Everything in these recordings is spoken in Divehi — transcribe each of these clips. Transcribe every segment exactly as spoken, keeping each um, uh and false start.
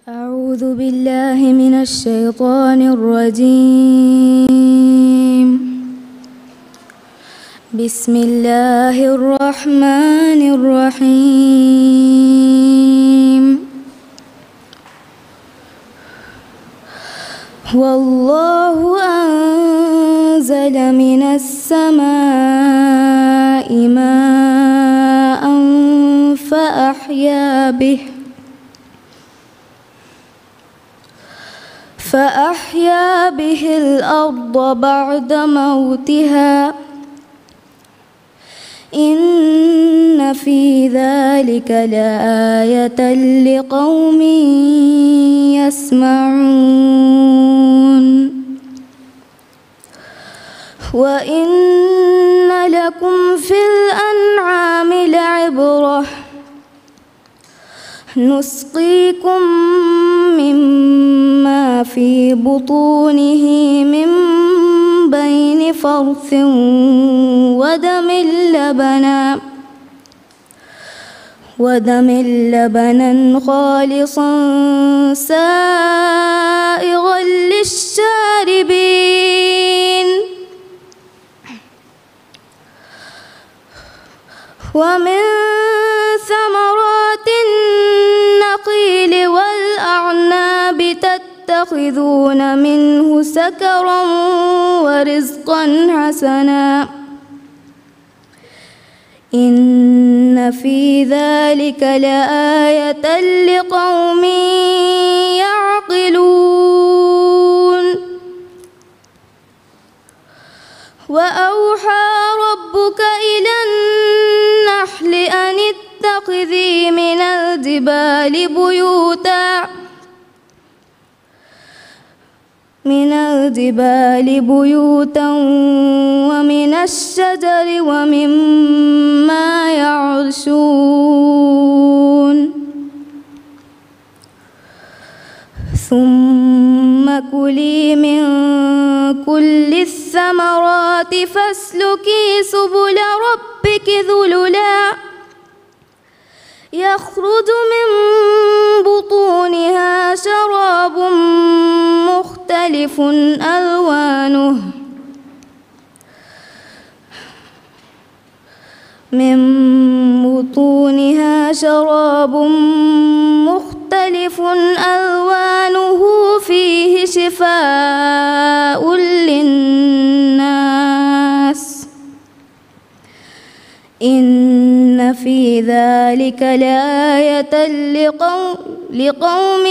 أعوذ بالله من الشيطان الرجيم. بسم الله الرحمن الرحيم. والله أنزل من السماء ماء فأحيا به فأحيا به الأرض بعد موتها إن في ذلك لآية لقوم يسمعون. وإن لكم في الأنعام لعبرة نسقيكم مما في بطونه من بين فرث ودم لبنا ودم لبنا خالصا سائغا للشاربين. ومن ثمرات النخيل والأعناب تتخذون منه سكرا ورزقا حسنا إن في ذلك لآية لقوم يعقلون. وأوحى ربك إلى النحل أن اتخذي من الجبال بيوتا من الجبال بيوتا ومن الشجر ومما يعرشون. ثم كلي من كل الثمرات فاسلكي سبل ربك ذللا يخرج من بطونها شراب مختلف ألوانه من بطونها شراب مختلف ألوانه فيه شفاء للناس إن في ذلك لآية لقوم، لقوم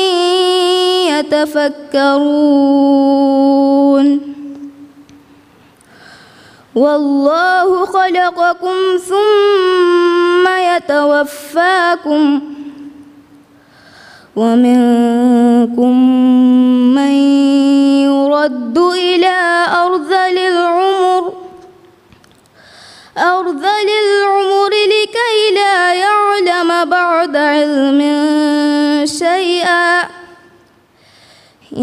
يتفكرون. والله خلقكم ثم يتوفاكم ومنكم من يرد إلى أرذل العمر، أرذل العمر لكي لا يعلم بعد علم شيئا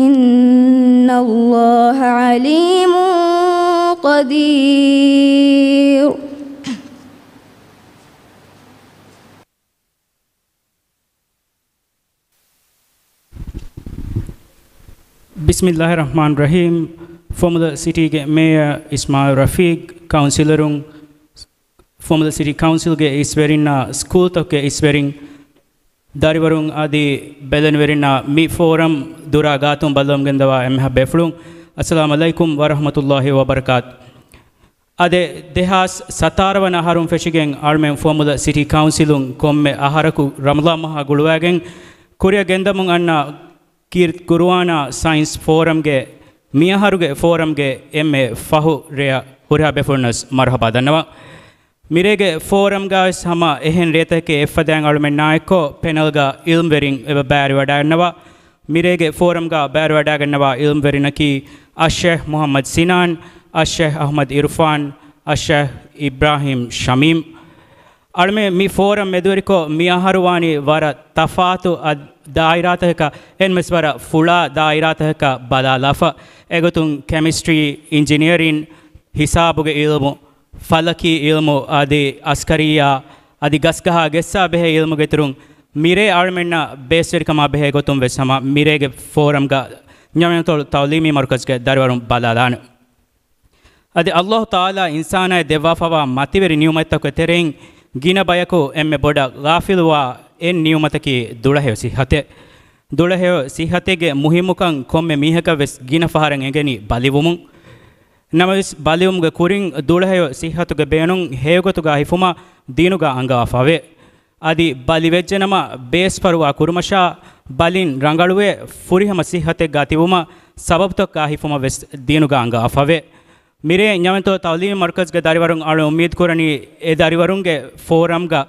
إن الله عليم قدير. ބިސްމިއްލާހި ރަޙްމާނި ރަޙީމް. ފޮމުލަ ސިޓީގެ މޭޔަރ އިސްމާއިލް ރަފީޤް، ކައުންސިލަރުން، ފޮމުލަ ސިޓީ ކައުންސިލްގެ އިސްވެރިންނާ، ސްކޫލްތަކުގެ އިސްވެރިން، ދަރިވަރުން އަދި ބެލެނިވެރިންނާ މި ފޯރަމް ދުރާ ގާތުން ބައްލަވަމުން ގެންދަވާ އެންމެހާ ބޭފުޅުން، އައްސަލާމު ޢަލައިކުމް ވަރަޙްމަތުﷲި ވަބަރަކާތު. އާދެ، ދެހާސް ސަތާރަ ވަނަ އަހަރުން ފެށިގެން އަޅުމެން ފޮމުލަ ސިޓީ ކައުންސިލުން ކޮންމެ އަހަރަކު ރަމަޟާން މަހާ ގުޅުވާގެން ކުރިއަށް ގެންދަމުން އަންނަ ކީރިތި ޤުރުއާނާ ސައިންސް ފޯރަމްގެ މިއަހަރުގެ ފޯރަމްގެ އެންމެ ފަހު ރެޔަށް ހުރިހާ ބޭފުޅުންނަސް މަރުޙަބާ ދަންނަވަން. މިރޭގެ ފޯރަމްގަވެސް ހަމަ އެހެން ރޭތަކެއް އެއްފަދައިން އަޅުމެންނާއެއްކޮށް ޕެނަލްގަ އިލްމްވެރިން އެބަ ބައިވެރިވަޑައިގަންނަވާ. މިރޭގެ ފޯރަމްގަ ބައިވެރިވަޑައިގަންނަވާ އިލްމްވެރިންނަކީ އައްޝޭޚް މުޙައްމަދު ސިނާން، އައްޝޭޚް އަޙްމަދު އިރުފާން، އައްޝޭޚް އިބްރާހީމް ޝަމީމް. އަޅުމެން މި ފޯރަމް މެދުވެރިކޮށް މި އަހަރު ވާނީ ވަރަށް ތަފާތު އަ-، ދާއިރާތަކަކަށް، އެންމެސް ވަރަށް ފުޅާ ދާއިރާތަކަކަށް ބަލާލާފަ. އެގޮތުން ކެމިސްޓްރީ، އިންޖިނިއަރިން، ހިސާބުގެ އިލްމު، ފަލަކީ އިލްމު އަދި އަސްކަރިއްޔާ އަދި ގަސްގަހާ ގެއްސާ ބެހޭ އިލްމުގެ އިތުރުން މިރޭ އަޅުމެންނަށް ބޭސްވެރިކަމާ ބެހޭ ގޮތުން ވެސް ހަމަ މިރޭގެ ފޯރަމްގަ ނިޔަމަތުލް ތައުލީމީ މަރުކަޒްގެ ދަރިވަރުން ބަލާލާނެ. އަދި އައްލާހު ތަޢާލާ އިންސާނާއަށް ދެއްވާފަވާ މަތިވެރި ނިޢުމަތްތަކުގެ ތެރެއިން ގިނަ ބަޔަކު އެންމެ ބޮޑަށް ޣާފިލުވާ އެއް ނިޢުމަތަކީ ދުޅަހެޔޮ ސިއްހަތެއް. ދުޅަހެޔޮ ސިއްހަތެއްގެ މުހިއްމުކަން ކޮންމެ މީހަކަށް ވެސް ގިނަ ފަހަރަށް އެނގެނީ ބަލިވުމުން. ނަމަވެސް، ބަލިވުމުގެ ކުރިން ދުޅަހެޔޮ ސިއްހަތުގެ ބޭނުން ހެޔޮގޮތުގަ ހިފުމަށް ދީނުގަ އަންގަވާފަވޭ. އަދި ބަލިވެއްޖެނަމަ ބޭސްފަރުވާ ކުރުމަށާ ބަލިން ރަނގަޅުވެ ފުރިހަމަ ސިއްހަތެއްގަ ތިބުމަށް ސަބަބުތަކާ ހިފުމަށް ވެސް ދީނުގަ އަންގަވާފަވޭ. މިރޭ ނިޔަމަތުލް ތައުލީމީ މަރުކަޒްގެ ދަރިވަރުން އަޅު އުއްމީދު ކުރަނީ އެ ދަރިވަރުންގެ ފޯރަމްގަ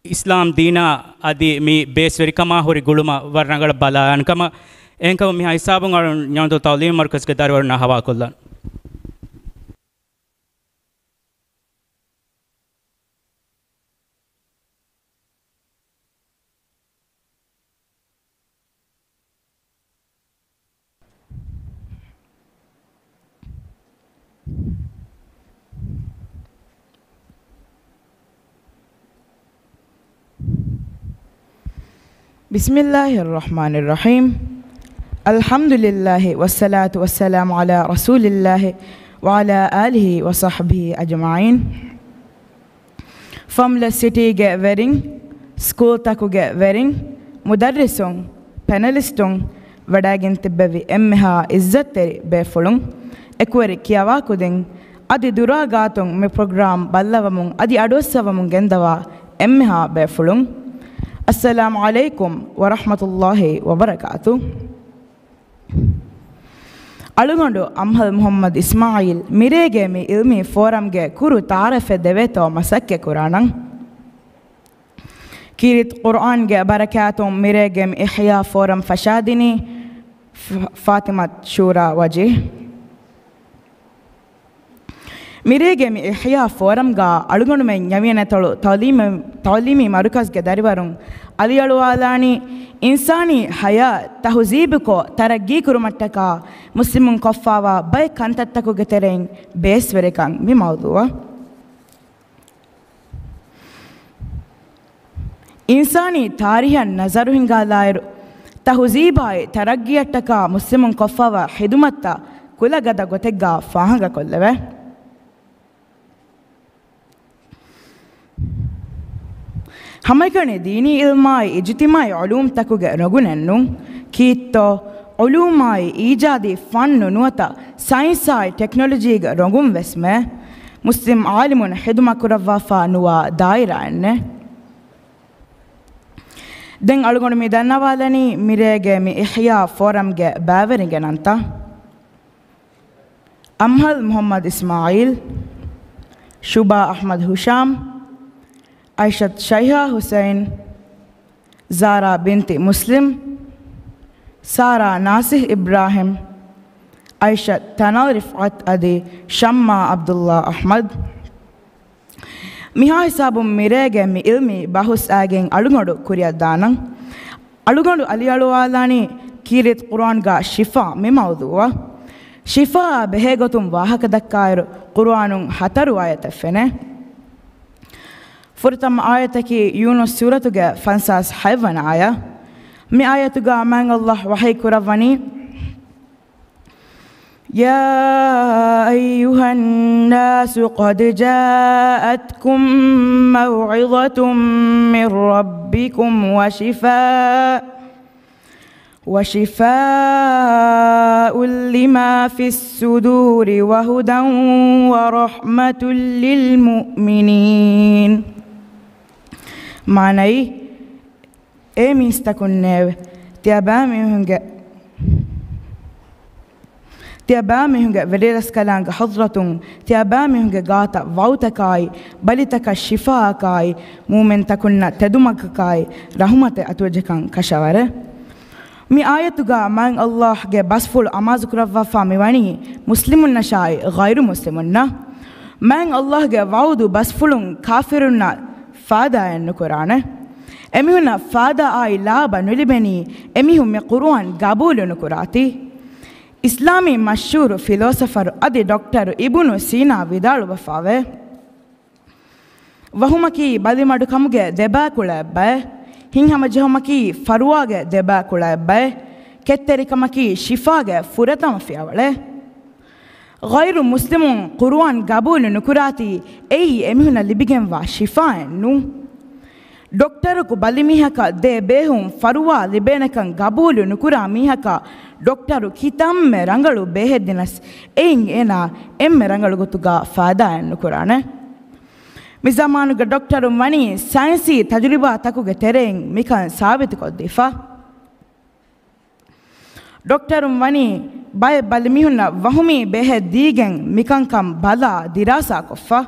އިސްލާމް ދީނާ އަދި މި ބޭސްވެރިކަމާ ހުރި ގުޅުމަށް ވަރަށް ރަނގަޅަށް ބަލާލާނެ ކަމަށް. އެހެންކަމުން މިހާ ހިސާބުން އަޅު ނިޔަމަތުލް ތައުލީމީ މަރުކަޒްގެ ދަރިވަރުންނާ ހަވާލުކޮށްލަން. بسم الله الرحمن الرحيم. الحمد لله والصلاة والسلام على رسول الله وعلى آله وصحبه أجمعين. ފަމްލަ ސިޓީގެ ވެރިން، ސްކޫލްތަކުގެ ވެރިން، މުދައްރިސުން، ޕެނަލިސްޓުން، ވަޑައިގެން ތިއްބެވި އެންމެހާ އިއްޒަތްތެރި ބޭފުޅުން، އެކުވެރި ކިޔަވާ ކުދިން، އަދި ދުރާ ގާތުން މި ޕްރޮގްރާމް ބައްލަވަމުން އަދި އަޑުއައްސަވަމުން ގެންދަވާ އެންމެހާ ބޭފުޅުން، އައްސަލާމު ޢަލައިކުމް ވަރަޙްމަތުﷲ ވަބަރަކާތު. އަޅުގަނޑު އަމްހަލް މުޙައްމަދު އިސްމާޢީލް މިރޭގެ މި ޢިލްމީ ފޯރަމްގެ ކުރު ތަޢާރަފެއް ދެވޭތޯ މަސައްކަތް ކުރާނަން. ކީރިތި ޤުރްއާންގެ ބަރަކާތުން މިރޭގެ މި އިޙްޔާ ފޯރަމް ފަށާދިނީ ފ-، ފާތިމަތު ޝޫރާ ވަޖީހް. މިރޭގެ މި އިޙްޔާ ފޯރަމްގަ އަޅުގަނޑުމެން ނިޔަމިޔަނެތޮޅު ތަޢުލީމީ، ތަޢުލީމީ މަރުކަޒްގެ ދަރިވަރުން އަލިއަޅުވާލާނީ، އިންސާނީ ޙަޔާތް ތަހުޒީބުކޮށް ތަރައްގީކުރުމަށްޓަކާ މުސްލިމުން ކޮށްފާވާ ބައެއް ކަންތައްތަކުގެ ތެރެއިން ބޭސްވެރިކަން މި މައުޟޫޢަށް. އިންސާނީ ތާރީހަށް ނަޒަރު ހިންގާލާއިރު، ތަހުޒީބާއި ތަރައްގީއަށްޓަކާ މުސްލިމުން ކޮށްފަވާ ޚިދުމަތްތައް ކުލަގަދަ ގޮތެއްގާ ފާހަގަކޮށްލެވޭ. ހަމައެކަނި ދީނީ ޢިލްމާއި އިޖުތިމާޢީ ޢުލޫމްތަކުގެ ރޮނގުނެއްނު، ކީއްތޯ ޢުލޫމާއި އީޖާދީ ފަންނު ނުވަތަ ސައިންސާއި ޓެކްނޮލޮޖީގެ ރޮނގުން ވެސްމެ މުސްލިމް ޢާލިމުން ޚިދުމަތް ކުރައްވާފާ ނުވާ ދާއިރާއެއްނެ. ދެން އަޅުގަނޑު މި ދަންނަވާލަނީ މިރޭގެ މި އިޙްޔާ ފޯރަމްގެ ބައިވެރިންގެ ނަންތައް. އަމްހަލް މުޙައްމަދު އިސްމާޢީލް، ޝުބާ އަޙްމަދު ހުޝާމް، އައިޝަތު ޝައިހާ ޙުސައިން، ޒާރާ ބިންތި މުސްލިމް، ސާރާ ނާސިހް އިބްރާހިމް، އައިޝަތު ތަނާލް ރިފްޢަތު އަދި ޝައްމާ ޢަބްދުﷲ އަޙްމަދު. މިހާ ހިސާބުން މިރޭގެ މި ޢިލްމީ ބަހުސް އައިގެން އަޅުގަނޑު ކުރިއަށްދާނަން. އަޅުގަނޑު އަލިއަޅުވާލާނީ ކީރިތި ޤުރުއާންގާ ޝިފާ މި މައުޟޫޢަށް. ޝިފާއާ ބެހޭގޮތުން ވާހަކަ ދައްކާއިރު، ޤުރުއާނުން ހަތަރު އާޔަތެއް ފެނޭ. ފުރަތަމަ އާޔަތަކީ ޔޫނުސް ސޫރަތުގެ ފަންސާސް ހަތްވަނަ އާޔަތް. މި އާޔަތުގާ މާތް ﷲ ވަޙީ ކުރައްވަނީ، يا أيها الناس قد جاءتكم موعظة من ربكم وشفاء، وشفاء لما في الصدور وهدى ورحمة للمؤمنين. މާނައީ، އޭ މީސްތަކުންނޭވެ! ތިޔަބައިމީހުންގެ، ތިޔަބައިމީހުންގެ ވެރިރަސްކަލާނގެ ޙަޟްރަތުން، ތިޔަބައިމީހުންގެ ގާތަށް ވަޢުދަކާއި، ބަލިތަކަށް ޝިފާއަކާއި، މުއުމިންތަކުންނަށް ތެދުމަގަކާއި، ރަޙުމަތެއް އަތުވެއްޖެކަން ކަށަވަރެއް. މި އާޔަތުގާ މާތް ﷲގެ ބަސްފުޅު އަމާޒުކުރައްވާފާ މިވަނީ މުސްލިމުންނަށާއި ޣައިރު މުސްލިމުންނަށް. މާތް ﷲގެ ވަޢުދު ބަސްފުޅުން ކާފިރުންނަށް ފާދާއެއް ނުކުރާނެ. އެމީހުންނަށް ފާދާއާއި ލާބަ ނުލިބެނީ އެމީހުން މި ޤުރުއާން ގަބޫލު ނުކުރާތީ. އިސްލާމީ މަޝްހޫރު ފިލޯސަފަރު އަދި ޑޮކްޓަރު އިބުނު ސީނާ ވިދާޅުވެފާވޭ، ވަހުމަކީ ބަލިމަޑުކަމުގެ ދެބައިކުޅައެއްބައެ. ހިތްހަމަޖެހުމަކީ ފަރުވާގެ ދެބައިކުޅަ އެއްބައެއް. ކެތްތެރިކަމަކީ ޝިފާގެ ފުރަތަމަ ފިޔަވަޅެއް. ޣައިރު މުސްލިމުން ޤުރުއާން ގަބޫލު ނުކުރާތީ، އެއީ އެމީހުންނަށް ލިބިގެންވާ ޝިފާއެއް ނޫން. ޑޮކްޓަރަކު ބަލި މީހަކަށް ދޭ ބޭހުން ފަރުވާ ލިބޭނެކަން ގަބޫލު ނުކުރާ މީހަކަށް ޑޮކްޓަރު ކިތަންމެ ރަނގަޅު ބޭހެއް ދިނަސް، އެއިން އޭނާ އެންމެ ރަނގަޅު ގޮތުގަ ފާއިދާއެއް ނުކުރާނެ. މި ޒަމާނުގެ ޑޮކްޓަރުން ވަނީ ސައިންސީ ތަޖުރިބާތަކުގެ ތެރެއިން މިކަން ސާބިތުކޮށްދީފަ. ޑޮކްޓަރުން ވަނީ ބައެއް ބަލިމީހުންނަށް ވަހުމީ ބޭހެއް ދީގެން މިކަންކަން ބަލާ ދިރާސާކޮށްފަ.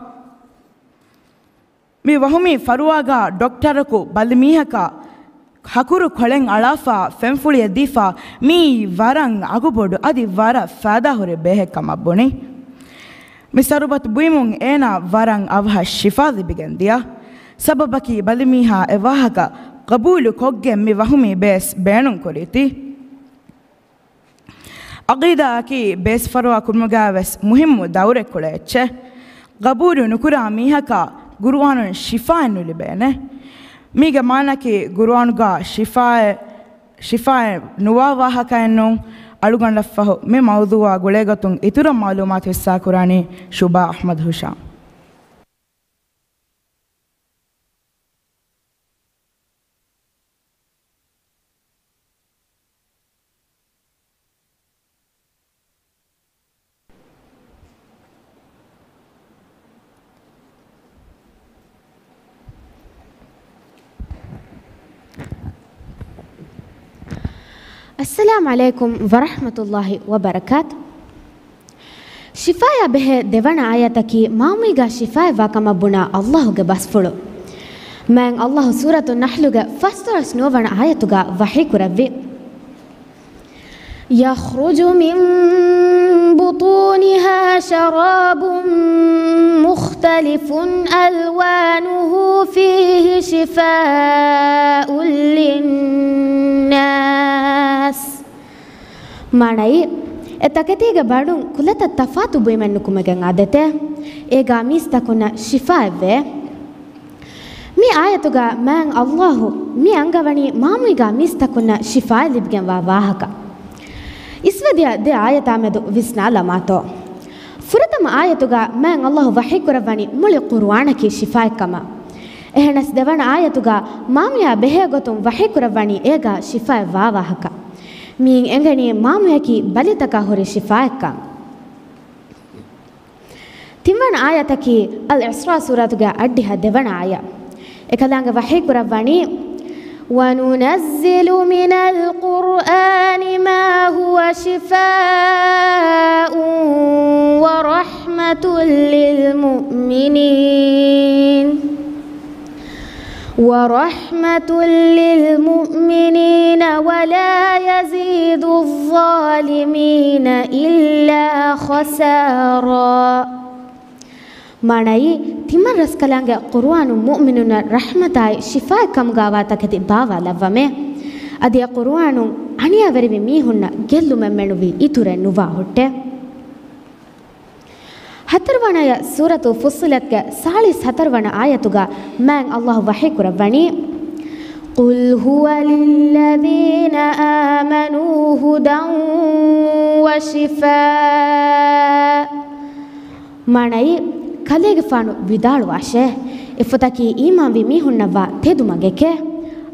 މި ވަހުމީ ފަރުވާގަ ޑޮކްޓަރަކު ބަލިމީހަކަށް ހަކުރު ކޮޅެއް އަޅާފަ ފެންފުޅިއެއް ދީފަ، މިއީ ވަރަށް އަގުބޮޑު އަދި ވަރަށް ފާއިދާހުރި ބޭހެއް ކަމަށް ބުނި. މި ޝަރުބަތު ބުއިމުން އޭނާ ވަރަށް އަވަހަށް ޝިފާ ލިބިގެން ދިޔަ. ސަބަބަކީ ބަލިމީހާ އެ ވާހަކަ ގަބޫލު ކޮށްގެން މި ވަހުމީ ބޭސް ބޭނުން ކުރީތީ. އަގީދާއަކީ ބޭސް ފަރުވާ ކުރުމުގައި ވެސް މުހިއްމު ދައުރެއް ކުޅޭ އެއްޗެއް. ގަބޫލު ނުކުރާ މީހަކަށް ޤުރުއާނުން ޝިފާއެއް ނުލިބޭނެ. މީގެ މާނައަކީ ޤުރުއާނުގަ ޝިފާއެއް، ޝިފާއެއް ނުވާ ވާހަކައެއް ނޫން. އަޅުގަނޑަށްފަހު މި މައުޟޫއާ ގުޅޭގޮތުން އިތުރަށް މަޢުލޫމާތު ޙިއްޞާކުރާނީ ޝުބާ އަޙްމަދު ހުޝާމް. އައްސަލާމު ޢަލައިކުމް ވަރަޙްމަތުﷲި ވަބަރަކާތު. ޝިފާޔާ ބެހޭ ދެވަނަ އާޔަތަކީ މާމުއިގާ ޝިފާއެއްވާ ކަމަށް ބުނާ ﷲގެ ބަސްފުޅު. މާތް ﷲ ސޫރަތު ނަޙްލުގެ ފަސްދޮޅަސް ނުވަވަނަ އާޔަތުގާ ވަޙީކުރެއްވި. يَخْرُجُ مِن بُطُونِهَا شَرَابٌ مُخْتَلِفٌ أَلْوَانُهُ فِيهِ شِفَاءٌ لِلنَّاسِ. މާނައީ، އެ ތަކެތީގެ ބަނޑުން ކުލަތައް ތަފާތު ބުއިމެއް ނުކުމެގެން އާދޭތެ. އޭގާ މީސްތަކުންނަށް ޝިފާއެއްވޭ. މި އާޔަތުގަ މާތް ﷲ މި އަންގަވަނީ މާމުއިގާ މީސްތަކުންނަށް ޝިފާއެއް ލިބިގެންވާ ވާހަކަ. އިސްވެދިޔަ ދެ އާޔަތާމެދު ވިސްނާލަމާތޯ. ފުރަތަމަ އާޔަތުގަ މާތް ﷲ ވަޙީކުރައްވަނީ މުޅި ޤުރުއާނަކީ ޝިފާއެއްކަމަށް. އެހެނަސް ދެވަނަ އާޔަތުގަ މާމުޔާ ބެހޭގޮތުން ވަޙީކުރައްވަނީ އޭގަ ޝިފާއެއްވާ ވާހަކަ. މިއިން އެނގެނީ މާމުޔަކީ ބަލިތަކަށް ހުރި ޝިފާއެއްކަން. ތިންވަނަ އާޔަތަކީ އަލް އިސްރާ ސޫރަތުގެ އަށްޑިހަ ދެވަނަ އާޔަ. އެކަލާނގެ ވަޙީކުރައްވަނީ، وَنُنَزِّلُ مِنَ الْقُرْآنِ مَا هُوَ شِفَاءٌ وَرَحْمَةٌ لِلْمُؤْمِنِينَ. وَرَحْمَةٌ لِلْمُؤْمِنِينَ وَلَا يَزِيدُ الظَّالِمِينَ إِلَّا خَسَارًا. މާނައީ، ތިމަން ރަސްކަލާނގެ ޤުރުއާނު މުއުމިނުންނަށް ރަޙްމަތާއި ޝިފާއެއް ކަމުގާވާ ތަކެތި ބާވާލައްވަމޭ. އަދި އެ ޤުރުއާނުން އަނިޔާވެރިވި މީހުންނަށް ގެއްލުމެއް މެނުވީ އިތުރެއް ނުވާ ހުއްޓޭ. ހަތަރުވަނަޔަށް ސޫރަތު ފުއްޞިލަތްގެ ސާޅީސް ހަތަރުވަނަ އާޔަތުގަ މާތް ﷲ ވަޙީކުރައްވަނީ، قُلْ هُوَ لِلَّذِينَ آمَنُوا هُدًى وَشِفَاءٌ. މާނައީ، ކަލޭގެފާނު ވިދާޅުވާށޭ، އެފޮތަކީ އީމާންވި މީހުންނަށްވާ ތެދުމަގެކޭ،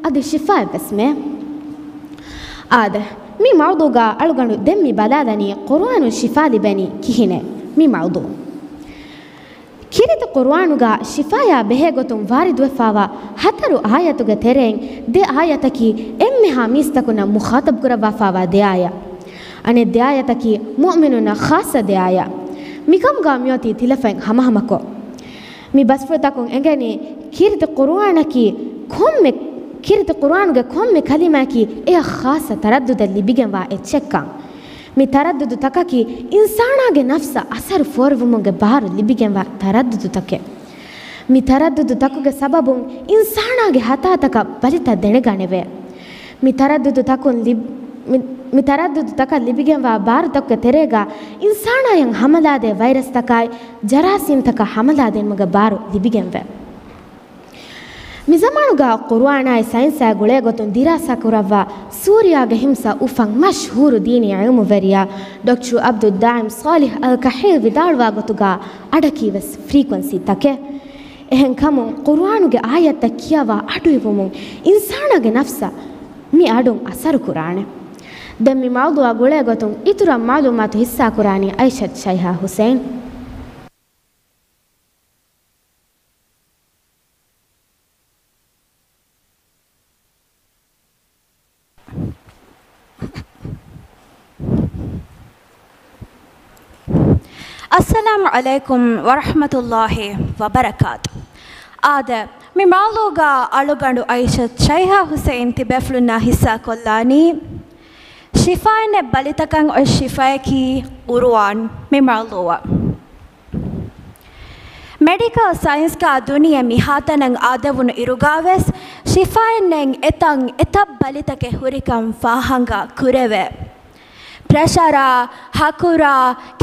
އަދި ޝިފާއެއްވެސްމޭ. އާދެ، މި މައުޟޫގަ އަޅުގަނޑު ދެން މި ބަލާލަނީ ޤުރުއާނުން ޝިފާ ލިބެނީ ކިހިނެއް؟ މި މައުޟޫ. ކީރިތި ޤުރުއާނުގަ ޝިފާޔާ ބެހޭގޮތުން ވާރިދުވެފާވާ ހަތަރު އާޔަތުގެ ތެރެއިން ދެ އާޔަތަކީ އެންމެހާ މީސްތަކުންނަށް މުޚާޠަބުކުރައްވާފާވާ ދެ އާޔަ. އަނެއް ދެ އާޔަތަކީ މުއުމިނުންނަށް ޚާއްޞަ ދެ އާޔަ. މިކަމުގަ މިއޮތީ ތިލަފަތް ހަމަހަމަކޮށް. މި ބަސްފުޅުތަކުން އެނގެނީ ކީރިތި ޤުރުއާނަކީ ކޮންމެ، ކީރިތި ޤުރުއާނުގެ ކޮންމެ ކަލިމައަކީ އެއަށް ޚާއްޞަ ތަރައްދުދެއް ލިބިގެންވާ އެއްޗެއްކަން. މި ތަރައްދުދުތަކަކީ އިންސާނާގެ ނަފްސަށް އަސަރު ފޯރުވުމުގެ ބާރު ލިބިގެންވާ ތަރައްދުދުތަކެއް. މި ތަރައްދުދުތަކުގެ ސަބަބުން އިންސާނާގެ ހަތާތަކަށް ބަލިތައް ދެނެގަނެވޭ. މި ތަރައްދުދުތަކުން ލިބް-، މި، މި ތަރައްދުދުތަކަށް ލިބިގެންވާ ބާރުތަކުގެ ތެރޭގަ އިންސާނާޔަށް ހަމަލާދޭ ވައިރަސްތަކާއި، ޖަރާސީމްތަކަށް ހަމަލާދިނުމުގެ ބާރު ލިބިގެންވޭ. މިޒަމާނުގަ ޤުރުއާނާއި ސައިންސާ ގުޅޭގޮތުން ދިރާސާ ކުރައްވާ ސޫރިޔާގެ ހިމްސްއަށް އުފަން މަޝްހޫރު ދީނީ ޢިލްމުވެރިޔާ ޑޮކްޓަރު ޢަބްދުއްދާއިމް ޞާލިޙް އަލް ކަޙީލް ވިދާޅުވާ ގޮތުގަ އަޑަކީވެސް ފްރީކުއެންސީތަކެއް. އެހެންކަމުން ޤުރުއާނުގެ އާޔަތްތައް ކިޔަވާ އަޑުއިވުމުން އިންސާނާގެ ނަފްސަށް މި އަޑުން އަސަރު ކުރާނެ. ދެން މި މައުޟޫޢާ ގުޅޭގޮތުން އިތުރަށް މަޢުލޫމާތު ޙިއްޞާކުރާނީ އައިޝަތު ޝައިހާ ޙުސައިން. އައްސަލާމު ޢަލައިކުމް ވަރަޙްމަތުﷲި ވަބަރަކާތު. އާދެ، މި މައުޟޫޢުގަ އަޅުގަނޑު އައިޝަތު ޝައިހާ ޙުސައިން ތިބޭފުޅުންނާ ޙިއްޞާކޮށްލާނީ، ޝިފާއިންނެއް ބަލިތަކަށް އޮތް ޝިފާއަކީ ޤުރުއާން. މި މައުޟޫޢަށް މެޑިކަލް ސައިންސްގަ ދުނިޔެ މިހާތަނަށް އާދެވުނު އިރުގަވެސް، ޝިފާއިންނެއް އެތަން އެތައް ބަލިތަކެއް ހުރިކަން ފާހަގަ ކުރެވޭ. ޕްރެޝަރާ، ހަކުރާ،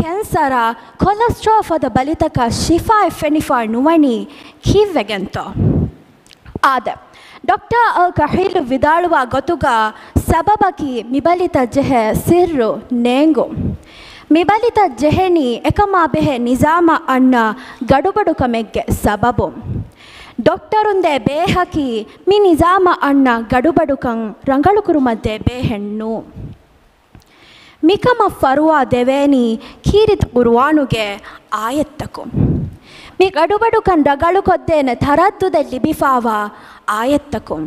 ކެންސަރާ، ކޮލެސްޓްރޯލް ފަދަ ބަލިތަކަށް ޝިފާއެއް ފެނިފާ ނުވަނީ ކީއްވެގެންތޯ؟ އާދެ، ޑޮކްޓަރ އަލް ކަޙީލު ވިދާޅުވާ ގޮތުގަ ސަބަބަކީ މިބަލިތައް ޖެހޭ ސިއްރު ނޭނގުން. މިބަލިތައް ޖެހެނީ އެކަމާ ބެހޭ ނިޒާމަށް އަންނަ ގަޑުބަޑުކަމެއްގެ ސަބަބުން. ޑޮކްޓަރުން ދޭ ބޭހަކީ މި ނިޒާމަށް އަންނަ ގަޑުބަޑުކަން ރަނގަޅުކުރުމަށް ދޭ ބޭހެއް ނޫން. މިކަމަށް ފަރުވާ ދެވޭނީ ކީރިތި ޤުރުއާނުގެ އާޔަތްތަކުން. މި ގަޑުބަޑުކަން ރަނގަޅުކޮށްދޭނެ ތަރައްދުދެއް ލިބިފާވާ އާޔަތްތަކުން.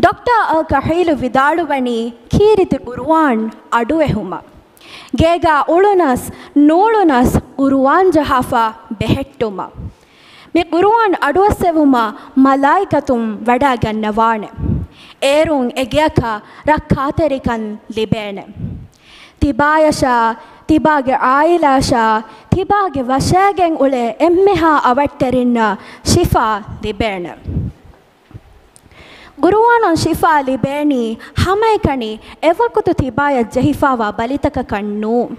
ޑޮކްޓަރ އަލް ކަޙީލު ވިދާޅުވަނީ ކީރިތި ޤުރުއާން އަޑުއެހުމަށް. ގޭގަ އުޅުނަސް ނޫޅުނަސް ޤުރުއާން ޖަހާފަ ބެހެއްޓުމަށް. މި ޤުރުއާން އަޑުއައްސެވުމަށް މަލާއިކަތުން ވަޑައިގަންނަވާނެ. އޭރުން އެގެއަކަށް ރައްކާތެރިކަން ލިބޭނެ. ތިބާޔަށާ، ތިބާގެ ޢާއިލާއަށާ، ތިބާގެ ވަށައިގެން އުޅޭ އެންމެހާ އަވަށްޓެރިންނަށް ޝިފާ ލިބޭނެ. ޤުރުއާނުން ޝިފާ ލިބޭނީ ހަމައެކަނި އެވަގުތު ތިބާޔަށް ޖެހިފާވާ ބަލިތަކަކަށް ނޫން.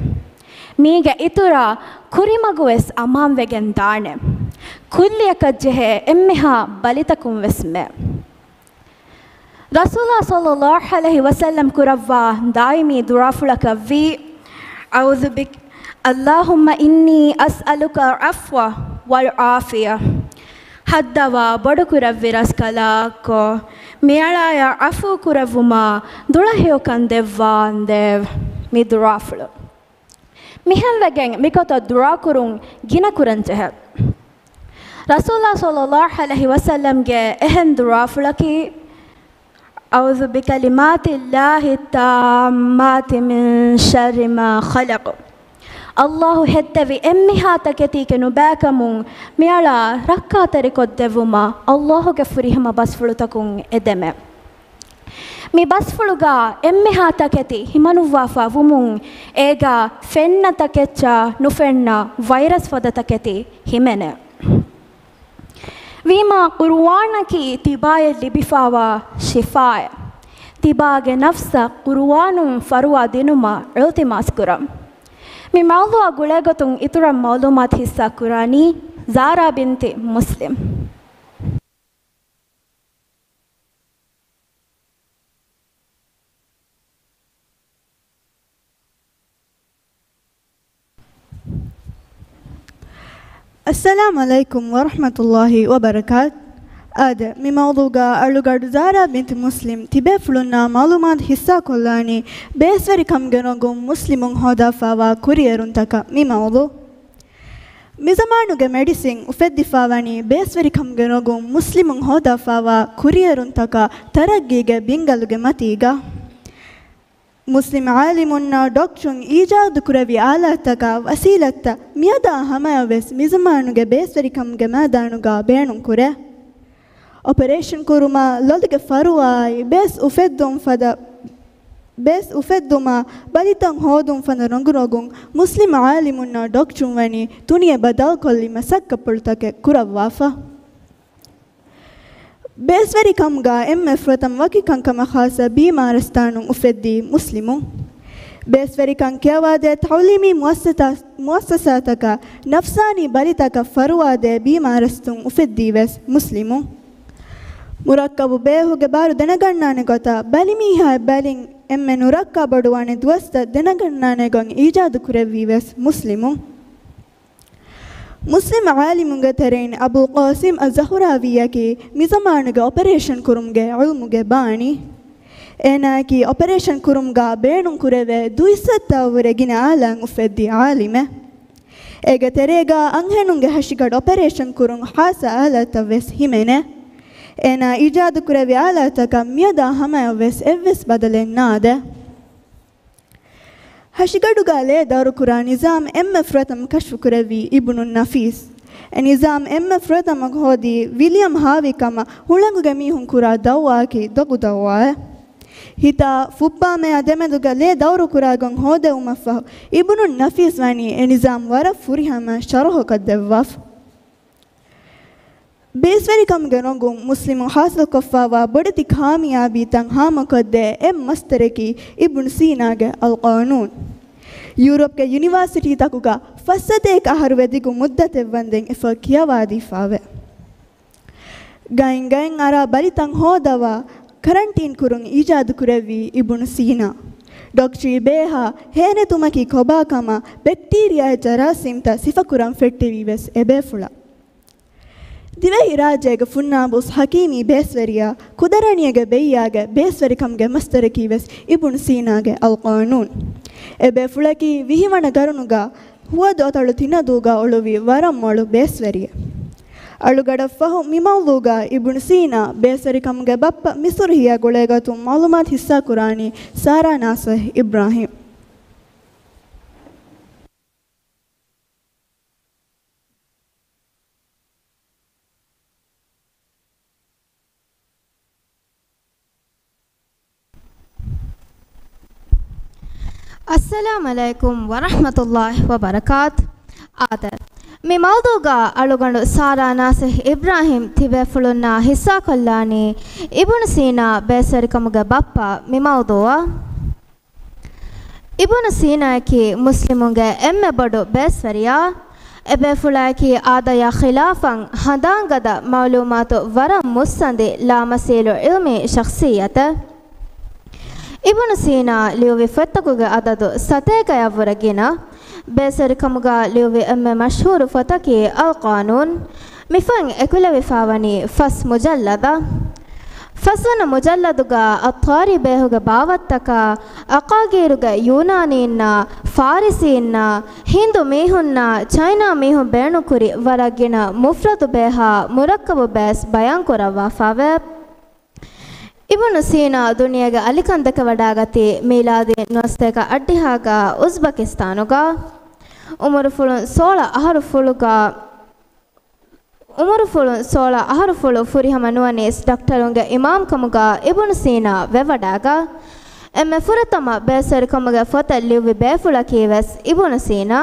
މީގެ އިތުރަށް ކުރިމަގުވެސް އަމާންވެގެން ދާނެ. ކުއްލިއަކަށް ޖެހޭ އެންމެހާ ބަލިތަކުން ވެސް މެ. ރަސޫލާ ޞައްލައްލާހު ޢަލައިހި ވަސައްލަމް ކުރައްވާ ދާއިމީ ދުޢާފުޅަކަށްވީ، أعوذ بك، اللهم إني أسألك العفو والعافية. ހައްދަވާ ބޮޑުކުރެއްވި ރަސްކަލާކޯ، މިއަޅާޔަށް ޢަފޫ ކުރެއްވުމާ ދުޅަހެޔޮކަން ދެއްވާނދޭވެ. މި ދުޢާފުޅު. މިހެންވެގެން މިގޮތަށް ދުޢާކުރުން ގިނަކުރަންޖެހޭ. ރަސޫލާ ޞައްލައްލާހު ޢަލައިހި ވަސައްލަމްގެ އެހެން ދުޢާފުޅަކީ، أعوذ بكلمات الله التامات من شر ما خلق. ﷲ ހެއްދެވި އެންމެހާ ތަކެތީގެ ނުބައިކަމުން މިއަޅާ ރައްކާތެރިކޮށްދެއްވުމަށް ﷲގެ ފުރިހަމަ ބަސްފުޅުތަކުން އެދެމެ. މި ބަސްފުޅުގަ އެންމެހާ ތަކެތި ހިމަނުއްވާފަ ވުމުން، އޭގަ ފެންނަ ތަކެއްޗާ ނުފެންނަ ވައިރަސް ފަދަ ތަކެތި ހިމެނޭ. ވީމާ، ޤުރުއާނަކީ ތިބާޔަށް ލިބިފާވާ ޝިފާއެއް. ތިބާގެ ނަފްސަށް ޤުރުއާނުން ފަރުވާ ދިނުމަށް އިލްތިމާސް ކުރަން. މި މައުޟޫޢާ ގުޅޭގޮތުން އިތުރަށް މަޢުލޫމާތު ޙިއްޞާ ކުރާނީ ޒާރާ ބިންތި މުސްލިމް. އައްސަލާމު ޢަލައިކުމް ވަރަޙްމަތުﷲި ވަބަރަކާތު. އާދެ، މި މައުޟޫޢުގަ އަޅުގަޑު ޒާރާ ބިންތި މުސްލިމް ތިބޭފުޅުންނާ މަޢުލޫމާތު ޙިއްޞާކޮށްލާނީ، ބޭސްވެރިކަމުގެ ރޮނގުން މުސްލިމުން ހޯދާފާވާ ކުރިއެރުންތަކަށް. މި މައުޟޫޢު. މިޒަމާނުގެ މެޑިސިން އުފެއްދިފާވަނީ ބޭސްވެރިކަމުގެ ރޮނގުން މުސްލިމުން ހޯދާފާވާ ކުރިއެރުންތަކާ ތަރައްގީގެ ބިންގަލުގެ މަތީގަ. މުސްލިމް ޢާލިމުންނާ ޑޮކްޓަރުން އީޖާދުކުރެއްވި އާލާތްތަކާ ވަސީލަތްތައް މިއަދާ ހަމަޔަށް ވެސް މިޒަމާނުގެ ބޭސްވެރިކަމުގެ މައިދާނުގަ ބޭނުންކުރޭ. އޮޕަރޭޝަން ކުރުމާ، ލޮލުގެ ފަރުވާއާއި ބޭސް އުފެއްދުން ފަދަ، ބޭސް އުފެއްދުމާ، ބަލިތައް ހޯދުން ފަދަ ރޮނގުރޮނގުން މުސްލިމް ޢާލިމުންނާ ޑޮކްޓަރުން ވަނީ ދުނިޔެ ބަދަލުކޮށްލި މަސައްކަތްޕުޅުތަކެއް ކުރައްވާފަ. ބޭސްވެރިކަމުގަ އެންމެ ފުރަތަމަ ވަކި ކަންކަމަށް ޚާއްޞަ ބީމާރު އަސްތާނުން އުފެއްދީ މުސްލިމުން. ބޭސްވެރިކަން ކިޔަވާދޭ ތައުލީމީ މުއައްސަސާ-، މުއައްސަސާތަކަށް ނަފްސާނީ ބަލިތަކަށް ފަރުވާދޭ ބީމާރަސްތުން އުފެއްދީވެސް މުސްލިމުން. މުރައްކަބު ބޭހުގެ ބާރު ދެނެގަންނާނެ ގޮތަށް، ބަލިމީހާއަށް ބަލިން އެންމެ ނުރައްކާ ބޮޑުވާނެ ދުވަސްތައް ދެނެގަންނާނެ ގޮތް އީޖާދު ކުރެއްވީވެސް މުސްލިމުން. މުސްލިމް ޢާލިމުންގެ ތެރެއިން އަބުލް ޤާސިމް އައްޒަހުރާވީއަކީ މިޒަމާނުގެ އޮޕަރޭޝަން ކުރުމުގެ ޢިލްމުގެ ބާނީ. އޭނާއަކީ އޮޕަރޭޝަން ކުރުމުގަ ބޭނުން ކުރެވޭ ދުއިސައްތައަށްވުރެ ގިނަ އާލާތް އުފެއްދި ޢާލިމެއް. އޭގެ ތެރޭގަ އަންހެނުންގެ ހަށިގަޑު އޮޕަރޭޝަން ކުރުން ޚާއްޞަ އާލާތްތައް ވެސް ހިމެނޭ. އޭނާ އީޖާދު ކުރެއްވި އާލާތްތަކަށް މިއަދާ ހަމަޔަށް ވެސް އެއްވެސް ބަދަލެއް ނާދޭ. ހަށިގަޑުގަ ލޭ ދައުރުކުރާ ނިޒާމް އެންމެ ފުރަތަމަ ކަޝްފުކުރެއްވީ އިބުނު ނަފީސް. އެ ނިޒާމް އެންމެ ފުރަތަމަ ހޯދީ ވިލިއަމް ހާވީ ކަމަށް ހުޅަނގުގެ މީހުން ކުރާ ދައުވާއަކީ ދޮގު ދައުވާއެއް. ހިތާ ފުއްބާމެޔާ ދެމެދުގަ ލޭ ދައުރުކުރާގޮތް ހޯދެވުމަށްފަހު، އިބުނު ނަފީސް ވަނީ އެ ނިޒާމް ވަރަށް ފުރިހަމަ ޝަރަހަކަށް ދެއްވާފަ. ބޭސްވެރިކަމުގެ ރޮނގުން މުސްލިމުން ޙާޞިލުކޮށްފައިވާ ބޮޑެތި ކާމިޔާބީތައް ހާމަކޮށްދޭ އެއް މަސްދަރަކީ އިބްނު ސީނާގެ އަލްޤާނޫން. ޔޫރަޕްގެ ޔުނިވާސިޓީތަކުގަ ފައްސަތޭކަ އަހަރު ވެ ދިގު މުއްދަތެއް ވަންދެން އެފަދަ ކިޔަވާދީފައެވެ. ގައިން ގައިން އަރާ ބަލިތައް ހޯދަވާ ކަރަންޓީން ކުރުން އީޖާދު ކުރެއްވީ އިބުނު ސީނާ. ޑޮކްޓަރީ ބޭހާ ހޭނެތުމަކީ ކޮބާ ކަމަށް ބެކްޓީރިއާ ޖަރާސީމްތައް ސިފަކުރަން ފެއްޓެވީ ވެސް އެބޭފުޅަށް. ދިވެހިރާއްޖޭގެ ފުންނާބުސް ޙަކީމީ ބޭސްވެރިޔާ، ކުދަރަނީގެ ބެއްޔާގެ ބޭސްވެރިކަމުގެ މަސްދަރަކީ ވެސް އިބުނު ސީނާގެ އަލްޤާނޫން. އެބޭފުޅަކީ ވިހިވަނަ ގަރުނުގަ ހުވަދު އަތޮޅު ތިނަދޫގަ އުޅުއްވި ވަރަށް މޮޅު ބޭސްވެރިއެއް. އަޅުގަޑަށްފަހު މި މައުޟޫގަ އިބުނު ސީނާ ބޭސްވެރިކަމުގެ ބައްޕަ މިސުރު ހިޔާ ގުޅޭގޮތުން މަޢުލޫމާތު ހިއްސާކުރާނީ ސާރާ ނާސިހް އިބްރާހިމް. އައްސަލާމް ޢަލައިކުމް ވަރަޙްމަތުﷲި ވަބަރަކާތު. އާދެ، މި މައުޟޫގަ އަޅުގަނޑު ސާރާ ނާސިހް އިބްރާހިމް ތިބޭފުޅުންނާ ހިއްސާކޮށްލާނީ އިބުނު ސީނާ ބޭސްވެރިކަމުގެ ބައްޕަ މި މައުޟޫއަށް. އިބުނު ސީނާއަކީ މުސްލިމުންގެ އެންމެ ބޮޑު ބޭސްވެރިޔާ. އެބޭފުޅާއަކީ އާދަޔާ ޚިލާފަށް ހަނދާންގަދަ މަޢުލޫމާތު ވަރަށް މުއްސަނދި ލާމަސީލު ޢިލްމީ ޝަޚްޞިއްޔަތެއް. އިބުނު ސީނާ ލިޔުއްވި ފޮތްތަކުގެ އަދަދު ސަތޭކަޔަށްވުރެ ގިނަ. ބޭސްވެރިކަމުގަ ލިޔުއްވި އެންމެ މަޝްހޫރު ފޮތަކީ އަލްޤާނޫން. މިފޮތް އެކުލެވިފައިވަނީ ފަސް މުޖައްލަދަށް. ފަސްވަނަ މުޖައްލަދުގަ އައްޠާރީ ބޭހުގެ ބާވަތްތަކާ، އަކާގީރުގެ ޔޫނާނީންނާ، ފާރިސީންނާ، ހިންދު މީހުންނާ، ޗައިނާ މީހުން ބޭނުންކުރި ވަރަށް ގިނަ މުފްރަދު ބޭހާ މުރައްކަބު ބޭސް ބަޔާންކުރައްވާފައެވެ. އިބުނު ސީނާ ދުނިޔޭގެ އަލިކަން ދެކެވަޑައިގަތީ މީލާދީ ނުވަސަތޭކަ އަށްޑިހައިގަ އުޒްބަކިސްތާނުގަ. އުމުރުފުޅުން ސޯޅަ އަހަރުފުޅުގަ، އުމުރުފުޅުން ސޯޅަ އަހަރުފުޅު ފުރިހަމަ ނުވަނީސް ޑޮކްޓަރުންގެ އިމާމްކަމުގަ އިބުނު ސީނާ ވެވަޑައިގަ. އެންމެ ފުރަތަމަ ބޭސްވެރިކަމުގެ ފޮތެއް ލިޔުއްވި ބޭފުޅަކީ ވެސް އިބުނު ސީނާ.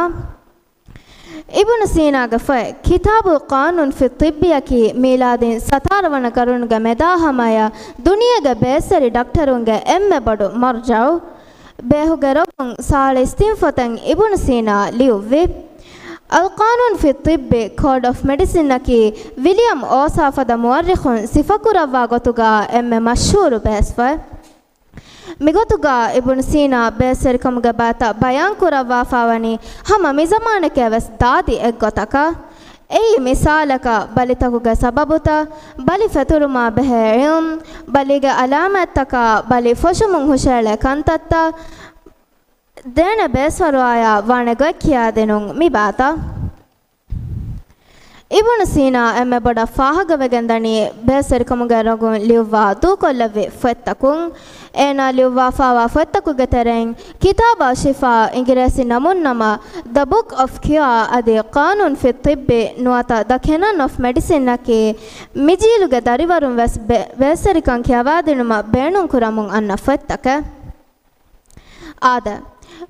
އިބުނު ސީނާގެ ފޮތް ކިތާބުލް ޤާނޫން ފި ޠިއްބިއަކީ މީލާދީން ސަތާރަ ވަނަ ގަރުނުގެ މެދާ ހަމަޔަށް ދުނިޔޭގެ ބޭސްވެރި ޑޮކްޓަރުންގެ އެންމެ ބޮޑު މަރްޖަޢު. ބޭހުގެ ރޮނގުން ސާޅީސް ތިން ފޮތެއް އިބުނު ސީނާ ލިޔުއްވި. އަލްޤާނޫން ފި ޠިއްބި، ކޯޑް އޮފް މެޑިސިންއަކީ ވިލިއަމް އޯސާ ފަދަ މުއައްރިޚުން ސިފަކުރައްވާ ގޮތުގަ އެންމެ މަޝްހޫރު ބޭސްފޮތް. މިގޮތުގަ އިބުނު ސީނާ ބޭސްވެރިކަމުގެ ބައިތައް ބަޔާންކުރައްވާފައިވަނީ ހަމަ މިޒަމާނެކޭ ވެސް ދާދި އެއްގޮތަކަށް. އެއީ މިސާލަކަށް ބަލިތަކުގެ ސަބަބުތައް، ބަލި ފެތުރުމާ ބެހޭ ޢިލްމް، ބަލީގެ ޢަލާމާތްތަކާ، ބަލި ފޮށުމުން ހުށައެޅޭ ކަންތައްތައް، ދޭނެ ބޭސްފަރުވާޔާ ވާނެ ގޮތް ކިޔާދިނުން މި ބައިތައް. އިބުނު ސީނާ އެންމެ ބޮޑަށް ފާހަގަވެގެންދަނީ ބޭސްވެރިކަމުގެ ރޮނގުން ލިޔުއްވާ ދޫކޮށްލެއްވި ފޮތްތަކުން. އޭނާ ލިޔުއްވާފައިވާ ފޮތްތަކުގެ ތެރެއިން ކިތާބު އައްޝިފާ، އިނގިރޭސި ނަމުން ނަމަ ދަ ބުކް އޮފް ކިޔާ އަދި ޤާނޫން ފި ޠިއްބި ނުވަތަ ދަ ކެނަން އޮފް މެޑިސިންއަކީ މިޖީލުގެ ދަރިވަރުން ވެސް ބޭ-، ބޭސްވެރިކަން ކިޔަވާދިނުމަށް ބޭނުންކުރަމުން އަންނަ ފޮތްތަކެއް. އާދެ،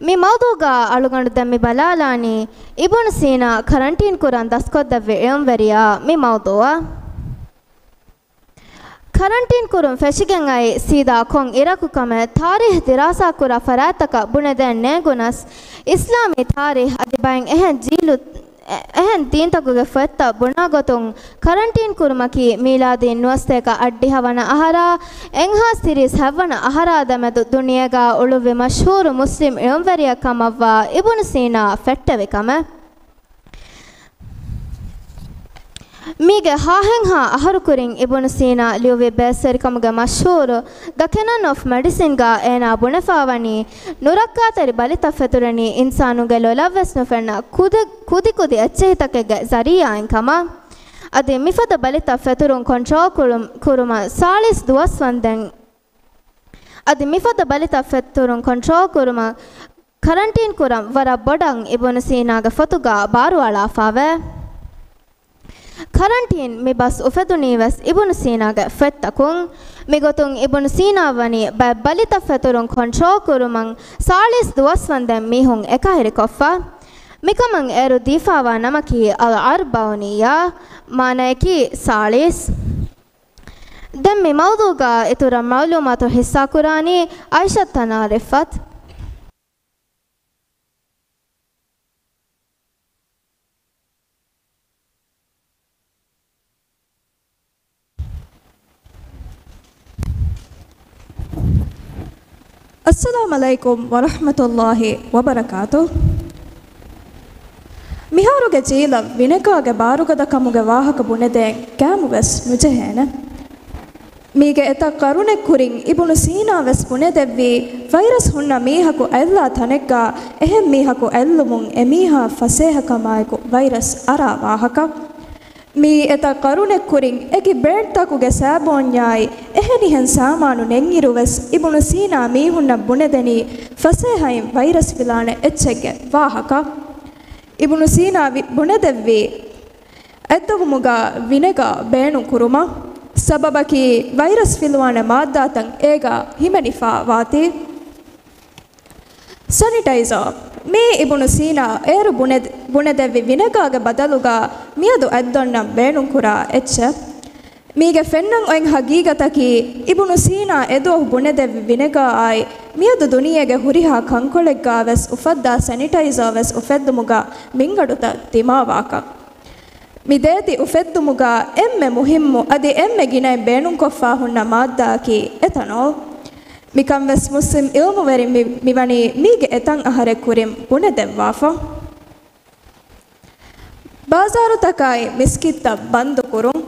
މި މައުޟޫގަ އަޅުގަނޑު ދެން މި ބަލާލާނީ އިބުނު ސީނާ ކަރަންޓީން ކުރަން ދަސްކޮށްދެއްވި އިލްމްވެރިޔާ މި މައުޟޫއަށް. ކަރަންޓީން ކުރުން ފެށިގެން އައި ސީދާ ކޮން އިރަކު ކަމެއް ތާރީހް ދިރާސާ ކުރާ ފަރާތްތަކަށް ބުނެދޭން ނޭނގުނަސް، އިސްލާމީ ތާރީހް އަދި ބައެއް އެހެން ޖީލު، އެ-، އެހެން ދީންތަކުގެ ފޮތްތައް ބުނާ ގޮތުން، ކަރަންޓީން ކުރުމަކީ މީލާދީ ނުވަސަތޭކަ އަށްޑިހަ ވަނަ އަހަރާ، އެއްހާސް ތިރީސް ހަތްވަނަ އަހަރާ ދެމެދު ދުނިޔޭގަ އުޅުއްވި މަޝްހޫރު މުސްލިމް އިލްމްވެރިއެއް ކަމަށްވާ އިބުނު ސީނާ ފެއްޓެވި ކަމެއް. މީގެ ހާހެއްހާ އަހަރު ކުރިން އިބުނު ސީނާ ލިޔުއްވި ބޭސްވެރިކަމުގެ މަޝްހޫރު ދަ ކެނަން އޮފް މެޑިސިންގަ އޭނާ ބުނެފާވަނީ، ނުރައްކާތެރި ބަލިތައް ފެތުރެނީ އިންސާނުގެ ލޮލަށްވެސް ނުފެންނަ ކުދި، ކުދިކުދި އެއްޗެހިތަކެއްގެ ޒަރީއާއިން ކަމަށް. އަދި މިފަދަ ބަލިތައް ފެތުރުން ކޮންޓްރޯލް ކުރު-، ކުރުމަށް ސާޅީސް ދުވަސް ވަންދެން، އަދި މިފަދަ ބަލިތައް ފެތުރުން ކޮންޓްރޯލް ކުރުމަށް ކަރަންޓީން ކުރަން ވަރަށް ބޮޑަށް އިބުނު ސީނާގެ ފޮތުގަ ބާރުއަޅާފަވޭ. ކަރަންޓީން މި ބަސް އުފެދުނީވެސް އިބުނު ސީނާގެ ފޮތްތަކުން. މިގޮތުން އިބުނު ސީނާ ވަނީ ބައެއް ބަލިތައް ފެތުރުން ކޮންޓްރޯލް ކުރުމަށް ސާޅީސް ދުވަސް ވަންދެން މީހުން އެކަހެރިކޮށްފަ. މިކަމަށް އޭރު ދީފާވާ ނަމަކީ އަލް އަރްބައުނިއްޔާ، މާނަޔަކީ ސާޅީސް. ދެން މި މައުޟޫގަ އިތުރަށް މައުލޫމާތު ހިއްސާކުރާނީ އައިޝަތު ތަނާ ރިފްއަތު. އައްސަލާމް ޢަލައިކުމް ވަރަޙްމަތުﷲ ވަބަރަކާތު. މިހާރުގެ ޖީލަށް ވިނެގާގެ ބާރުގަދަކަމުގެ ވާހަކަ ބުނެދޭން ކައިމުވެސް ނުޖެހޭނެ. މީގެ އެތައް ޤަރުނެއް ކުރިން އިބުނު ސީނާ ވެސް ބުނެދެއްވީ، ވައިރަސް ހުންނަ މީހަކު އަތްލާ ތަނެއްގަ އެހެން މީހަކު އަތްލުމުން އެމީހާ ފަސޭހަކަމާއެކު ވައިރަސް އަރާ ވާހަކަ. މިއީ އެތައް ޤަރުނެއް ކުރިން އެކި ބްރޭންޑްތަކުގެ ސާބޯންޏާއި އެހެނިހެން ސާމާނު ނެތްއިރުވެސް އިބުނު ސީނާ މީހުންނަށް ބުނެދެނީ ފަސޭހައިން ވައިރަސް ފިލާނެ އެއްޗެއްގެ ވާހަކަ. އިބުނު ސީނާ ވި-، ބުނެދެއްވީ، އަތްދޮވުމުގަ ވިނެގާ ބޭނުން ކުރުމަށް. ސަބަބަކީ ވައިރަސް ފިލުވާނެ މާއްދާތައް އޭގަ ހިމެނިފާ ވާތީ. ސެނިޓައިޒާ. މިއީ އިބުނު ސީނާ އޭރު ބުނެ-، ބުނެދެއްވި ވިނެގާގެ ބަދަލުގަ މިއަދު އަތްދޮންނަން ބޭނުންކުރާ އެއްޗެއް. މީގެ ފެންނަން އޮތް ހަގީގަތަކީ، އިބުނު ސީނާ އެދުވަހު ބުނެދެއްވި ވިނެގާއާއި، މިއަދު ދުނިޔޭގެ ހުރިހާ ކަންކޮޅެއްގަ ވެސް އުފައްދާ ސެނިޓައިޒާ ވެސް އުފެއްދުމުގަ މިންގަނޑުތައް ދިމާވާކަން. މި ދޭތި އުފެއްދުމުގަ އެންމެ މުހިއްމު އަދި އެންމެ ގިނައިން ބޭނުންކޮށްފާ ހުންނަ މާއްދާއަކީ އެތަނޯލް. މިކަން ވެސް މުސްލިމް އިލްމުވެރިން މި-، މިވަނީ މީގެ އެތައް އަހަރެއް ކުރިން ބުނެދެއްވާފަ. ބާޒާރުތަކާއި މިސްކިތްތައް ބަންދުކުރުން.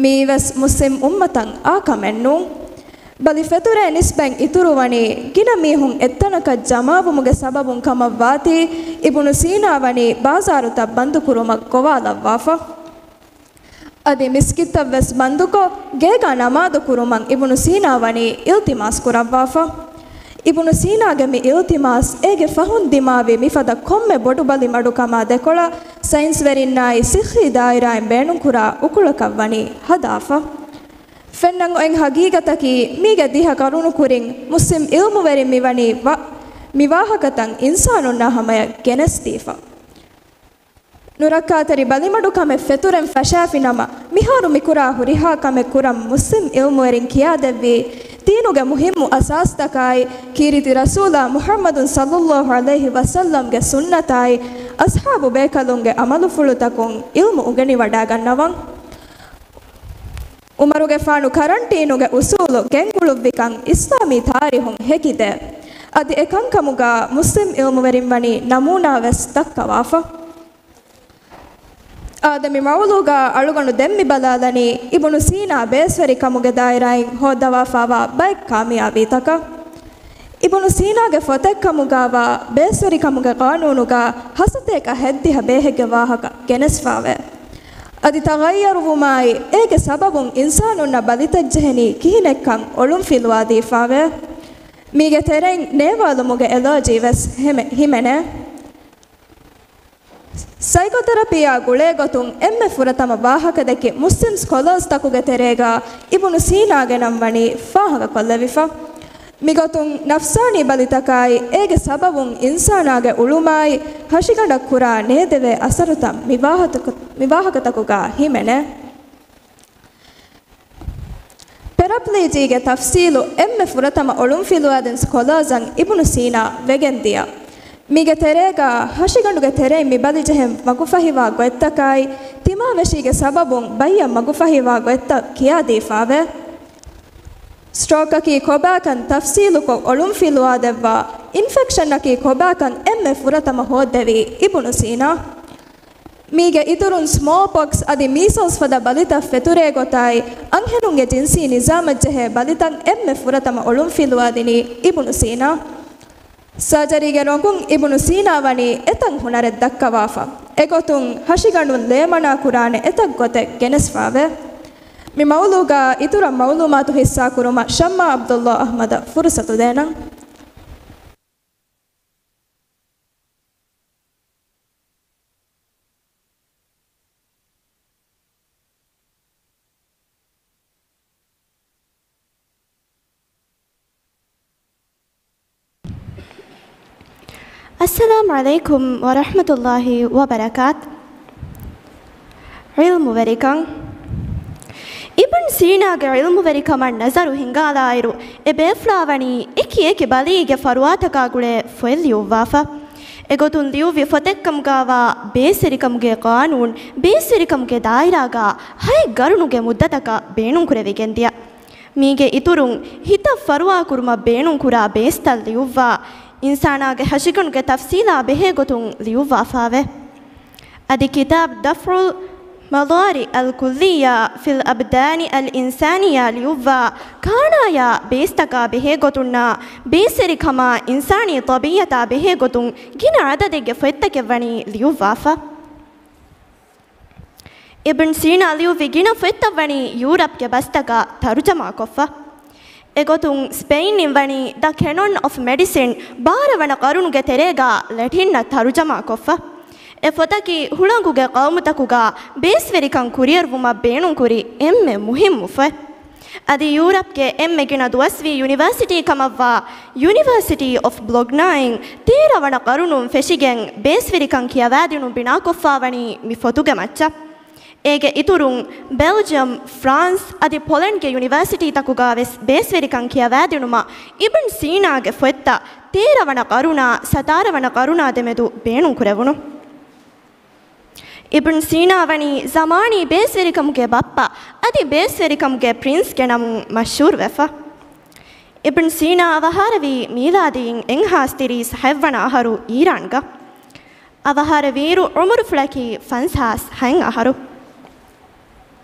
މިއީވެސް މުސްލިމް އުއްމަތަށް އާ ކަމެއް ނޫން. ބަލި ފެތުރޭ ނިސްބަތް އިތުރުވަނީ ގިނަ މީހުން އެއްތަނަކަށް ޖަމާވުމުގެ ސަބަބުން ކަމަށްވާތީ، އިބުނު ސީނާ ވަނީ ބާޒާރުތައް ބަންދުކުރުމަށް ގޮވާލައްވާފަ. އަދި މިސްކިތްތައް ވެސް ބަންދުކޮށް، ގޭގަ ނަމާދު ކުރުމަށް އިބުނު ސީނާ ވަނީ އިލްތިމާސް ކުރައްވާފަ. އިބުނު ސީނާގެ މި އިލްތިމާސް އޭގެ ފަހުން ދިމާވި މިފަދަ ކޮންމެ ބޮޑު ބަލި މަޑުކަމާ ދެކޮޅަށް ސައިންސްވެރިންނާއި ސިއްހީ ދާއިރާއިން ބޭނުންކުރާ އުކުޅަކަށް ވަނީ ހަދާފަ. ފެންނަން އޮތް ހަގީގަތަކީ، މީގެ ދިހަ ޤަރުނު ކުރިން މުސްލިމް އިލްމުވެރިން މިވަނީ ވަ-، މި ވާހަކަތައް އިންސާނުންނާ ހަމަޔަށް ގެނެސްދީފަ. ނުރައްކާތެރި ބަލިމަޑުކަމެއް ފެތުރެން ފަށާފިނަމަ، މިހާރު މިކުރާ ހުރިހާ ކަމެއް ކުރަން މުސްލިމް އިލްމުވެރިން ކިޔާދެއްވީ، ދީނުގެ މުހިއްމު އަސާސްތަކާއި، ކީރިތި ރަސޫލާ މުޙައްމަދު ޞައްލައްލާހު ޢަލައިހި ވަސައްލަމްގެ ސުންނަތާއި، އަޞްޙާބު ބޭކަލުންގެ ޢަމަލުފުޅުތަކުން އިލްމު އުނގެނިވަޑައިގަންނަވަން. ޢުމަރުގެފާނު ކަރަންޓީނުގެ އުސޫލު ގެންގުޅުއްވިކަން އިސްލާމީ ތާރީހުން ހެކިދޭ. އަދި އެކަންކަމުގަ މުސްލިމް އިލްމުވެރިން ވަނީ ނަމޫނާވެސް ދައްކަވާފަ. އާދެ، މި މައުޟޫގަ އަޅުގަނޑު ދެން މި ބަލާލަނީ، އިބުނު ސީނާ ބޭސްވެރިކަމުގެ ދާއިރާއިން ހޯއްދަވާފާވާ ބައެއް ކާމިޔާބީތަކަށް. އިބުނު ސީނާގެ ފޮތެއްކަމުގަވާ ބޭސްވެރިކަމުގެ ޤާނޫނުގަ ހަސަތޭކަ ހަތްދިހަ ބޭހެއްގެ ވާހަކަ ގެނެސްފާވޭ. އަދި ތަޣައްޔަރުވުމާއި، އޭގެ ސަބަބުން އިންސާނުންނަށް ބަލިތައްޖެހެނީ ކިހިނެއްކަން އޮޅުންފިލުވާދީފާވޭ. މީގެ ތެރެއިން ނޭވާލުމުގެ އެލާޖީ ވެސް ހެމެ-، ހިމެނޭ. ސައިކޯތެރަޕީއާ ގުޅޭގޮތުން އެންމެ ފުރަތަމަ ވާހަކަދެއްކި މުސްލިމް ސްކޮލާސްތަކުގެ ތެރޭގަ އިބުނު ސީނާގެ ނަން ވަނީ ފާހަގަކޮށްލެވިފަ. މިގޮތުން ނަފްސާނީ ބަލިތަކާއި، އޭގެ ސަބަބުން އިންސާނާގެ އުޅުމާއި، ހަށިގަނޑަށް ކުރާ ނޭދެވޭ އަސަރުތައް މި ވާހަތަކު-، މި ވާހަކަތަކުގަ ހިމެނޭ. ޕެރަ ޕެރަޕްލެޖީގެ ތަފްސީލު އެންމެ ފުރަތަމަ އޮޅުންފިލުވާދިން ސްކޮލާޒަށް އިބުނު ސީނާ ވެގެންދިޔަ. މީގެ ތެރޭގަ ހަށިގަނޑުގެ ތެރެއިން މި ބަލިޖެހެން ވަގުފަހިވާ ގޮތްތަކާއި، ތިމާވެށީގެ ސަބަބުން ބައްޔަށް ވަގުފަހިވާ ގޮތްތައް ކިޔާދީފާވޭ. ސްޓްރޯކަކީ ކޮބާކަން ތަފްސީލުކޮށް އޮޅުންފިލުވާދެއްވާ، އިންފެކްޝަންއަކީ ކޮބާކަން އެންމެ ފުރަތަމަ ހޯއްދެވީ އިބުނު ސީނާ. މީގެ އިތުރުން ސްމޯލްޕޮކްސް އަދި މީސަލްސް ފަދަ ބަލިތައް ފެތުރޭ ގޮތާއި، އަންހެނުންގެ ޖިންސީ ނިޒާމަށްޖެހޭ ބަލިތައް އެންމެ ފުރަތަމަ އޮޅުންފިލުވާދިނީ އިބުނު ސީނާ. ސާޖަރީގެ ރޮނގުން އިބުނު ސީނާ ވަނީ އެތަން ހުނަރެއް ދައްކަވާފަ. އެގޮތުން ހަށިގަނޑުން ލޭމަނާ ކުރާނެ އެތައް ގޮތެއް ގެނެސްފާވޭ. މި މައުލޫގަ އިތުރަށް މައުލޫމާތު ހިއްސާކުރުމަށް ޝައްމާ ޢަބްދުﷲ އަޙްމަދަށް ފުރުސަތު ދޭނަން. އައްސަލާމު ޢަލައިކުމް ވަރަޙްމަތުﷲ ވަބަރަކާތު. ޢިލްމުވެރިކަން. އިބްން ސީނާގެ ޢިލްމުވެރިކަމަށް ނަޒަރު ހިނގާލާއިރު، އެ ބޭފުޅާ ވަނީ އެކި އެކި ބަލީގެ ފަރުވާތަކާ ގުޅޭ ފޮތް ލިޔުއްވާފަ. އެގޮތުން ލިޔުއްވި ފޮތެއްކަމުގާވާ ބޭސްވެރިކަމުގެ ޤާނޫނު، ބޭސްވެރިކަމުގެ ދާއިރާގާ ހަތް ގަރުނުގެ މުއްދަތަކަށް ބޭނުންކުރެވިގެންދިޔަ. މީގެ އިތުރުން، ހިތަށް ފަރުވާކުރުމަށް ބޭނުންކުރާ ބޭސްތައް ލިޔުއްވާ، އިންސާނާގެ ހަށިގަނޑުގެ ތަފްސީލާ ބެހޭގޮތުން ލިޔުއްވާފާވޭ. އަދި ކިތާބު ދަފްޢުލް މަޟާރިޢަލް ކުއްލިއްޔާ ފިލް އަބްދާނި އަލް އިންސާނިއްޔާ ލިޔުއްވާ، ކާނާޔާ ބޭސްތަކާ ބެހޭގޮތުންނާ، ބޭސްވެރިކަމާ އިންސާނީ ޠަބީޢަތާ ބެހޭގޮތުން ގިނަ ޢަދަދެއްގެ ފޮތްތަކެއް ވަނީ ލިޔުއްވާފަ. އިބްން ސީނާ ލިޔުއްވި ގިނަ ފޮތްތައް ވަނީ ޔޫރަޕްގެ ބަސްތަކަށް ތަރުޖަމާކޮށްފަ. އެގޮތުން ސްޕެއިންއިން ވަނީ ދަ ކެނޮން އޮފް މެޑިސިން ބާރަ ވަނަ ޤަރުނުގެ ތެރޭގާ ލެޓިންއަށް ތަރުޖަމާކޮށްފަ. އެ ފޮތަކީ ހުޅަނގުގެ ޤައުމުތަކުގާ ބޭސްވެރިކަން ކުރިއެރުވުމަށް ބޭނުންކުރި އެންމެ މުހިއްމު ފޮތް. އަދި ޔޫރަޕްގެ އެންމެ ގިނަ ދުވަސްވީ ޔުނިވާސިޓީ ކަމަށްވާ ޔުނިވާސިޓީ އޮފް ބޮލޮގްނާއިން ތޭރަ ވަނަ ޤަރުނުން ފެށިގެން ބޭސްވެރިކަން ކިޔަވާދިނުން ބިނާކޮށްފާވަނީ މި ފޮތުގެ މައްޗަށް. އޭގެ އިތުރުން، ބެލްޖިއަމް، ފްރާންސް އަދި ޕޮލެންޑްގެ ޔުނިވާސިޓީތަކުގާވެސް ބޭސްވެރިކަން ކިޔަވާދިނުމަށް އިބްން ސީނާގެ ފޮތްތައް ތޭރަ ވަނަ ޤަރުނާ ސަތާރަ ވަނަ ޤަރުނާ ދެމެދު ބޭނުންކުރެވުނު. އިބްން ސީނާ ވަނީ ޒަމާނީ ބޭސްވެރިކަމުގެ ބައްޕަ އަދި ބޭސްވެރިކަމުގެ ޕްރިންސްގެ ނަމުން މަޝްހޫރުވެފަ. އިބްން ސީނާ އަވަހާރަވީ މީލާދީއިން އެއްހާސް ތިރީސް ހަތްވަނަ އަހަރު އީރާންގަ. އަވަހާރަވިއިރު އުމުރުފުޅަކީ ފަންސާސް ހަތް އަހަރު.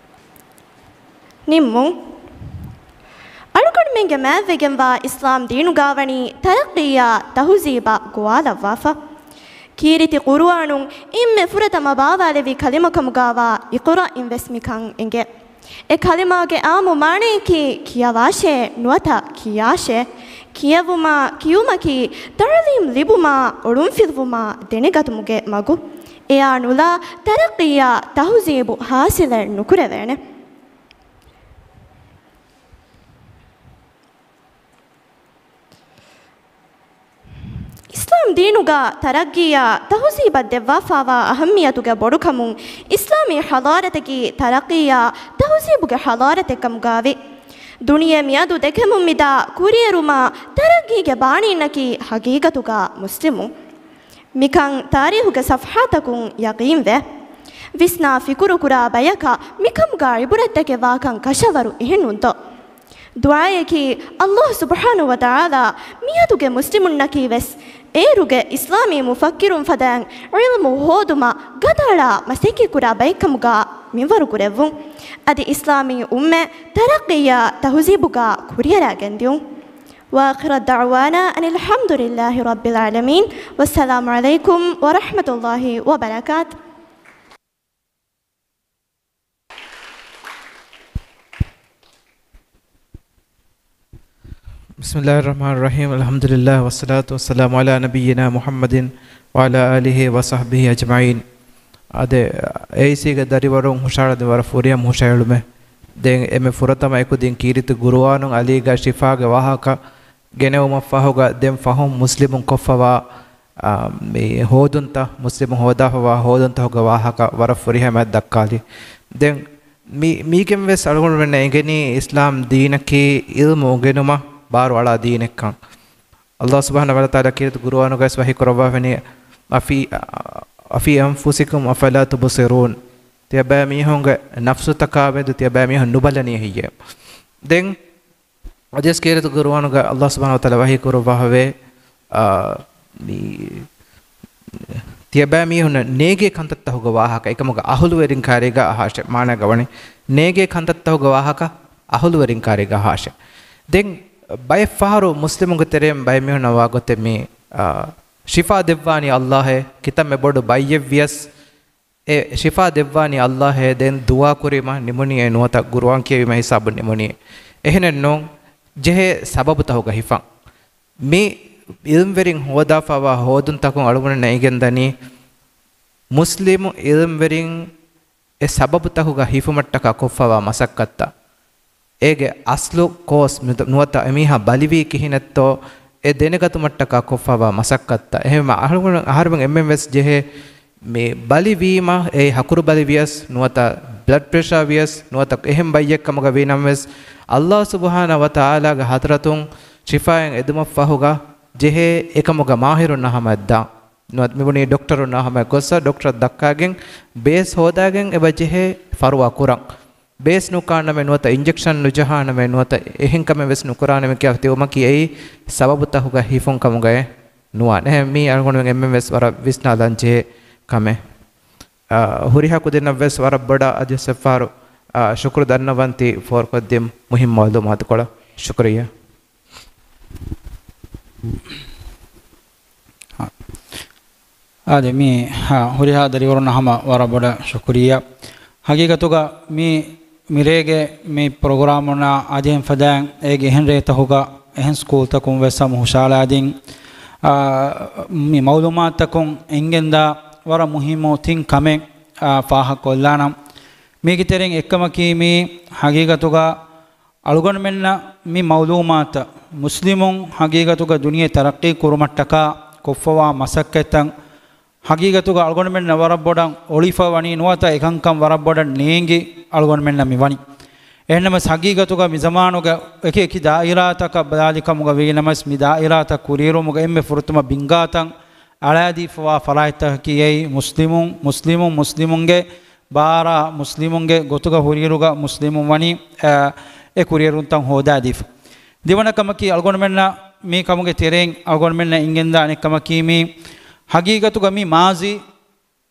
ނިންމުން. އަޅުގަނޑުމެންގެ މާތްވެގެންވާ އިސްލާމް ދީނުގާވަނީ ތަރައްޤީއާ ތަހުޒީބާ ގޮވާލައްވާފަ. ކީރިތި ޤުރުއާނުން އެންމެ ފުރަތަމަ ބާވާލެއްވި ކަލިމަކަމުގާވާ އިޤްރައިން ވެސް މިކަން އެނގޭ. އެ ކަލިމާގެ އާއްމު މާނަޔަކީ ކިޔަވާށޭ ނުވަތަ ކިޔާށޭ. ކިޔެވުމާ ކިޔުމަކީ ތަޢުލީމް ލިބުމާ އޮޅުންފިލުވުމާ ދެނެގަތުމުގެ މަގު. އެއާ ނުލާ ތަރައްޤީއާ ތަހުޒީބު ހާސިލެއް ނުކުރެވޭނެ. އިސްލާމް ދީނުގަ ތަރައްގީއާ ތަހުޒީބަށް ދެއްވާފާވާ އަހައްމިޔަތުގެ ބޮޑުކަމުން އިސްލާމީ ޙަޟާރަތަކީ ތަރައްގީއާ ތަހުޒީބުގެ ޙަޟާރަތެއްކަމުގާވި. ދުނިޔެ މިއަދު ދެކެމުން މިދާ ކުރިއެރުމާ ތަރައްގީގެ ބާނީންނަކީ ހަގީގަތުގަ މުސްލިމުން. މިކަން ތާރީހުގެ ސަފްޙާތަކުން ޔަޤީންވޭ. ވިސްނާ ފިކުރުކުރާ ބަޔަކަށް މިކަމުގަ ޢިބުރަތްތަކެއް ވާކަން ކަށަވަރު އެހެންނުންތޯ؟ ދުޢާއަކީ، ﷲ ސުބްޙާނަހޫ ވަތަޢާލާ މިއަދުގެ މުސްލިމުންނަކީވެސް އޭރުގެ އިސްލާމީ މުފައްކިރުން ފަދައިން ޢިލްމު ހޯދުމަށް ގަދައަޅާ މަސައްކަތްކުރާ ބައެއްކަމުގަ މިންވަރު ކުރެއްވުން. އަދި އިސްލާމީ އުއްމަތް ތަރައްޤީއާ ތަހުޒީބުގަ ކުރިއަރާގެންދިޔުން. وآخر دعوانا أن الحمد لله رب العالمين. والسلام عليكم ورحمة الله وبركاته. بسم الله الرحمن الرحيم. الحمد لله والصلاة والسلام على نبينا محمد وعلى آله وصحبه أجمعين. އާދެ، އޭއިސީގެ ދަރިވަރުން ހުށަހަޅަދިން ވަރަށް ފުރިހަމަ ހުށަހެޅުމެއް. ދެން އެންމެ ފުރަތަމަ އެކުދިން ކީރިތި ޤުރުއާނުން ޢަލީގެ ޝިފާގެ ވާހަކަ ގެނެވުމަށްފަހުގަ ދެން ފަހުން މުސްލިމުން ކޮށްފަވާ، އާ، މި ހޯދުންތައް، މުސްލިމުން ހޯދާފަވާ ހޯދުންތަކުގެ ވާހަކަ ވަރަށް ފުރިހަމައަށް ދައްކާލި. ދެން މި، މީގެން ވެސް އަޅުގަނޑުމެންނަށް އެނގެނީ އިސްލާމް ދީނަކީ ޢިލްމު އުނގެނުމަށް ބާރު އަޅާ ދީނެއްކަން. ﷲ ސުބްޙާނަހޫ ވަތަޢާލާ ކީރިތި ޤުރުއާނުގައި ވަޙީ ކުރައްވާފައިވަނީ، "أفي، أفي أنفسكم أفلا تبصرون." ތިޔަބައިމީހުންގެ ނަފްސުތަކާ މެދު ތިޔަބައިމީހުން ނުބަލަނީ ހެއްޔޭ؟ ދެން އަދިވެސް ކީރިތި ޤުރުއާނުގައި ﷲ ސުބްޙާނަހޫ ވަތަޢާލާ ވަޙީ ކުރައްވާފަވޭ، އާ، މި، ތިޔަބައިމީހުންނަށް ނޭގޭ ކަންތައްތަކުގެ ވާހަކަ، އެކަމުގެ އަހުލުވެރިން ކާރީގަ އަހާށޭ، މާނައިގަ ވަނީ، ނޭގޭ ކަންތައްތަކުގެ ވާހަކަ އަހުލުވެރިން ކާރީގަ އަހާށޭ. ދެން ބައެއް ފަހަރު މުސްލިމުންގެ ތެރެއިން ބައެއް މީހުންނަށް ވާ ގޮތެއް މި، އާ، ޝިފާ ދެއްވާނީ ﷲ އޭ، ކިތަންމެ ބޮޑު ބައްޔެއް ވިޔަސް، އެ ޝިފާ ދެއްވާނީ ﷲ އޭ، ދެން ދުޢާ ކުރީމަ ނިމުނީ އޭ ނުވަތަ ޤުރުއާން ކިޔެވީމަ ހިސާބުން ނިމުނީ. އެހެނެއް ނޫން، ޖެހޭ ސަބަބުތަކުގަ ހިފަން. މި ޢިލްމްވެރިން ހޯދާފައިވާ ހޯދުންތަކުން އަޅުގަނޑުމެންނަށް އެނގެންދަނީ، މުސްލިމު ޢިލްމްވެރިން އެ ސަބަބުތަކުގަ ހިފުމަށްޓަކާ ކޮށްފައިވާ މަސައްކަތްތައް، އޭގެ އަސްލު ކޯސް މި-، ނުވަތަ އެމީހާ ބަލިވީ ކިހިނެއްތޯ، އެ ދެނެގަތުމަށްޓަކާ ކޮށްފައިވާ މަސައްކަތްތައް. އެހެންވީމަ އަހަރުމެން، އަހަރުމެން އެންމެން ވެސް ޖެހޭ މި ބަލި ވީމަ، އެ ހަކުރު ބަލި ވިޔަސް، ނުވަތަ ބްލަޑް ޕްރެޝާ ވިޔަސް، ނުވަތަ އެހެން ބައްޔެއް ކަމުގަ ވީ ނަމަވެސް، ﷲ ސުބްޙާނަހޫ ވަތަޢާލާގެ ޙަޟްރަތުން ޝިފާއެއް އެދުމަށްފަހުގަ ޖެހޭ އެކަމުގަ މާހިރުންނާ ހަމަޔަށް ދާން. ނުވަތަ މިބުނީ ޑޮކްޓަރުންނާ ހަމަޔަށް ގޮއްސަ، ޑޮކްޓަރަށް ދައްކާގެން ބޭސް ހޯދާގެން އެބަ ޖެހޭ ފަރުވާ ކުރަން. ބޭސް ނުކާނަމޭ ނުވަތަ އިންޖެކްޝަން ނުޖަހާނަމޭ ނުވަތަ އެހެން ކަމެއް ވެސް ނުކުރާނަމޭ ކިޔާ ތިބުމަކީ އެއީ ސަބަބުތަކުގަ ހިފުން ކަމުގައެއް ނުވާނެ. އެހެން މީ އަޅުގަނޑުމެން އެންމެން ވެސް ވަރަށް ވިސްނާލަން ޖެހޭ ކަމެއް. އާ، ހުރިހާ ކުދިންނަށް ވެސް ވަރަށް ބޮޑަށް އަދިވެސް އެއްފަހަރު، އާ، ޝުކުރު ދަންނަވަންތީ ފޯރުކޮށްދިން މުހިންމު މަޢުލޫމާތުކޮޅަށް. ޝުކުރިއްޔާ. އާދެ، މި، ހާ، ހުރިހާ ދަރިވަރުންނަށް ހަމަ ވަރަށް ބޮޑަށް ޝުކުރިއްޔާ. ހަގީގަތުގަ މި، މިރޭގެ މި ޕްރޮގްރާމުންނާ އަދިހެން ފަދައިން އޭގެ އެހެން ރޭތަކުގަ އެހެން ސްކޫލްތަކުން ވެސް ހަމަ ހުށަހަޅާދިން، އާ، މި މަޢުލޫމާތުތަކުން އެނގެންދާ ވަރަށް މުހިއްމު ތިން ކަމެއް، އާ، ފާހަގަކޮށްލާނަން. މީގެ ތެރެއިން އެއްކަމަކީ މި ހަގީގަތުގަ އަޅުގަނޑުމެންނަށް މި މަޢުލޫމާތަށް މުސްލިމުން ހަގީގަތުގަ ދުނިޔެ ތަރައްޤީ ކުރުމަށްޓަކާ ކޮށްފަވާ މަސައްކަތްތައް ހަގީގަތުގަ އަޅުގަނޑުމެންނަށް ވަރަށް ބޮޑަށް އޮޅިފަ ވަނީ ނުވަތަ އެކަންކަން ވަރަށް ބޮޑަށް ނޭނގި އަޅުގަނޑުމެންނަށް މި ވަނީ. އެހެންނަމަވެސް ހަގީގަތުގަ މި ޒަމާނުގަ އެކި އެކި ދާއިރާތަކަށް ބަލާލި ކަމުގަ ވީ ނަމަވެސް މި ދާއިރާތައް ކުރިއެރުމުގަ އެންމެ ފުރަތަމަ ބިންގާތައް އަޅާދީފަވާ ފަރާތްތަކަކީ އެއީ މުސްލިމުން، މުސްލިމުން، މުސްލިމުންގެ ބާރާ މުސްލިމުންގެ ގޮތުގަ ހުރިއިރުގަ މުސްލިމުން ވަނީ، އަ، އެ ކުރިއެރުންތައް ހޯދާދީފަ. ދެވަނަ ކަމަކީ އަޅުގަނޑުމެންނަށް މި ކަމުގެ ތެރެއިން އަޅުގަނޑުމެންނަށް އެނގެންދާ އަނެއް ކަމަކީ މި ހަގީގަތުގަ މި މާޒީ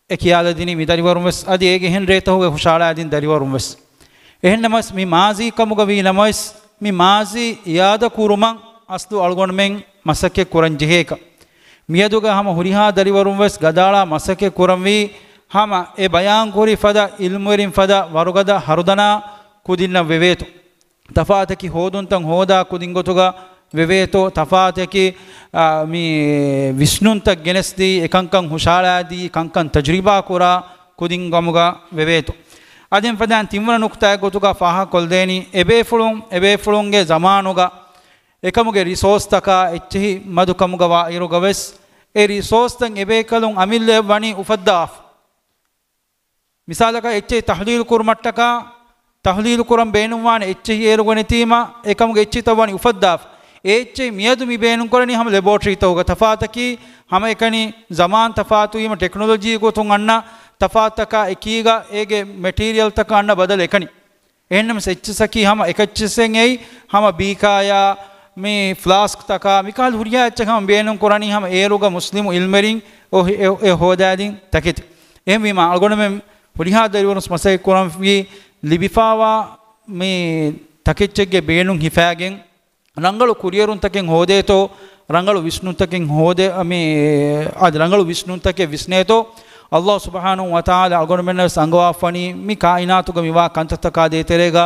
އެ ކިޔާލަދިނީ މި ދަރިވަރުން ވެސް އަދި އޭގެ އެހެން ރޭތަކުގެ ހުށަހަޅާދިން ދަރިވަރުން ވެސް. އެހެންނަމަވެސް މި މާޒީ ކަމުގަ ވީ ނަމަވެސް މި މާޒީ އިއާދަ ކުރުމަށް އަސްލު އަޅުގަނޑުމެން މަސައްކަތް ކުރަން ޖެހޭކަށް. މިއަދުގަ ހަމަ ހުރިހާ ދަރިވަރުން ވެސް ގަދައަޅާ މަސައްކަތް ކުރަންވީ ހަމަ އެ ބަޔާންކުރި ފަދަ އިލްމުވެރިން ފަދަ ވަރުގަދަ ހަރުދަނާ ކުދިންނަށް ވެވޭތޯ. ތަފާތަކި ހޯދުންތައް ހޯދާ ކުދިން ގޮތުގަ ވެވޭތޯ، ތަފާތަކި، އާ، މި ވިސްނުންތައް ގެނެސްދީ، އެކަންކަން ހުށަހަޅާދީ، ކަންކަން ތަޖުރިބާ ކުރާ ކުދިން ގަމުގަ ވެވޭތޯ. އަދި އެންމެ ފަދައިން ތިންވަނަ ނުކުތާއެއް ގޮތުގަ ފާހަގަކޮށްދޭނީ، އެބޭފުޅުން، އެބޭފުޅުންގެ ޒަމާނުގަ އެކަމުގެ ރިސޯސްތަކާ އެއްޗެހި މަދުކަމުގަ ވާއިރުގަ ވެސް، އެ ރިސޯސްތައް އެބޭކަލުން އަމިއްލައަށް ވަނީ އުފައްދާފަ. މިސާލަކަށް އެއްޗެހި ތަޙްލީލު ކުރުމަށްޓަކާ، ތަޙްލީލު ކުރަން ބޭނުންވާނެ އެއްޗެހި އޭރުގަ ނެތީމަ، އެކަމުގެ އެއްޗެހިތައް ވަނީ އުފައްދާފަ. އެ އެއްޗެހި މިއަދު މި ބޭނުންކުރަނީ ހަމަ ލެބޯޓްރީތަކުގަ ތަފާތަކީ، ހަމައެކަނި ޒަމާން ތަފާތުވީމަ ޓެކްނޮލޮޖީ ގޮތުން އަންނަ ތަފާތަކާ އެކީގަ އޭގެ މެޓީރިއަލްތަކަށް އަންނަ ބަދަލެއް އެކަނި. އެހެންނަމަސް އެއްޗިއްސަކީ ހަމަ އެކައްޗިއްސެއް އެއީ ހަމަ ބީކާޔާ މި ފްލާސްކްތަކާ މިކަހަލަ ހުރިހާ އެއްޗެއް ހަމަ ބޭނުން ކުރަނީ ހަމަ އޭރުގަ މުސްލިމު އިލްމެރިން އޮ-، އެ-، އެ ހޯދާދިން ތަކެތި. އެހެންވީމަ އަޅުގަނޑުމެން ހުރިހާ ދަރިވަރުން މަސައްކަތް ކުރަންވީ ލިބިފާވާ މި ތަކެއްޗެއްގެ ބޭނުން ހިފާގެން ރަނގަޅު ކުރިއެރުންތަކެއް ހޯދޭތޯ، ރަނގަޅު ވިސްނުންތަކެއް ހޯދޭ، މި، އަދި ރަނގަޅު ވިސްނުންތަކެއް ވިސްނޭތޯ، ﷲ ސުބްޙާނަހޫ ވަތަޢާލާ އަޅުގަނޑުމެންނަށް ވެސް އަންގަވާފަނީ މި ކާއިނާތުގަ މިވާ ކަންތައްތަކާ ދޭތެރޭގަ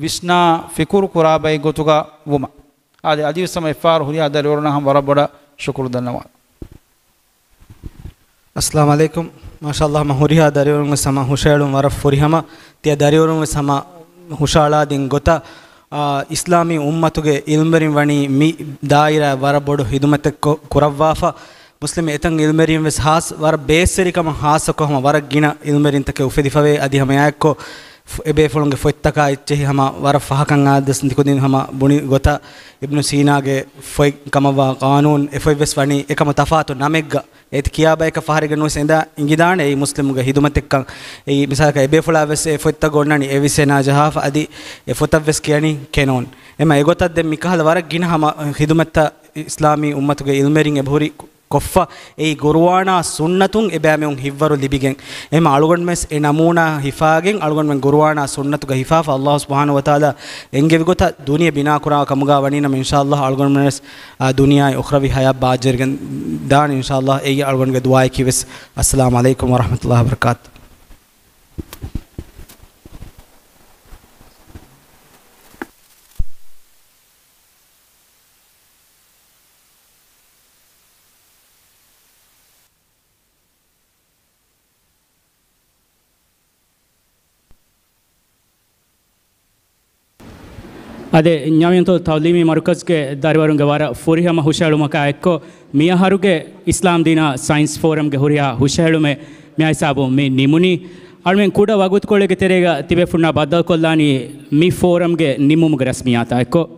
ވިސްނާ ފިކުރު ކުރާ ބައެއް ގޮތުގަ ވުމަށް. އާދެ، އަދިވެސް ހަމަ އެއްފަހަރު ހުރިހާ ދަރިވަރުންނަށް ހަމަ ވަރަށް ބޮޑަށް ޝުކުރު ދަންނަވާނެ. އައްސަލާމު ޢަލައިކުމް. މާޝާﷲ، ހަމަ ހުރިހާ ދަރިވަރުން ވެސް ހަމަ ހުށައެޅުން ވަރަށް ފުރިހަމަ. ތިޔަ ދަރިވަރުން ވެސް ހަމަ ހުށައަޅާދިން ގޮތަށް، އާ، އިސްލާމީ އުއްމަތުގެ އިލްމްވެރިން ވަނީ މި ދާއިރާއަށް ވަރަށް ބޮޑު ޚިދުމަތެއް ކޮ-، ކުރައްވާފަ. މުސްލިމް އެތަން އިލްމްވެރިން ވެސް ހާސް ވަރަށް ބޭއްސެރިކަމަށް ހާއްސަކޮށް ހަމަ ވަރަށް ގިނަ އިލްމްވެރިންތަކެއް އުފެދިފަވޭ. އަދި ހަމައެއާއެއްކޮށް އެބޭފުޅުންގެ ފޮތްތަކާ އެއްޗެހި ހަމަ ވަރަށް ފަހަކަށް އާދަސް ތިކުދިން ހަމަ ބުނި ގޮތަށް އިބްނު ސީނާގެ ފޮތް ކަމަށްވާ ޤާނޫން އެ ފޮތްވެސް ވަނީ އެކަމަށް ތަފާތު ނަމެއްގަ. އޭތި ކިޔާ ބަޔަކަށް ފަހަރެއްގަ ނުވެސް އެނދާ އިނގިދާނެ އެއީ މުސްލިމުގެ ހިދުމަތެއްކަން. އެއީ މިސާލަކަށް އެބޭފުޅާ ވެސް އެ ފޮތްތައް އޮންނަނީ އެވިސް އޭނާ ޖަހާފަ އަދި އެ ފޮތަށް ވެސް ކިޔަނީ ކެނޫން. އެމަ އެގޮތަށް ދެން މިކަހަލަ ވަރަށް ގިނަ ހަމަ ހިދުމަތްތައް އިސްލާމީ އުއްމަތުގެ އިލްމެރިން އެބަހުރި ކޮށްފަ އެއީ ގުރުއާނާ ސުންނަތުން އެބައިމީހުން ހިއްވަރު ލިބިގެން. އެހެމަ އަޅުގަނޑުމެސް އެ ނަމޫނާ ހިފާގެން އަޅުގަނޑުމެން ގުރުއާނާ ސުންނަތުގަ ހިފާފަ އައްލާހު ސުބްޙާނަހު ވަތަޢާލާ އެންގެވި ގޮތަށް ދުނިޔެ ބިނާކުރާ ކަމުގަ ވަނީނަމަ އިންޝާއައްލާހު އަޅުގަނޑުމެންވެސް އާ ދުނިޔެއާއި އުޚްރަވީ ހަޔާތް ބާއްޖަވެރިގެން ދާނެ އިންޝާއައްލާހު. އެއީ އަޅުގަނޑުގެ ދުޢާއަކީވެސް. އައްސަލާމު ޢަލައިކުމް ވަރަޙްމަތުﷲި ވަބަރަކާތު. އަދި ނިޔާމިންތޯ ތަޢުލީމީ މަރުކަޒުގެ ދަރިވަރުންގެ ވަރަށް ފުރިހަމަ ހުށަހެޅުމަކާ އެއްކޮށް، މިއަހަރުގެ އިސްލާމް ދީނާ ސައިންސް ފޯރަމްގެ ހުރިހާ ހުށަހެޅުމެއް މިހާ ހިސާބުން މި ނިމުނީ. އަޅުމެން ކުޑަ ވަގުތުކޮޅެއްގެ ތެރޭގަ ތިބޭފުޅުންނާ ބައްދަލުކޮށްލާނީ މި ފޯރަމްގެ ނިމުމުގެ ރަސްމިއްޔާތާ އެއްކޮށް.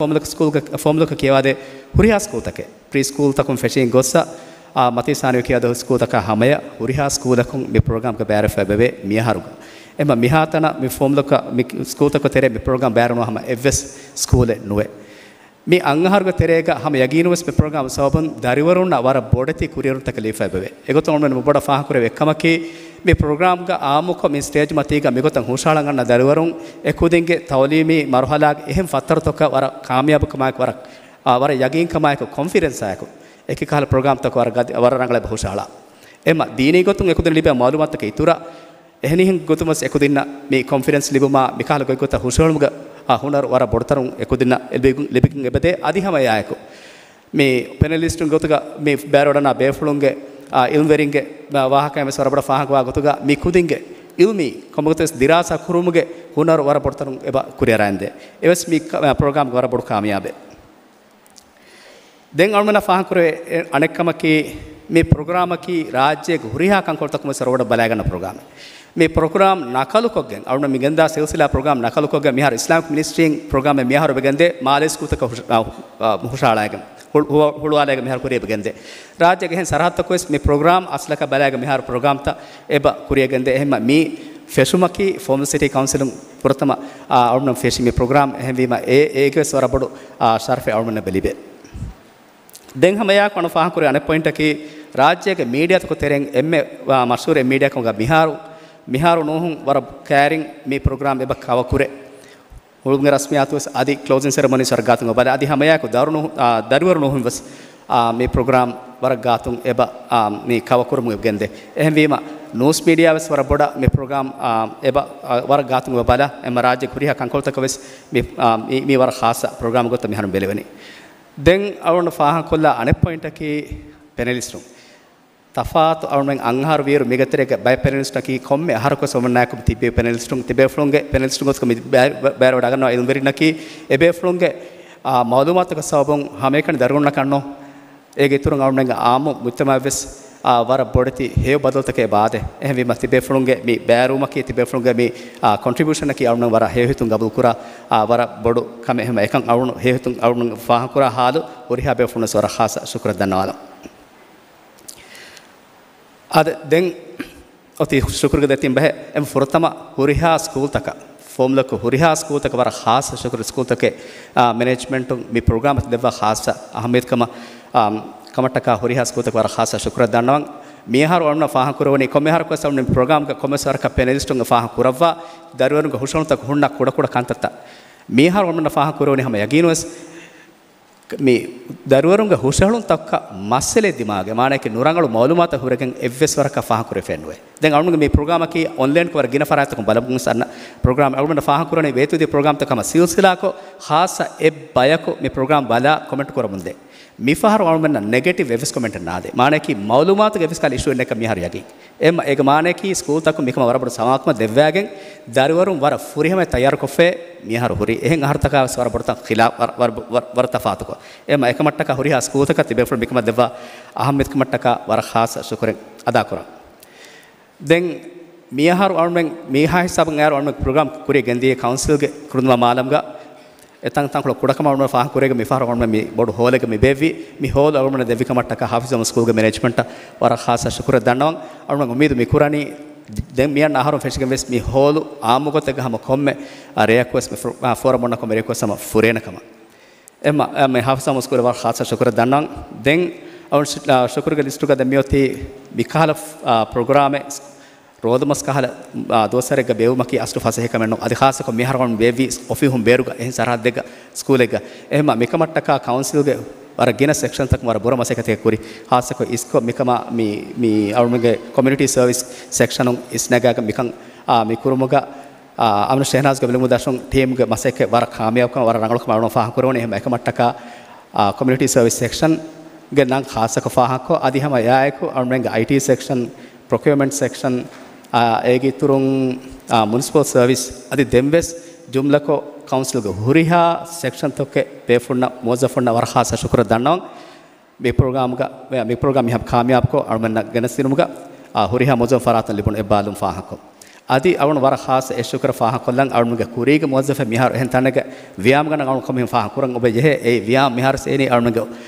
ފޯމުލަކު ސްކޫލްގެ ފޯމުލަކަށް ކިޔަވާދޭ ހުރިހާ ސްކޫލްތަކެއް، ޕްރީ ސްކޫލްތަކުން ފެށިގެން ގޮއްސަ، އާ، މަތީ ސާނިޔަ ކިޔާދޭ ސްކޫލްތަކާ ހަމަޔަށް ހުރިހާ ސްކޫލަކުން މި ޕްރޮގްރާމްގަ ބައިވެރިވެފައިވޭ މިއަހަރުގަ. އެމަ މިހާތަނަށް މި ފޯމުލަކަށް މި ސްކޫލްތަކުގެ ތެރޭ މި ޕްރޮގްރާމް ބައިވެރިވުނު ހަމަ އެއްވެސް ސްކޫލެއް ނުވޭ. މި އަށް އަހަރުގެ ތެރޭގަ ހަމަ ޔަގީނުވެސް މި ޕްރޮގްރާމް ސަބަބުން ދަރިވަރުންނަށް ވަރަށް ބޮޑެތި ކުރިއެރުންތަކެއް ލިބިފައިވެވޭ. އެގޮތުން އަޅުގަނޑު ބޮޑަށް ފާހަގަކުރެވޭ އެއްކަމަކީ، މި ޕްރޮގްރާމްގަ އާއްމުކޮށް މި ސްޓޭޖް މަތީގަ މިގޮތަށް ހުށަހަޅަން އަންނަ ދަރިވަރުން އެކުދިންގެ ތައުލީމީ މަރުހަލާގެ އެހެން ފައްތަރުތަކަށް ވަރަށް ކާމިޔާބުކަމާއެކު، ވަރަށް، އާ، ވަރަށް ޔަގީންކަމާއެކު، ކޮންފިޑެންސާއެކު، އެކި ކަހަލަ ޕްރޮގްރާމްތަކަށް ވަރަށް ގަދި، ވަރަށް ރަނގަޅަށް ހުށަހަޅާ. އެމަ ދީނީ ގޮތުން އެކުދިން ލިބޭ މައުލޫމާތުތަކަށް އިތުރަށް، އެހެނިހެން ގޮތުން ވެސް އެކުދިންނަށް މި ކޮންފިޑެންސް ލިބުމާ، މިކަހަލަ ގޮތްގޮތަށް ހުށަހެޅުމުގެ، އާ، ހުނަރު ވަރަށް ބޮޑުތަރުން އެކުދިންނަށް ލިބިގެން، ލިބިގެން އެބަދޭ. އަދި ހަމައެއާއެކު، މި ޕެނެލިސްޓުން ގޮތުގަ މި ބައިވެރިވަޑަންނަ ބޭފުޅުންގެ، އާ، އިލްމުވެރިންގެ، އާ، ވާހަކައިން ވެސް ވަރަށް ބޮޑަށް ފާހަގަވާ ގޮތުގަ މި ކުދިންގެ އިލްމީ ކޮންމެގޮތެއް ވެސް ދިރާސާ ކުރުމުގެ ހުނަރު ވަރަށް ބޮޑުތަރުން އެބަ ކުރިއަރާންދޭ. އެވެސް މި ކަ-، އާ، ޕްރޮގްރާމްގެ ވަރަށް ބޮޑު ކާމިޔާބެއް. ދެން އަޅުމެންނަށް ފާހަގަކުރެވޭ އެ އަނެއްކަމަކީ، މި ޕްރޮގްރާމަކީ ރާއްޖޭގެ ހުރިހާ ކަންކޮޅުތަކުން ވެސް ވަރަށް ބޮޑަށް ބަލައިގަންނަ ޕްރޮގްރާމެއް. މި ޕްރޮގްރާމް ނަކަލުކޮށްގެން، އަޅުގަނޑު މި ގެންދާ ސިލްސިލާ ޕްރޮގްރާމް ނަކަލުކޮށްގެން، މިހާރު އިސްލާމިކް މިނިސްޓްރީން ޕްރޮގްރާމެއް މިހާރު އެބަ ގެންދޭ، މާލޭ ސްކޫލްތަކަށް ހުށަ-، އާ، ހު-، ހުޅުވާލައިގެން، ހު-، ހު-، ހުޅުވާލައިގެން މިހާރު ކުރިއަށް އެބަ ގެންދޭ. ރާއްޖޭގެ އެހެން ސަރަހައްދުތަކުން ވެސް މި ޕްރޮގްރާމް އަސްލަކަށް ބަލައިގެން މިހާރު ޕްރޮގްރާމްތައް އެބަ ކުރިއަށް ގެންދޭ. އެހެންމަ މި ފެށުމަކީ ފޯމުލަ ސިޓީ ކައުންސިލުން ފުރަތަމަ، އާ، އަޅުގަނޑު ފެށި މި ޕްރޮގްރާމް. އެހެންވީމަ އޭ، އޭގެ ވެސް ވަރަށް ބޮޑު، އާ، ޝަރަފެއް އަޅުގަނޑަށް ލިބޭ. ދެން ހަމަ އެއާއެކު އަޅުގަނޑު ފާހަގަކުރެވޭ އަނެއް ޕޮއިންޓަކީ، ރާއްޖޭގެ މީޑިއާތަކުގެ ތެރެއިން އެންމެ، އާ، މަޝްހޫރު މީޑިއާ ކަމުގަ މިހާރު، މިހާރު ނޫހުން ވަރަށް ކައިރިން މި ޕްރޮގްރާމް އެބަ ކަވަ ކުރޭ. ހުޅުވުމުގެ ރަސްމިއްޔާތު ވެސް އަދި ކްލޯޒިން ސެރެމޮނީސް ވަރަށް ގާތުން އެބަ ބަލާ. އަދި ހަމައެއާއެކު ދަރު ނޫހު-، އާ، ދަރިވަރު ނޫހުން ވެސް، އާ، މި ޕްރޮގްރާމް ވަރަށް ގާތުން އެބަ، އާ، މި ކަވަ ކުރުމުގެ ގެންދޭ. އެހެންވީމަ، ނޫސް މީޑިއާ ވެސް ވަރަށް ބޮޑަށް މި ޕްރޮގްރާމް، އާ، އެބަ، އާ، ވަރަށް ގާތުން އެބަ ބަލާ. އެމަ ރާއްޖޭގެ ހުރިހާ ކަންކޮޅުތަކަށް ވެސް މި، އާ، މި، މި ވަރަށް ޚާއްޞަ ޕްރޮގްރާމް ގޮތަށް މިހާރު ބެލެވެނީ. ދެން އަޅުގަނޑު ފާހަގަކޮށްލާ އަނެއް ޕޮއިންޓަކީ ޕެނެލިސްޓުން. ތަފާތު އަޅުމެން އަންހާރު ވީއިރު މިގެ ތެރޭގަ ބައެއް ޕެނެލިސްޓަކީ ކޮންމެ އަހަރަކުވެސް އަޅުމެންނާއެކު ތިއްބެވި ޕެނެލިސްޓުން، ތިބޭފުޅުންގެ ޕެނެލިސްޓުން ގޮތުގަ މި ބައި-، ބައިވެރިވަޑައިގަންނަވާ އިލްމުވެރިންނަކީ އެބޭފުޅުންގެ، އާ، މައުލޫމާތުގެ ސަބަބުން ހަމައެކަނި ދަރިވަރުންނަކަށްނު، އޭގެ އިތުރުން އަޅުމެންގެ އާއްމު މުޖްތަމައަށްވެސް، އާ، ވަރަށް ބޮޑެތި ހެޔޮ ބަދަލުތަކެއް އެބަ އާދޭ. އެހެންވީމަ ތިބޭފުޅުންގެ މި ބައިވެރިވުމަކީ ތިބޭފުޅުންގެ މި، އާ، ކޮންޓްރިބިއުޝަނަކީ އަޅުމެން ވަރަށް ހެޔޮހިތުން ގަބޫލުކުރާ، އާ، ވަރަށް ބޮޑު ކަމެއް. ހަމަ އެކަން އަޅުން ހެޔޮހިތުން އަޅުން ފާހަގަކުރާ ހާލު ހުރިހާ ބޭފުޅުންވެސް ވަރަށް ޚާއްޞަ ޝުކުރެއް ދަންނަވާލަން. އާދެ، ދެން އޮތީ ޝުކުރުގެ ދެތިން ބަހެއް. އެންމެ ފުރަތަމަ ހުރިހާ ސްކޫލްތަކަށް، ފޯމުލަކު ހުރިހާ ސްކޫލްތަކަށް ވަރަށް ޚާއްޞަ ޝުކުރު. ސްކޫލްތަކެއް، އާ، މެނޭޖްމަންޓުން މި ޕްރޮގްރާމަށް ދެއްވާ ޚާއްޞަ އަހައްމިއްޔަތުކަމަށް، އާ، ކަމަށްޓަކާ ހުރިހާ ސްކޫލްތަކަށް ވަރަށް ޚާއްޞަ ޝުކުރެއް ދަންނަވަން. މިއަހަރު އަޅުމެންނަށް ފާހަގަކުރެވުނީ ކޮންމެ އަހަރަކުވެސް އަޅުމެން މި ޕްރޮގްރާމްގަ ކޮންމެސް ވަރަކަށް ޕެނެލިސްޓުން ފާހަގަކުރައްވާ ދަރިވަރުންގެ ހުށަހެޅުންތަކަށް ހުންނަ ކުޑަކުޑަ ކަންތައްތައް. މިއަހަރު އަޅުމެންނަށް ފާހަގަކުރެވުނީ ހަމަ ޔަގީނުވެސް މި ދަރިވަރުންގެ ހުށަހެޅުންތަކަށް މައްސަލައެއް ދިމާގެ މާނައަކީ ނުރަނގަޅު މައުލޫމާތަށް ހުރެގެން އެއްވެސް ވަރަކަށް ފާހަގަކުރެވިފައެއް ނުވޭ. ދެން އަޅުގަނޑު މި ޕްރޮގްރާމަކީ އޮންލައިންކޮށް ވަރަށް ގިނަ ފަރާތްތަކުން ބަލަމުން ސަންނަ ޕްރޮގްރާމް. އަޅުގަނޑަށް ފާހަގަކުރަނީ ވޭތުދިޔަ ޕްރޮގްރާމްތަކަށް ހަމަ ސިލްސިލާކޮށް ޚާއްޞަ އެއް ބަޔަކު މި ޕްރޮގްރާމް ބަލާ ކޮމެންޓް ކުރަމުންދޭ. މިފަހަރު އަޅުގަނޑަށް ނެގެޓިވް އެއްވެސް ކޮމެންޓެއް ނާދޭ. މާނައަކީ މައުލޫމާތުގެ އެއްވެސް ކަހަލަ އިޝޫއެއް ނެތްކަން މިހާރު ޔަގީން. އެހެންމަ އޭގެ މާނައަކީ ސްކޫލްތަކުން މިކަމަށް ވަރަށް ބޮޑު ސަމާލުކަމެއް ދެއްވައިގެން ދަރިވަރުން ވަރަށް ފުރިހަމަ ތައްޔާރުކޮށްފައި މިހާރު ހުރީ. އެހެން އަހަރުތަކާ ވެސް ވަރަށް ބޮޑުތަން ޚިލާ-، ވަރަށް، ވަރަށް، ވަރަށް، ވަރަށް ތަފާތުކޮށް. އެހެންމަ އެކަމަށްޓަކާ ހުރިހާ ސްކޫލްތަކަށް ތިބޭފުޅުން މިކަމަށް ދެއްވާ އަހައްމިއްޔަތުކަމަށްޓަކާ ވަރަށް ޚާއްޞަ ޝުކުރެއް އަދާކުރަން. ދެން މިއަހަރު އަޅުމެން މީހާ ހިސާބުން އައިރު އަޅުމެން ޕްރޮގްރާމް ކުރިއަށް ގެންދިޔަ ކައުންސިލްގެ ކުރިންދުމާ މާލަމްގަ އެތަންތަންކޮޅު ކުޑަކަމަށް އަޅުމެން ފާހަގަކުރެވިގެން މިފަހަރު އަޅުމެން މި ބޮޑު ހޯލެއްގަ މި ބޭއްވި. މި ހޯލު އަޅުމެން ދެއްވި ކަމަށްޓަކާ ހާފިޒު އަމަން ސްކޫލްގެ މެނޭޖްމަންޓަށް ވަރަށް ޚާއްޞަ ޝުކުރެއް ދަންނަވަން. އަޅުމެން އުއްމީދު މި ކުރަނީ ދެން މިއަންނަ އަހަރުން ފެށިގެން ވެސް މި ހޯލު އާއްމުގޮތެއްގަ ހަމަ ކޮންމެ ރެޔަކުވެސް މި ފޯ-، ފޯރަމް އޮންނަ ކޮންމެ ރެޔަކުވެސް ހަމަ ފުރޭނެ ކަމަށް. އެމަ، އެ، މި ހާފިޒު އަމަން ސްކޫލަށް ވަރަށް ޚާއްޞަ ޝުކުރެއް ދަންނަވަން. ދެން އަޅު-، އަ، ޝުކުރުގެ ލިސްޓުގަ ދެން މިއޮތީ މިކަހަލަ، އަ، ޕްރޮގްރާމެއް ރޯދަމަސް ކަހަލަ، އަ، ދުވަސްވަރެއްގަ ބޭއްވުމަކީ އަސްލު ފަސޭހަ ކަމެއް ނޫން. އަދި ޚާއްޞަކޮށް މިހާރު ބޭއްވީ އޮފީހުން ބޭރުގަ އެހެން ސަރަހައްދެއްގަ ސްކޫލެއްގަ. އެހެންމަ މިކަމަށްޓަކާ ކައުންސިލްގެ ވަރަށް ގިނަ ސެކްޝަންތަކުން ވަރަށް ބުރަ މަސައްކަތެއް ކުރި. ޚާއްޞަކޮށް އިސްކޮށް މިކަމާ މި، މި އަޅުމެންގެ ކޮމިއުނިޓީ ސަރވިސް ސެކްޝަނުން އިސްނަގާގެން މިކަން، އާ، މި ކުރުމުގަ އާ، އަމިނު ޝެހްނާޒްގެ ބިލުމު ދަށުން ޓީމްގެ މަސައްކަތް ވަރަށް ކާމިޔާބުކަން ވަރަށް ރަނގަޅުކަމަށް އަޅުން ފާހަގަކުރެވުނީ. އެހެން އެކަމަށްޓަކާ، އާ، ކޮމިއުނިޓީ ސަރވިސް ސެކްޝަންގެ ނަން ޚާއްޞަކޮށް ފާހަގަކޮށް، އަދި ހަމަ އެއާއެކު އަޅުމެންގެ އައިޓީ ސެކްޝަން، ޕްރޮކިއުމަންޓް ސެކްޝަން، އާ، އޭގެ އިތުރުން، އާ، މުނިސިޕަލް ސަރވިސް އަދި ދެންވެސް ޖުމްލަކޮށް ކައުންސިލްގެ ހުރިހާ ސެކްޝަންތަކުގެ ބޭފުޅުންނަށް މުވައްޒަފުންނަށް ވަރަށް ޚާއްޞަ ޝުކުރެއް ދަންނަވަން. މި ޕްރޮގްރާމްގަ، މި ޕްރޮގްރާމް މިހާރު ކާމިޔާބުކޮށް އަޅުމެންނަށް ގެނެސްދިނުމުގަ، އާ، ހުރިހާ މުވައްޒަފުން ފަރާތުން ލިބުނު އެއްބާލުން ފާހަގަކޮށް. އަދި އަޅުން ވަރަށް ޚާއްޞަ އެއް ޝުކުރެއް ފާހަގަކޮށްލަން، އަޅުންގެ ކުރީގެ މުވައްޒަފެއް މިހާރު އެހެން ތަނެއްގަ ވިޔާމް ގަނޑަށް އަޅުން ކޮމިހެން ފާހަގަކުރަން އޮބެ ޖެހޭ. އެ ވިޔާމް މިހާރު ސޭނީ އަޅުންގެ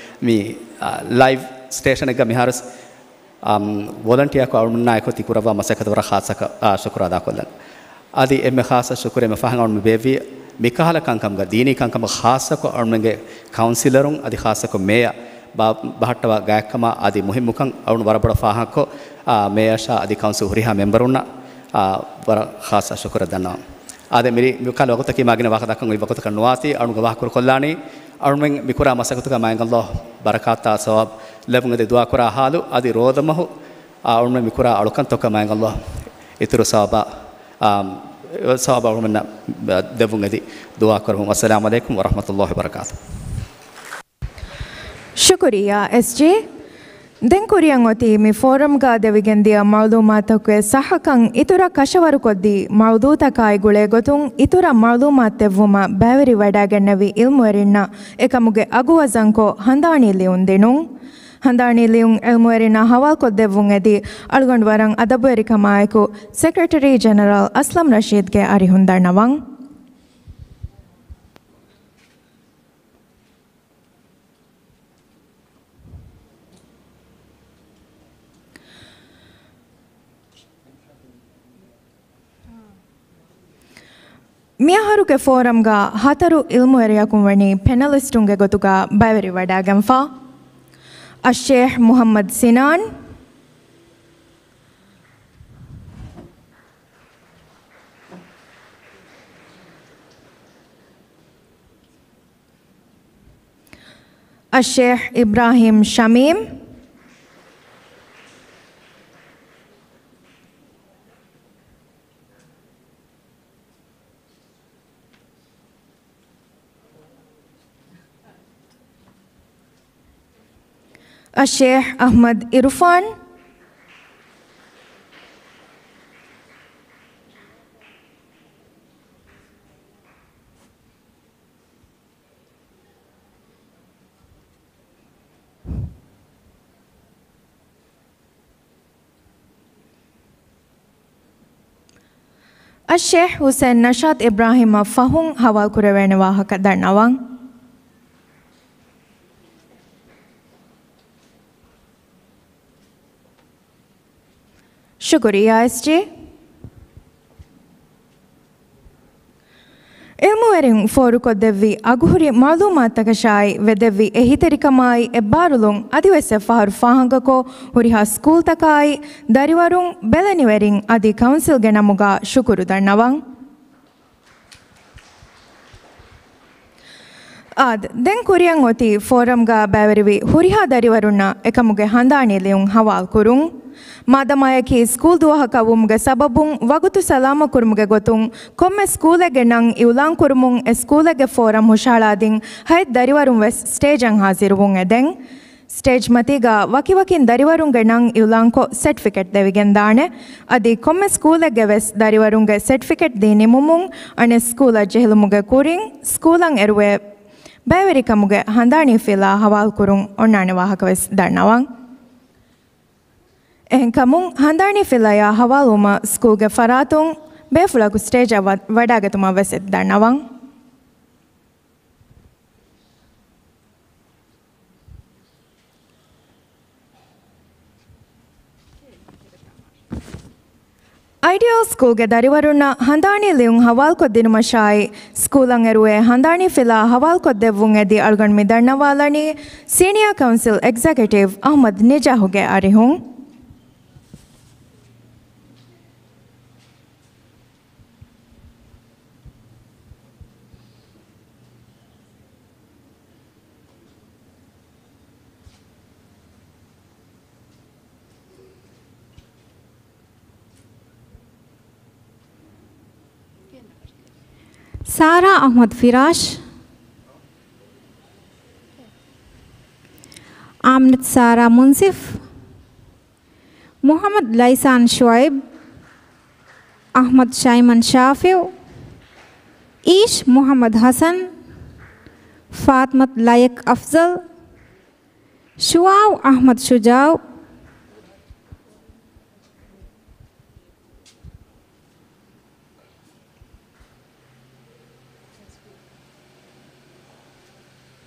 މި، އާ، ލައިވް ސްޓޭޝަނެއްގަ މިހާރު ވޮލަންޓިއާކޮށް އަޅުމެންނާއެކު ތި ކުރައްވާ މަސައްކަތަށް ވަރަށް ޚާއްޞަ ކަ-، އާ، ޝުކުރު އަދާކޮށްލަން. އަދި އެންމެ ޚާއްޞަ ޝުކުރެއް މި ފަހަން އަޅުމެން ބޭއްވި މިކަހަލަ ކަންކަމުގަ، ދީނީ ކަންކަމަށް ޚާއްޞަކޮށް އަޅުމެންގެ ކައުންސިލަރުން އަދި ޚާއްޞަކޮށް މޭޔަ ބާ-، ބަހައްޓަވާ ގާތްކަމާ އަދި މުހިއްމުކަން އަޅުން ވަރަށް ބޮޑަށް ފާހަގަކޮށް، އާ، މޭޔަށާ އަދި ކައުންސިލް ހުރިހާ މެމްބަރުންނަށް، އާ، ވަރަށް ޚާއްޞަ ޝުކުރެއް ދަންނަވަން. އާދެ، މިރި މިކަހަލަ ވަގުތަކީ މާގިނަ ވާހަކަ ދައްކަން އޮތް ވަގުތަކަށް ނުވާތީ، އަޅުންގެ ވާހަކަ ކުރުކޮށްލާނީ. އަޅުމެން މިކުރާ މަސައްކަތުގަ މާތް ﷲ ބަރަކާތާ ސަވާބު ލެއްވުން އެދި ދުޢާ ކުރާ ޙާލު، އަދި ރޯދަމަހު، އާ، އަޅުމެން މިކުރާ އަޅުކަންތަކަށް މާތް ﷲ އިތުރު ސަވާބާ، އާ، ސަވާބާ އަޅުމެންނަށް ދެއްވުން އެދި ދުޢާ ކުރަމުން. އައްސަލާމު ޢަލައިކުމް ވަރަޙްމަތުﷲ ވަބަރަކާތު. ޝުކުރިއްޔާ، އެސްޖޭ. ދެން ކުރިއަށް އޮތީ މި ފޯރަމްގަ ދެވިގެންދިޔަ މަޢުލޫމާތުތަކުގެ ޞައްޙަކަން އިތުރަށް ކަށަވަރުކޮށްދީ، މައުޟޫޢުތަކާއި ގުޅޭގޮތުން އިތުރަށް މަޢުލޫމާތު ދެއްވުމަށް ބައިވެރިވަޑައިގެންނެވި ޢިލްމުވެރިންނަށް އެކަމުގެ އަގު ވަޒަންކޮށް ހަނދާނީ ލިޔުން ދިނުން. ހަނދާނީ ލިޔުން ޢިލްމުވެރިންނަށް ހަވާލުކޮށްދެއްވުން އެދި، އަޅުގަނޑު ވަރަށް އަދަބުވެރިކަމާއެކު، ސެކްރެޓަރީ ޖެނެރަލް އަސްލަމް ރަޝީދްގެ އަރިހުން ދަންނަވަން. މިއަހަރުގެ ފޯރަމްގަ ހަތަރު ޢިލްމުވެރިޔަކުން ވަނީ ޕެނަލިސްޓުންގެ ގޮތުގަ ބައިވެރިވަޑައިގެންފަ. އައްޝޭޚް މުޙައްމަދު ސިނާން، އައްޝޭޚް އިބްރާހީމް ޝަމީމް، އައްޝޭޚް އަޙްމަދު އިރުފާން، އައްޝޭޚް ޙުސައިން ނަޝާދު އިބްރާހީމަށް ފަހުން ހަވާލުކުރެވޭނެ ވާހަކަ ދަންނަވަން. ޝުކުރިއްޔާ، އެސްޖީ. ޢިލްމުވެރިން ފޯރުކޮށްދެއްވި އަގުހުރި މަޢުލޫމާތުތަކަށާއި، ވެދެއްވި އެހީތެރިކަމާއި، އެއްބާރުލުން އަދިވެސް އެއްފަހަރު ފާހަގަކޮށް، ހުރިހާ ސްކޫލްތަކާއި، ދަރިވަރުން، ބެލެނިވެރިން އަދި ކައުންސިލްގެ ނަމުގަ ޝުކުރު ދަންނަވަން. އާދެ، ދެން ކުރިއަށް އޮތީ ފޯރަމްގަ ބައިވެރިވި ހުރިހާ ދަރިވަރުންނަށް އެކަމުގެ ހަނދާނީ ލިޔުން ހަވާލުކުރުން. މާދަމާއަކީ ސްކޫލް ދުވަހަކަށް ވުމުގެ ސަބަބުން ވަގުތު ސަލާމަތްކުރުމުގެ ގޮތުން ކޮންމެ ސްކޫލެއްގެ ނަން އިއުލާންކުރުމުން އެ ސްކޫލެއްގެ ފޯރަމް ހުށަހަޅާދިން ހަތް ދަރިވަރުން ވެސް ސްޓޭޖަށް ހާޒިރުވުން އެދެން. ސްޓޭޖް މަތީގަ ވަކިވަކިން ދަރިވަރުންގެ ނަން އިއުލާންކޮށް ސެޓްފިކެޓް ދެވިގެންދާނެ. އަދި ކޮންމެ ސްކޫލެއްގެ ވެސް ދަރިވަރުންގެ ސެޓްފިކެޓް ދީ ނިމުމުން އަނެއް ސްކޫލަށް ޖެހިލުމުގެ ކުރިން ސްކޫލަށް އެރުވޭ ބައިވެރިކަމުގެ ހަނދާނީ ފިލާ ހަވާލުކުރުން އޮންނާނެ ވާހަކަ ވެސް ދަންނަވަން. އެހެންކަމުން ހަނދާނީ ފިލަޔާ ހަވާލުވުމަށް ސްކޫލްގެ ފަރާތުން ބޭފުޅަކު ސްޓޭޖަށް ވަ-، ވަޑައިގަތުމަށް ވެސް ދަންނަވަން. އައިޑިއަލް ސްކޫލްގެ ދަރިވަރުންނަށް ހަނދާނީ ލިޔުން ހަވާލުކޮށްދިނުމަށާއި، ސްކޫލަށް އެރުވޭ ހަނދާނީ ފިލާ ހަވާލުކޮށްދެއްވުން އެދި އަޅުގަނޑު މި ދަންނަވާލަނީ ސީނިއާ ކައުންސިލް އެގްޒެކެޓިވް އަޙްމަދު ނިޖާހުގެ އަރިހުން. ސާރާ އަޙްމަދު ފިރާޝް، އާމިނަތު ސާރާ މުންސިފް، މުޙައްމަދު ލައިސާން ޝުޢައިބް، އަޙްމަދު ޝައިމަން ޝާފިޢު، އީޝް މުޙައްމަދު ޙަސަން، ފާތިމަތު ލަޔަކް އަފްޒަލް، ޝުޢާޢު އަޙްމަދު ޝުޖާޢު،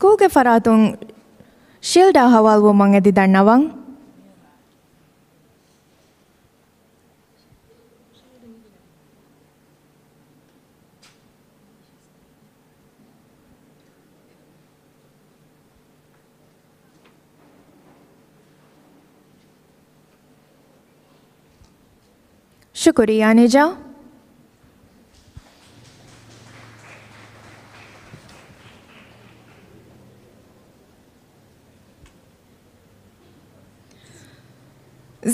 ސްކޫލްގެ ފަރާތުން ޝީލްޑާ ހަވާލުވުމަށް އެދި ދަންނަވަން. ޝުކުރިއްޔާ ނިޖާ.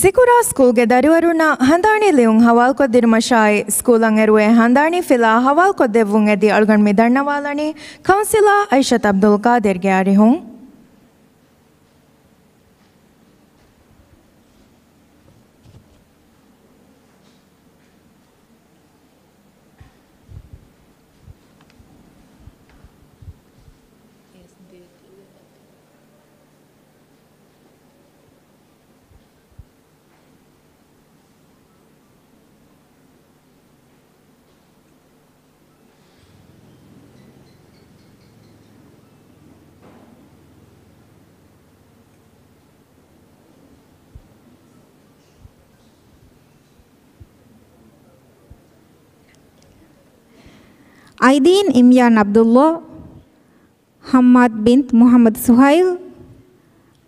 ޒިކުރާ ސްކޫލްގެ ދަރިވަރުންނަށް ހަނދާނީ ލިޔުން ހަވާލުކޮށްދިނުމަށާއި، ސްކޫލަށް އެރުވޭ ހަނދާނީ ފިލާ ހަވާލުކޮށްދެއްވުން އެދި އަޅުގަނޑު މި ދަންނަވާލަނީ ކައުންސިލާ އައިޝަތު އަބްދުލް ޤާދިރްގެ އަރިހުން. އައިދީން އިމްޔާން ޢަބްދުﷲ، ޙައްމާދު ބިންތު މުޙައްމަދު ސުހައިލް،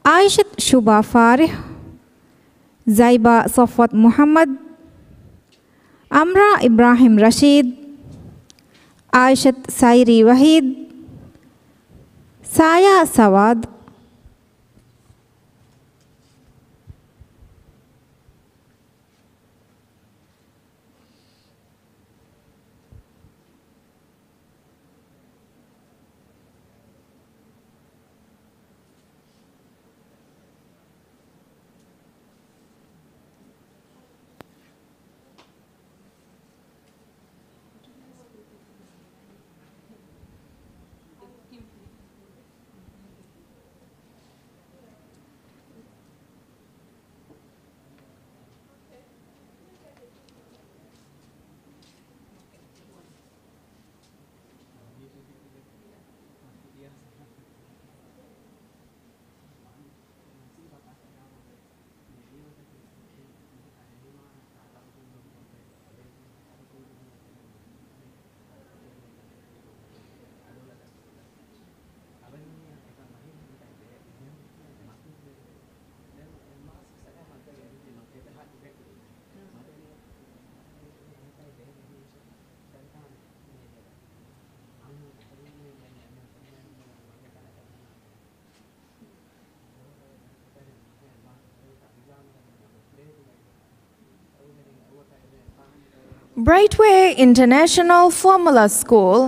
ޢާއިޝަތު ޝުބާ ފާރިޙް، ޒައިބާ ޞަފްވަތު މުޙައްމަދު، އަމްރާ އިބްރާހިމް ރަޝީދު، ޢާއިޝަތު ސައިރީ ވަޙީދު، ސާޔާ ސަވާދު. Brightway International Formula School.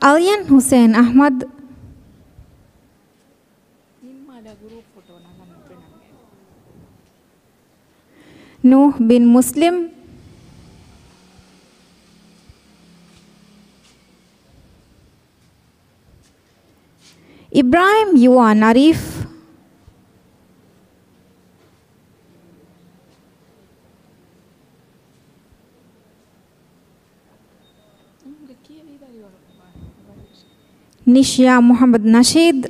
އަލްޔަން ހުސެން އަޙްމަދު. ނޫޙް ބިން މުސްލިމް. އިބްރާހިމް ޔުވާ ނަރީފް. ނިޝްޔާ މުޙައްމަދު ނަޝީދު.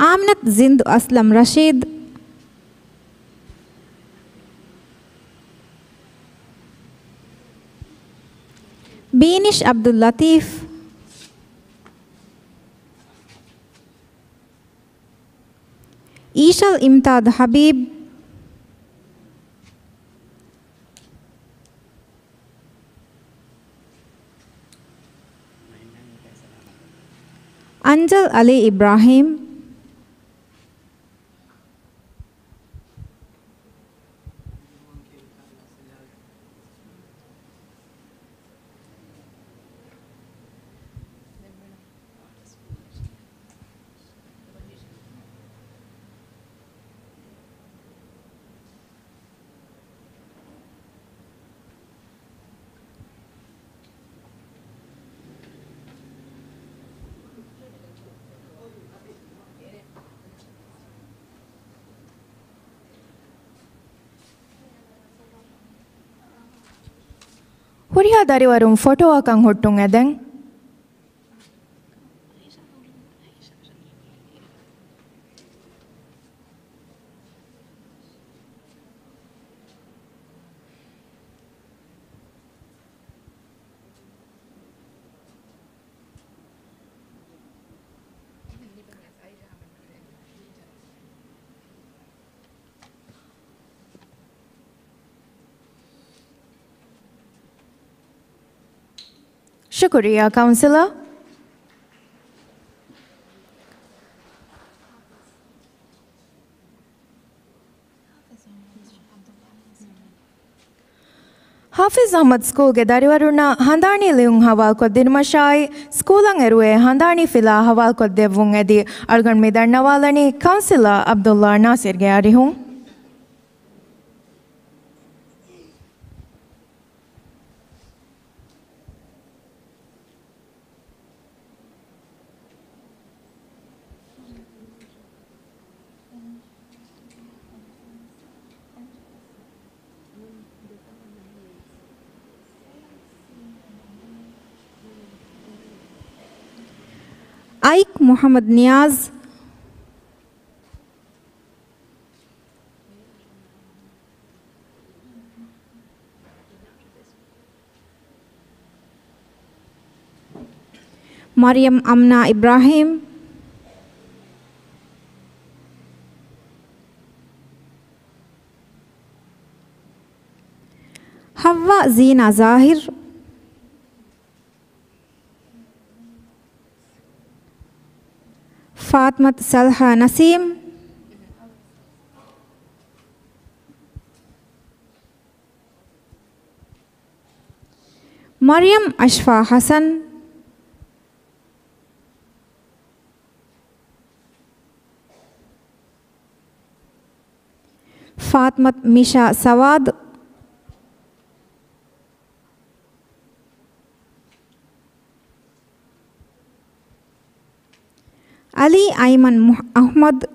އާމިނަތު ޒިންދު އަސްލަމް ރަޝީދު. ބީނިޝް ޢަބްދުއްލަތީފް. އީޝަލް އިމްތާދު ޙަބީބް. އަންޖަލް އަލީ އިބްރާހީމް. ހުރިހާ ދަރިވަރުން ފޮޓޯއަކަށް ހުއްޓުން އެދެން. ޝުކުރިއްޔާ ކައުންސިލަރ. ހާފިޒް އަޙްމަދު ސްކޫލްގެ ދަރިވަރުންނަށް ހަނދާނީ ލިޔުން ހަވާލުކޮށްދިނުމަށާއި، ސްކޫލަށް އެރުވޭ ހަނދާނީ ފިލާ ހަވާލުކޮށްދެއްވުން އެދި، އަޅުގަނޑު މި ދަންނަވާލަނީ ކައުންސިލަރ ޢަބްދުﷲ ނާސިރުގެ އަރިހުން. އައިކް މުޙައްމަދު ނިޔާޒް. މަރިޔަމް އަމްނާ އިބްރާހީމް. ހައްވާ ޒީނާ ޒާހިރު. ފާތްމަތު ސަލްހާ ނަސީމް. މަރިޔަމް އަޝްފާ ޙަސަން. ފާތްމަތު މިޝާ ސަވާދު. އަލީ އައިމަން މުޙް-، އަޙްމަދު.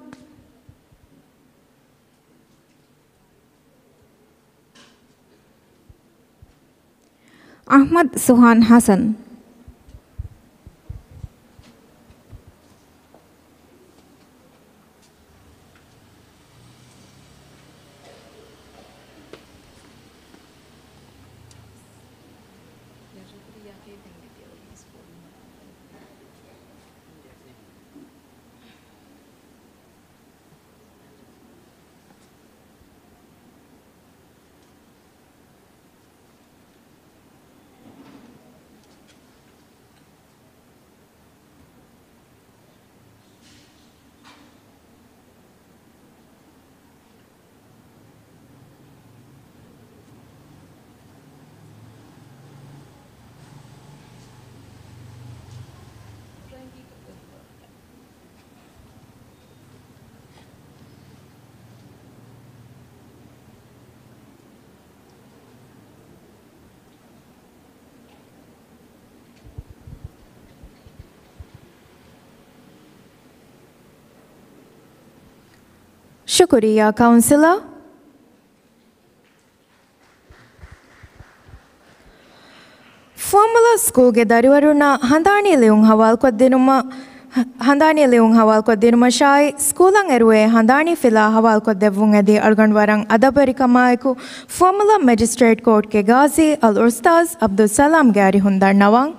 އަޙްމަދު ސުހާން ޙަސަން. ޝުކުރިއްޔާ ކައުންސިލަރ. ފުވައްމުލައް ސްކޫލްގެ ދަރިވަރުންނަށް ހަނދާނީ ލިޔުން ހަވާލުކޮށްދިނުމަށް، ހަނދާނީ ލިޔުން ހަވާލުކޮށްދިނުމަށާއި، ސްކޫލަށް އެރުވޭ ހަނދާނީ ފިލާ ހަވާލުކޮށްދެއްވުން އެދި، އަޅުގަނޑު ވަރަށް އަދަބުވެރިކަމާއެކު، ފުވައްމުލައް މެޖިސްޓްރޭޓް ކޯޓްގެ ގާޒީ އަލް އުސްތާޛް ޢަބްދުއްސަލާމްގެ އަރިހުން ދަންނަވަން.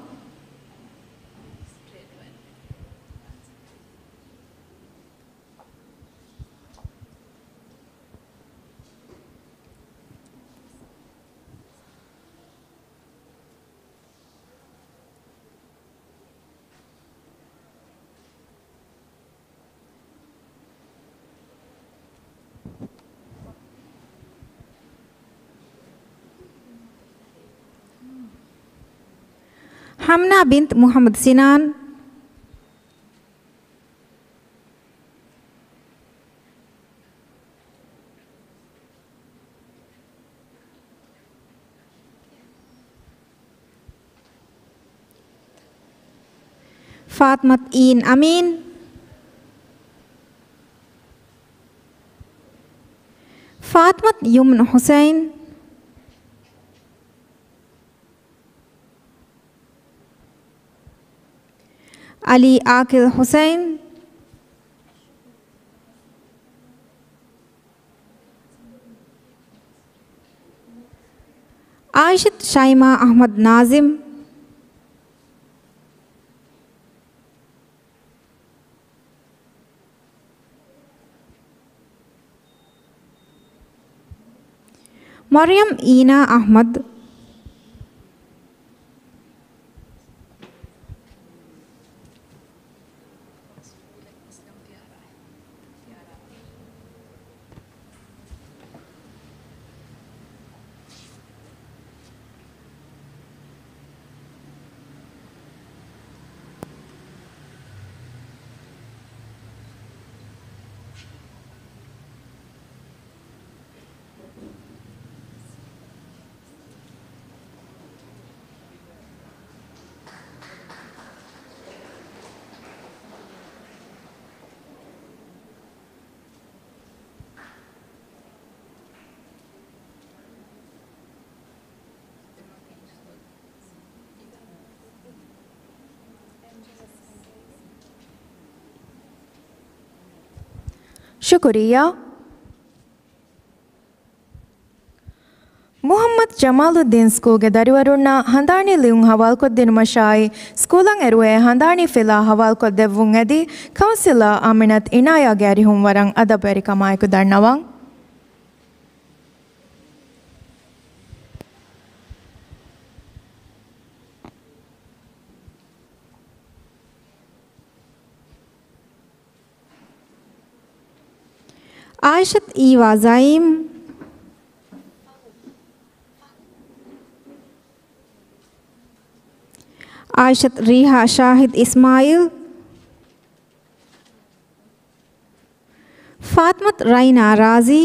އަމްނާ ބިންތު މުޙައްމަދު ސިނާން. ފާތްމަތު އީން އަމީން. ފާތްމަތު ޔުމްނު ޙުސައިން. އަލީ އާކިލް ޙުސައިން. އާއިޝަތު ޝައިމާ އަޙްމަދު ނާޒިމް. މަރިޔަމް އީނާ އަޙްމަދު. ޝުކުރިއްޔާ. މުޙައްމަދު ޖަމާލުއްދީން ސްކޫލްގެ ދަރިވަރުންނާ ހަނދާނީ ލިޔުން ހަވާލުކޮށްދިނުމަށާއި، ސްކޫލަށް އެރުވޭ ހަނދާނީ ފިލާ ހަވާލުކޮށްދެއްވުން އެދި، ކައުންސިލަރ އާމިނަތު އިނާޔާގެ އަރިހުން ވަރަށް އަދަބުވެރިކަމާއެކު ދަންނަވަން. އާއިޝަތު އީވާ ޒައީމް. އާއިޝަތު ރީހާ ޝާހިދު އިސްމާއީލް. ފާތިމަތު ރައިނާ ރާޒީ.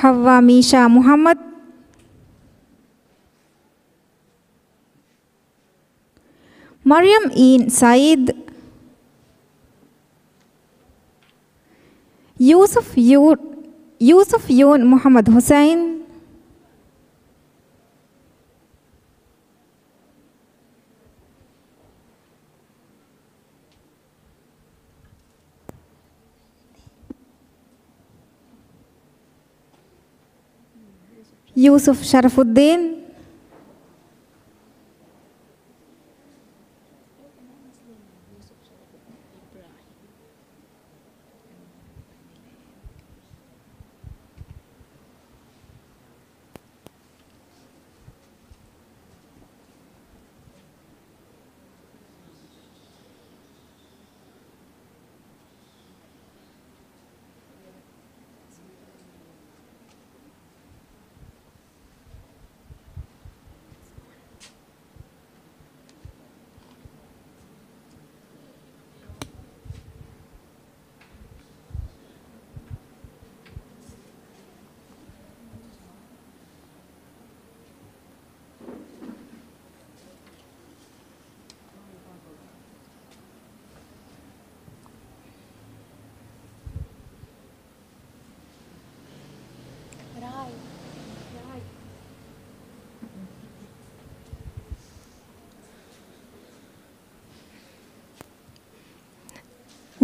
ހައްވާ މީޝާ މުޙައްމަދު. މަރިޔަމް އީން ސައީދު. ޔޫސުފް ޔޫ، ޔޫސުފް ޔޫން މުޙައްމަދު ޙުސައިން. ޔޫސުފް ޝަރަފުއްދީން.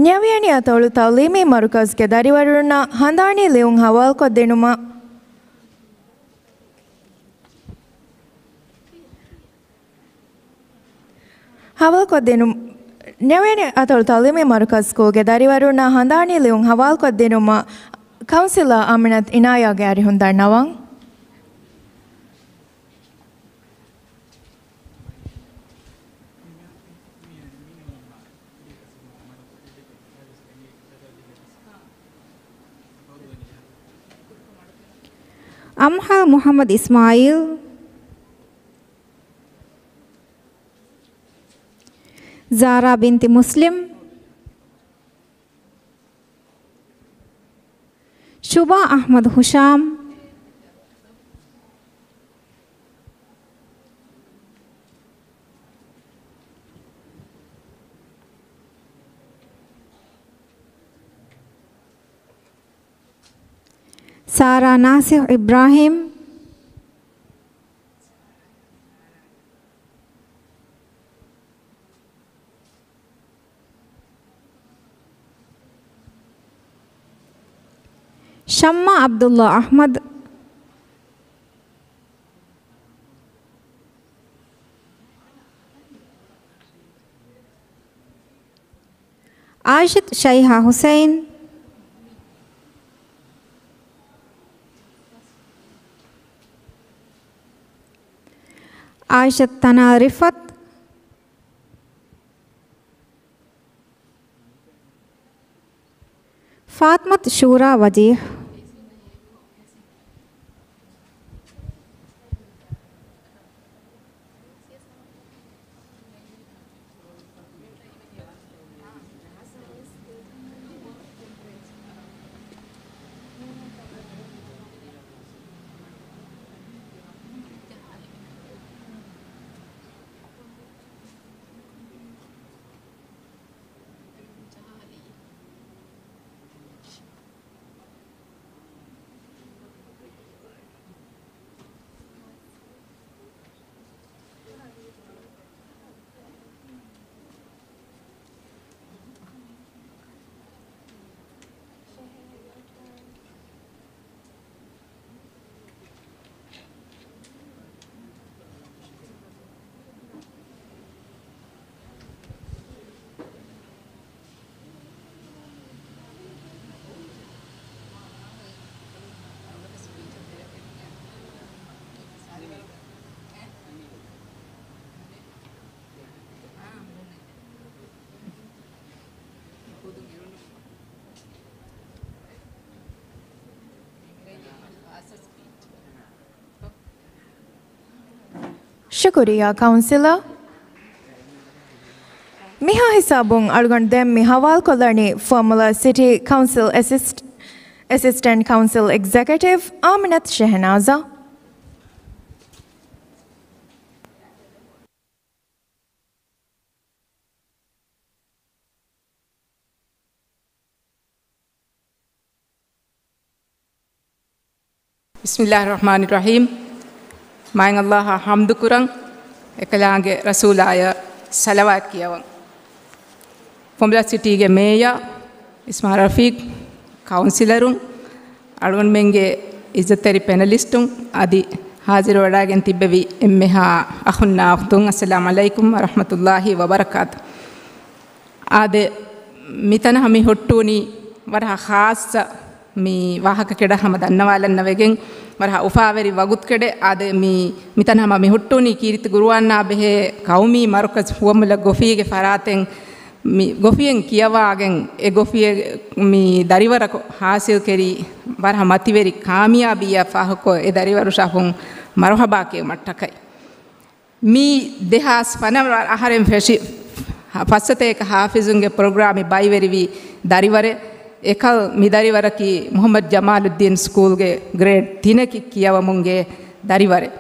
ނިޔަވިޔަނި އަތޮޅު ތައުލީމީ މަރުކަޒުގެ ދަރިވަރުންނަށް ހަނދާނީ ލިޔުން ހަވާލުކޮށްދިނުމަށް. ހަވާލުކޮށްދިނު، ނިޔަވިޔަނި އަތޮޅު ތައުލީމީ މަރުކަޒު ސްކޫލްގެ ދަރިވަރުންނަށް ހަނދާނީ ލިޔުން ހަވާލުކޮށްދިނުމަށް ކައުންސިލަރ އާމިނަތު އިނާޔާގެ އަރިހުން ދަންނަވަން. އަމްހާ މުޙައްމަދު އިސްމާޢީލް، ޒާރާ ބިންތި މުސްލިމް، ޝުބާ އަޙްމަދު ހުޝާމް، ސާރާ ނާސިހް އިބްރާހީމް، ޝައްމާ ޢަބްދުﷲ އަޙްމަދު، އާއިޝަތު ޝައިހާ ޙުސައިން، އާއިޝަތު ތަނާ ރިފްޢަތު، ފާޠިމަތު ޝޫރާ ވަޖީހް. ޝުކުރިއްޔާ ކައުންސިލަރ. މިހާ ހިސާބުން އަޅުގަނޑު ދެން މި ހަވާލުކޮށްލަނީ ފޯމުލަ ސިޓީ ކައުންސިލް އެސިސްޓް، އެސިސްޓެންޓް ކައުންސިލް އެގްޒެކެޓިވް އާމިނަތު ޝެހެނާޒަށް. ބިސްމިއްލާހި ރަޙްމާނި ރަޙީމް. މާތް ﷲ އަށް ޙަމްދު ކުރަން، އެކަލާނގެ ރަސޫލާޔަށް ޞަލަވާތް ކިޔަވަން. ފޮމުލަ ސިޓީގެ މޭޔަރ އިސްމާ ރަފީޤް، ކައުންސިލަރުން، އަޅުގަނޑުމެންގެ އިއްޒަތްތެރި ޕެނަލިސްޓުން އަދި ހާޒިރުވެވަޑައިގެން ތިއްބެވި އެންމެހާ އަޚުންނާ އުޚްތުން، އައްސަލާމް ޢަލައިކުމް ވަރަޙްމަތުﷲި ވަބަރަކާތު. އާދެ، މިތަނަށް މި ހުއްޓުވުނީ ވަރަށް ޚާއްޞަ މި ވާހަކަ ކެޑަށް ހަމަ ދަންނަވާލަންނަ ވެގެން، ވަރަށް އުފާވެރި ވަގުތު ކެޑެއް. އާދެ، މި، މިތަނަށް ހަމަ މި ހުއްޓުވުނީ ކީރިތި ޤުރުއާނާ ބެހޭ ޤައުމީ މަރުކަޒު ފުވައްމުލައް ގޮފީގެ ފަރާތެއް މި ގޮފިއެއް ކިޔަވާގެން، އެ ގޮފިއެއް މި ދަރިވަރަކު ޙާޞިލްކެރީ ވަރަށް މަތިވެރި ކާމިޔާބީއަށް ފާހަގަކޮށް، އެ ދަރިވަރު ޝަހުން މަރުޙަބާ ކިޔުމަށްޓަކައި. މި ދެހާސް ފަނަރަ އަހަރެން ފެށި ފައްސަތޭކަ ޙާފިޒުންގެ ޕްރޮގްރާމި ބައިވެރިވި ދަރިވަރެއް. އެކަލް މި ދަރިވަރަކީ މުޙައްމަދު ޖަމާލުއްދީން ސްކޫލްގެ ގްރޭޑް ތިނަކި ކިޔަވަމުންގެ ދަރިވަރެއް.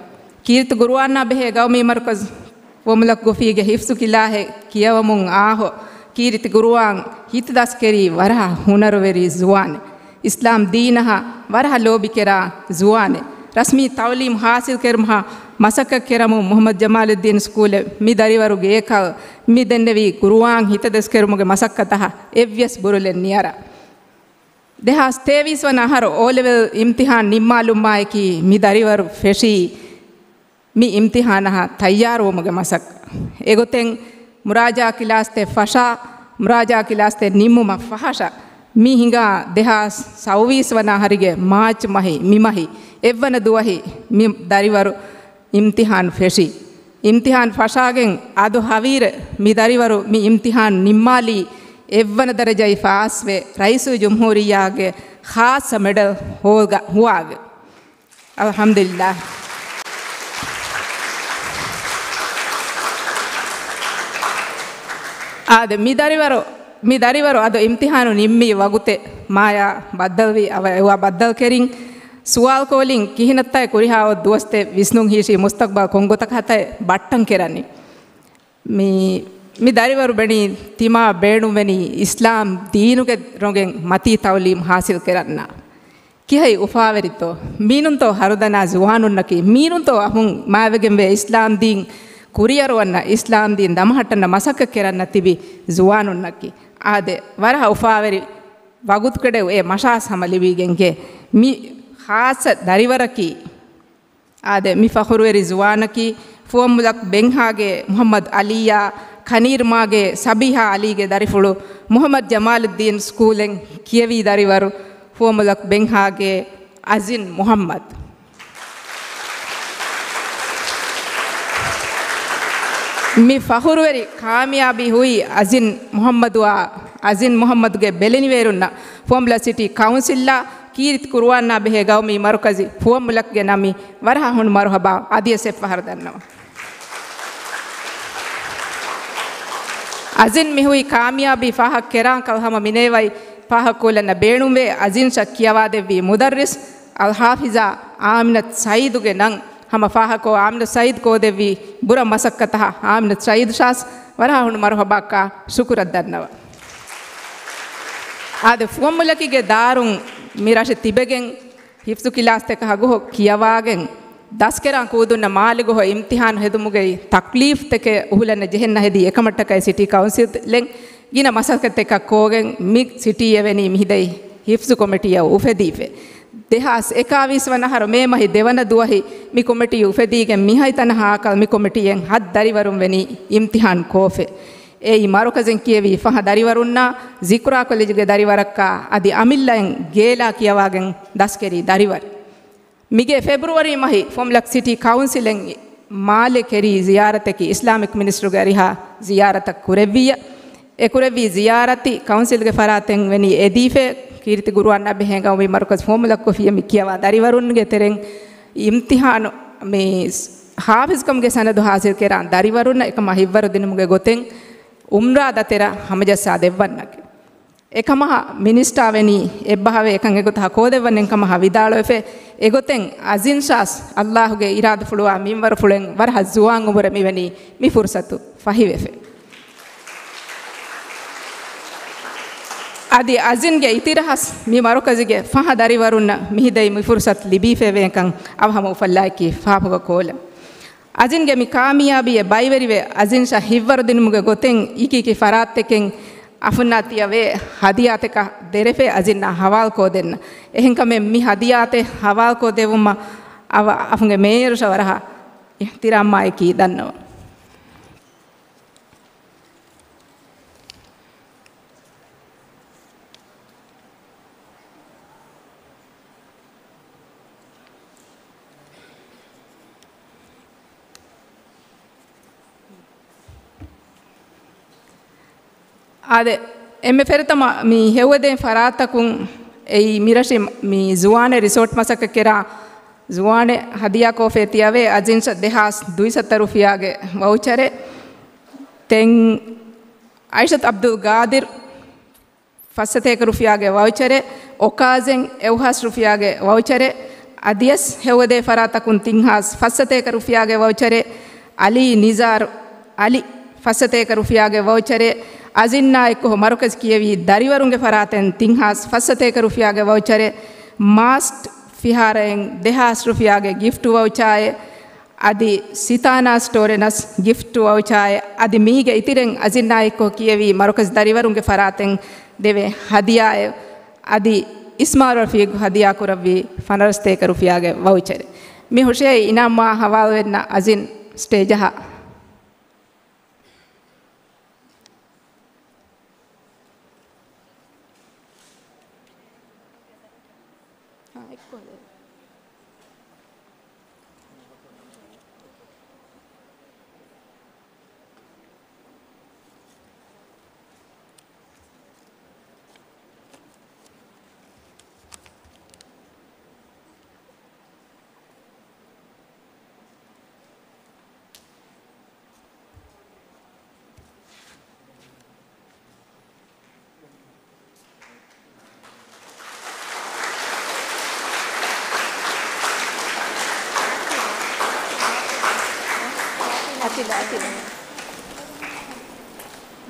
ކީރިތި ޤުރުއާނާ ބެހޭ ޤައުމީ މަރުކަޒު ފުވައްމުލައް ގޮފީގެ ޙިފްޒު ކިލާހެއް ކިޔަވަމުން އާހޮ، ކީރިތި ޤުރުއާން ހިތަދަސްކެރީ ވަރަހަ ހުނަރުވެރި ޒުވާނެއް. އިސްލާމް ދީނަހަ ވަރަހަ ލޯބިކެރާ ޒުވާނެއް. ރަސްމީ ތައުލީމް ޙާޞިލްކެރުމަށް މަސައްކަތް ކެރަމުން މުޙައްމަދު ޖަމާލުއްދީން ސްކޫލެއް މި ދަރިވަރުގެ އެކަލް މި ދެންނެވީ ޤުރުއާން ހިތަދަސްކެރުމުގެ މަސައްކަތަށް އެއްވިޔަސް ބުރުލެއް ނިޔަރާ. ދެހާސް ތޭވީސް ވަނަ އަހަރު އޯލެވެލް އިމްތިޙާން ނިންމާލުމާއެކީ މި ދަރިވަރު ފެށީ މި އިމްތިޙާނަށް ތައްޔާރުވުމުގެ މަސައްކަތް. އެގޮތެއް މުރާޖާ ކިލާސްތެއް ފަށާ، މުރާޖާ ކިލާސްތެއް ނިންމުމަށް ފަހަށަ، މި ހިނގާ ދެހާސް ސައުވީސް ވަނަ އަހަރުގެ މާޗް މަހި، މި މަހި އެއްވަނަ ދުވަހި މި ދަރިވަރު އިމްތިޙާން ފެށި. އިމްތިޙާން ފަށާގެން އަދު ހަވީރެއް މި ދަރިވަރު މި އިމްތިޙާން ނިންމާލީ އެއްވަނަ ދަރަޖައި ފާސްވެ، ރައީސުލްޖުމްހޫރިއްޔާގެ ޚާއްޞަ މެޑަލް ހޯގަ ހުވާގެ. އަލްޙަމްދުލިއްލާހް. އާދެ، މި ދަރިވަރު، މި ދަރިވަރު އަދު އިމްތިޙާނު ނިންމި ވަގުތެއް މާޔާ ބައްދަލުވި، އަވަ އެވާ ބައްދަލުކެރިން ސުވާލުކޯލިން ކިހިނެއްތައް ކުރިހާ އޮތް ދުވަސްތެއް ވިސްނުން ހީށީ މުސްތަޤްބަލް ކޮންގޮތަކަށްތައް ބައްޓަން ކެރަނީ. މި، މި ދަރިވަރު ބެނީ ތިމާ ބޭނުންވެނީ އިސްލާމް ދީނުގެ ރޮނގެން މަތީ ތައުލީމް ޙާޞިލް ކެރަންނާ. ކިހައި އުފާވެރިތޯ؟ މީނުންތޯ ހަރުދަނާ ޒުވާނުންނަކީ؟ މީނުންތޯ އަހުން މާވެގެންވޭ އިސްލާމް ދީން ކުރިއަރުވަންނަ، އިސްލާމް ދީން ދަމަހައްޓަންނަ މަސައްކަތް ކެރަންނަ ތިބި ޒުވާނުންނަކީ؟ އާދެ، ވަރަހަ އުފާވެރި ވަގުތުކެޑެއް އެ މަށާސް ހަމަ ލިބިގެންގެ މި ޚާއްޞަ ދަރިވަރަކީ. އާދެ، މި ފަޚުރުވެރި ޒުވާނަކީ ފުވައްމުލަކް ބެންހާގެ މުޙައްމަދު އަލީއާ، ކަނީރުމާގެ ސަބީހާ އަލީގެ ދަރިފުޅު، މުޙައްމަދު ޖަމާލުއްދީން ސްކޫލެއް ކިޔެވި ދަރިވަރު، ފުވައްމުލަކް ބެންހާގެ އަޒިން މުޙައްމަދު. މި ފަޚުރުވެރި ކާމިޔާބީ ހުއި އަޒިން މުޙައްމަދުއާ، އަޒިން މުޙައްމަދުގެ ބެލެނިވޭރުންނަށް ފުވައްމުލައް ސިޓީ ކައުންސިލްއާ ކީރިތި ކުރުވާންނާ ބެހޭ ގައުމީ މަރުކަޒި ފުވައްމުލަކްގެ ނަމި ވަރަހަ ހުން މަރުޙަބާ އަދިވެސް އެއްފަހަރު ދަންނަވަން. އަޒިން މިހުއި ކާމިޔާބީ ފާހަގަ ކެރާން ކަލް ހަމަ މިނޭވައި ފާހަގަ ކުލަން ބޭނުންވޭ. އަޒިން ޝަ ކިޔަވާދެއްވީ މުދައްރިސް އަލްޙާފިޒާ އާމިނަތު ސައީދުގެ ނަން. ހަމަ ފާހަކޯ އާމިނަތު ސައީދު ކޯދެއްވީ ބުރަ މަސައްކަތަށް އާމިނަތު ސައީދު ޝާސް ވަރަހަ ހުން މަރުހަބާއްކާ ޝުކުރަށް ދަންނަވަ. އާދެ، ފުވައްމުލަކީގެ ދާރުން މި ރަށެ ތިބެގެން ހިފްޒު ކިލާސްތަކަށް ހަގުހޮ ކިޔަވާގެން ދަސްކެރާން ކޫދުންނަ މާލެގޮހޮ އިމްތިހާނު ހެދުމުގައި ތަކްލީފްތަކެއް އުހުލަން ޖެހެން ނަހެދީ އެކަމަށްޓަކައި ސިޓީ ކައުންސިލްއިން ގިނަ މަސައްކަތްތަކަށް ކޯގެން މި ސިޓީ އެވެނީ މިހިދައި ހިފްޒު ކޮމިޓީއަށް އުފެދީފެ. ދެހާސް އެކާވީސް ވަނަ އަހަރު މޭ މަހި ދެވަނަ ދުވަހި މި ކޮމިޓީ އުފެދީގެން މިހައި ތަނަހާކަލް މި ކޮމިޓީއެއް ހަތް ދަރިވަރުން ވެނީ އިމްތިހާން ކޯފެ. އެއީ މަރުކަޒެން ކިޔެވި ފަހަ ދަރިވަރުންނާ ޒިކުރާ ކޮލެޖުގެ ދަރިވަރަކާ އަދި އަމިއްލައިން ގޭލާ ކިޔަވާގެން ދަސްކެރި ދަރިވަރު. މިގޭ ފެބްރުވަރީ މަހި ފުވައްމުލަކް ސިޓީ ކައުންސިލެން މާލެ ކެރީ ޒިޔާރަތަކީ އިސްލާމިކް މިނިސްޓްރީގެ އަރިހާ ޒިޔާރަތައް ކުރެއްވިއްޔާ. އެ ކުރެއްވި ޒިޔާރަތި ކައުންސިލްގެ ފަރާތެން ވެނީ އެދީފެ. ކީރިތި ގުރުއާން އަށް ބެހޭ ގައުމީ މަރުކަޒު ފުވައްމުލަކްކޮށް ފިޔަ މި ކިޔަވާ ދަރިވަރުންގެ ތެރެއިން އިމްތިހާނު މި ހާފިޒުކަމުގެ ސަނަދު ހާސިލް ކެރާން ދަރިވަރުންނަށް އެކަމަށް ހިއްވަރު ދިނުމުގެ ގޮތެއް އުމްރާ ދަތެރަ ހަމަޖައްސާ ދެއްވަންނަކީ. އެކަމަހަ މިނިސްޓާ ވެނީ އެއްބަހަވެ އެކަން އެގޮތަށް ކޯދެއްވަންނެން ކަމަހަ ވިދާޅުވެފެ. އެގޮތެން އަޒިން ޝާސް އައްލާހުގެ އިރާދަފުޅުވާ މިންވަރުފުޅެން ވަރަހަށް ޒުވާން އުމުރެ މިވެނީ މި ފުރުސަތު ފަހިވެފެ. އަދި އަޒިންގެ އިތިރަހަސް މި މަރުކަޒުގެ ފަހަ ދަރިވަރުންނަށް މިހިދައި މި ފުރުސަތު ލިބީފެވޭކަން އަވަހަމަ އުފައްލާއެކީ ފާފަގަ ކޯލަން. އަޒިންގެ މި ކާމިޔާބީއެއް ބައިވެރިވެ، އަޒިން ޝާ ހިއްވަރު ދިނުމުގެ ގޮތެއް އީކީކީ ފަރާތްތަކެއް އަފުންނާ ތިޔަ ވޭ ހަދިޔާތަކަށް ދެރަފޭ އަޒިންނާ ހަވާލުކޯ ދެންނަ. އެހެންކަމެއް މި ހަދިޔާތެއް ހަވާލުކޯ ދެވުމަށް އަވަ އަފުންގެ މޭޔަރު ޝާ ވަރަހަށް އިޙްތިރާމާއެކީ ދަންނަވަން. އާދެ، އެންމެ ފެރިތަމަ މި ހެޔޮއެދޭން ފަރާތަކުން އެއީ މިރަށި މި ޒުވާނެ ރިސޯޓް މަސައްކަތް ކެރާ ޒުވާނެ ހަދިޔާ ކޯފޭ ތިޔަވޭ އަޒިން ޝާ ދެހާސް ދުއިސައްތަ ރުފިޔާގެ ވައުޗަރެއް. ދެން އައިޝަތު އަބްދުލް ގާދިރު ފައްސަތޭކަ ރުފިޔާގެ ވައުޗަރެއް، އޮކާޒެން އެއުހާސް ރުފިޔާގެ ވައުޗަރެއް، އަދިޔަސް ހެޔޮއެދޭ ފަރާތަކުން ތިން ހާސް ފައްސަތޭކަ ރުފިޔާގެ ވައުޗަރެއް، އަލީ ނިޒާރު އަލި ފައްސަތޭކަ ރުފިޔާގެ ވައުޗަރެއް، އަޒިންނާ އެއްކޮށް މަރުކަޒު ކިޔެވި ދަރިވަރުންގެ ފަރާތެން ތިން ހާސް ފައްސަތޭކަ ރުފިޔާގެ ވައުޗަރެއް، މާސްޓް ފިހާރައިން ދެހާސް ރުފިޔާގެ ގިފްޓް ވައުޗާއެއް، އަދި ސިތާނާ ސްޓޯރެއް ނަސް ގިފްޓް ވައުޗާއެއް، އަދި މީގެ އިތިރެއް އަޒިންނާ އެއްކޮށް ކިޔެވި މަރުކަޒު ދަރިވަރުންގެ ފަރާތެން ދެވޭ ހަދިޔާއެއް، އަދި އިސްމާރޯ ރަފީގު ހަދިޔާ ކުރައްވި ފަނަރަސްތޭކަ ރުފިޔާގެ ވައުޗަރެއް. މި ހުށަހެޅި އިނާމްވާ ހަވާލުވެންނަށް އަޒިން ސްޓޭޖަށް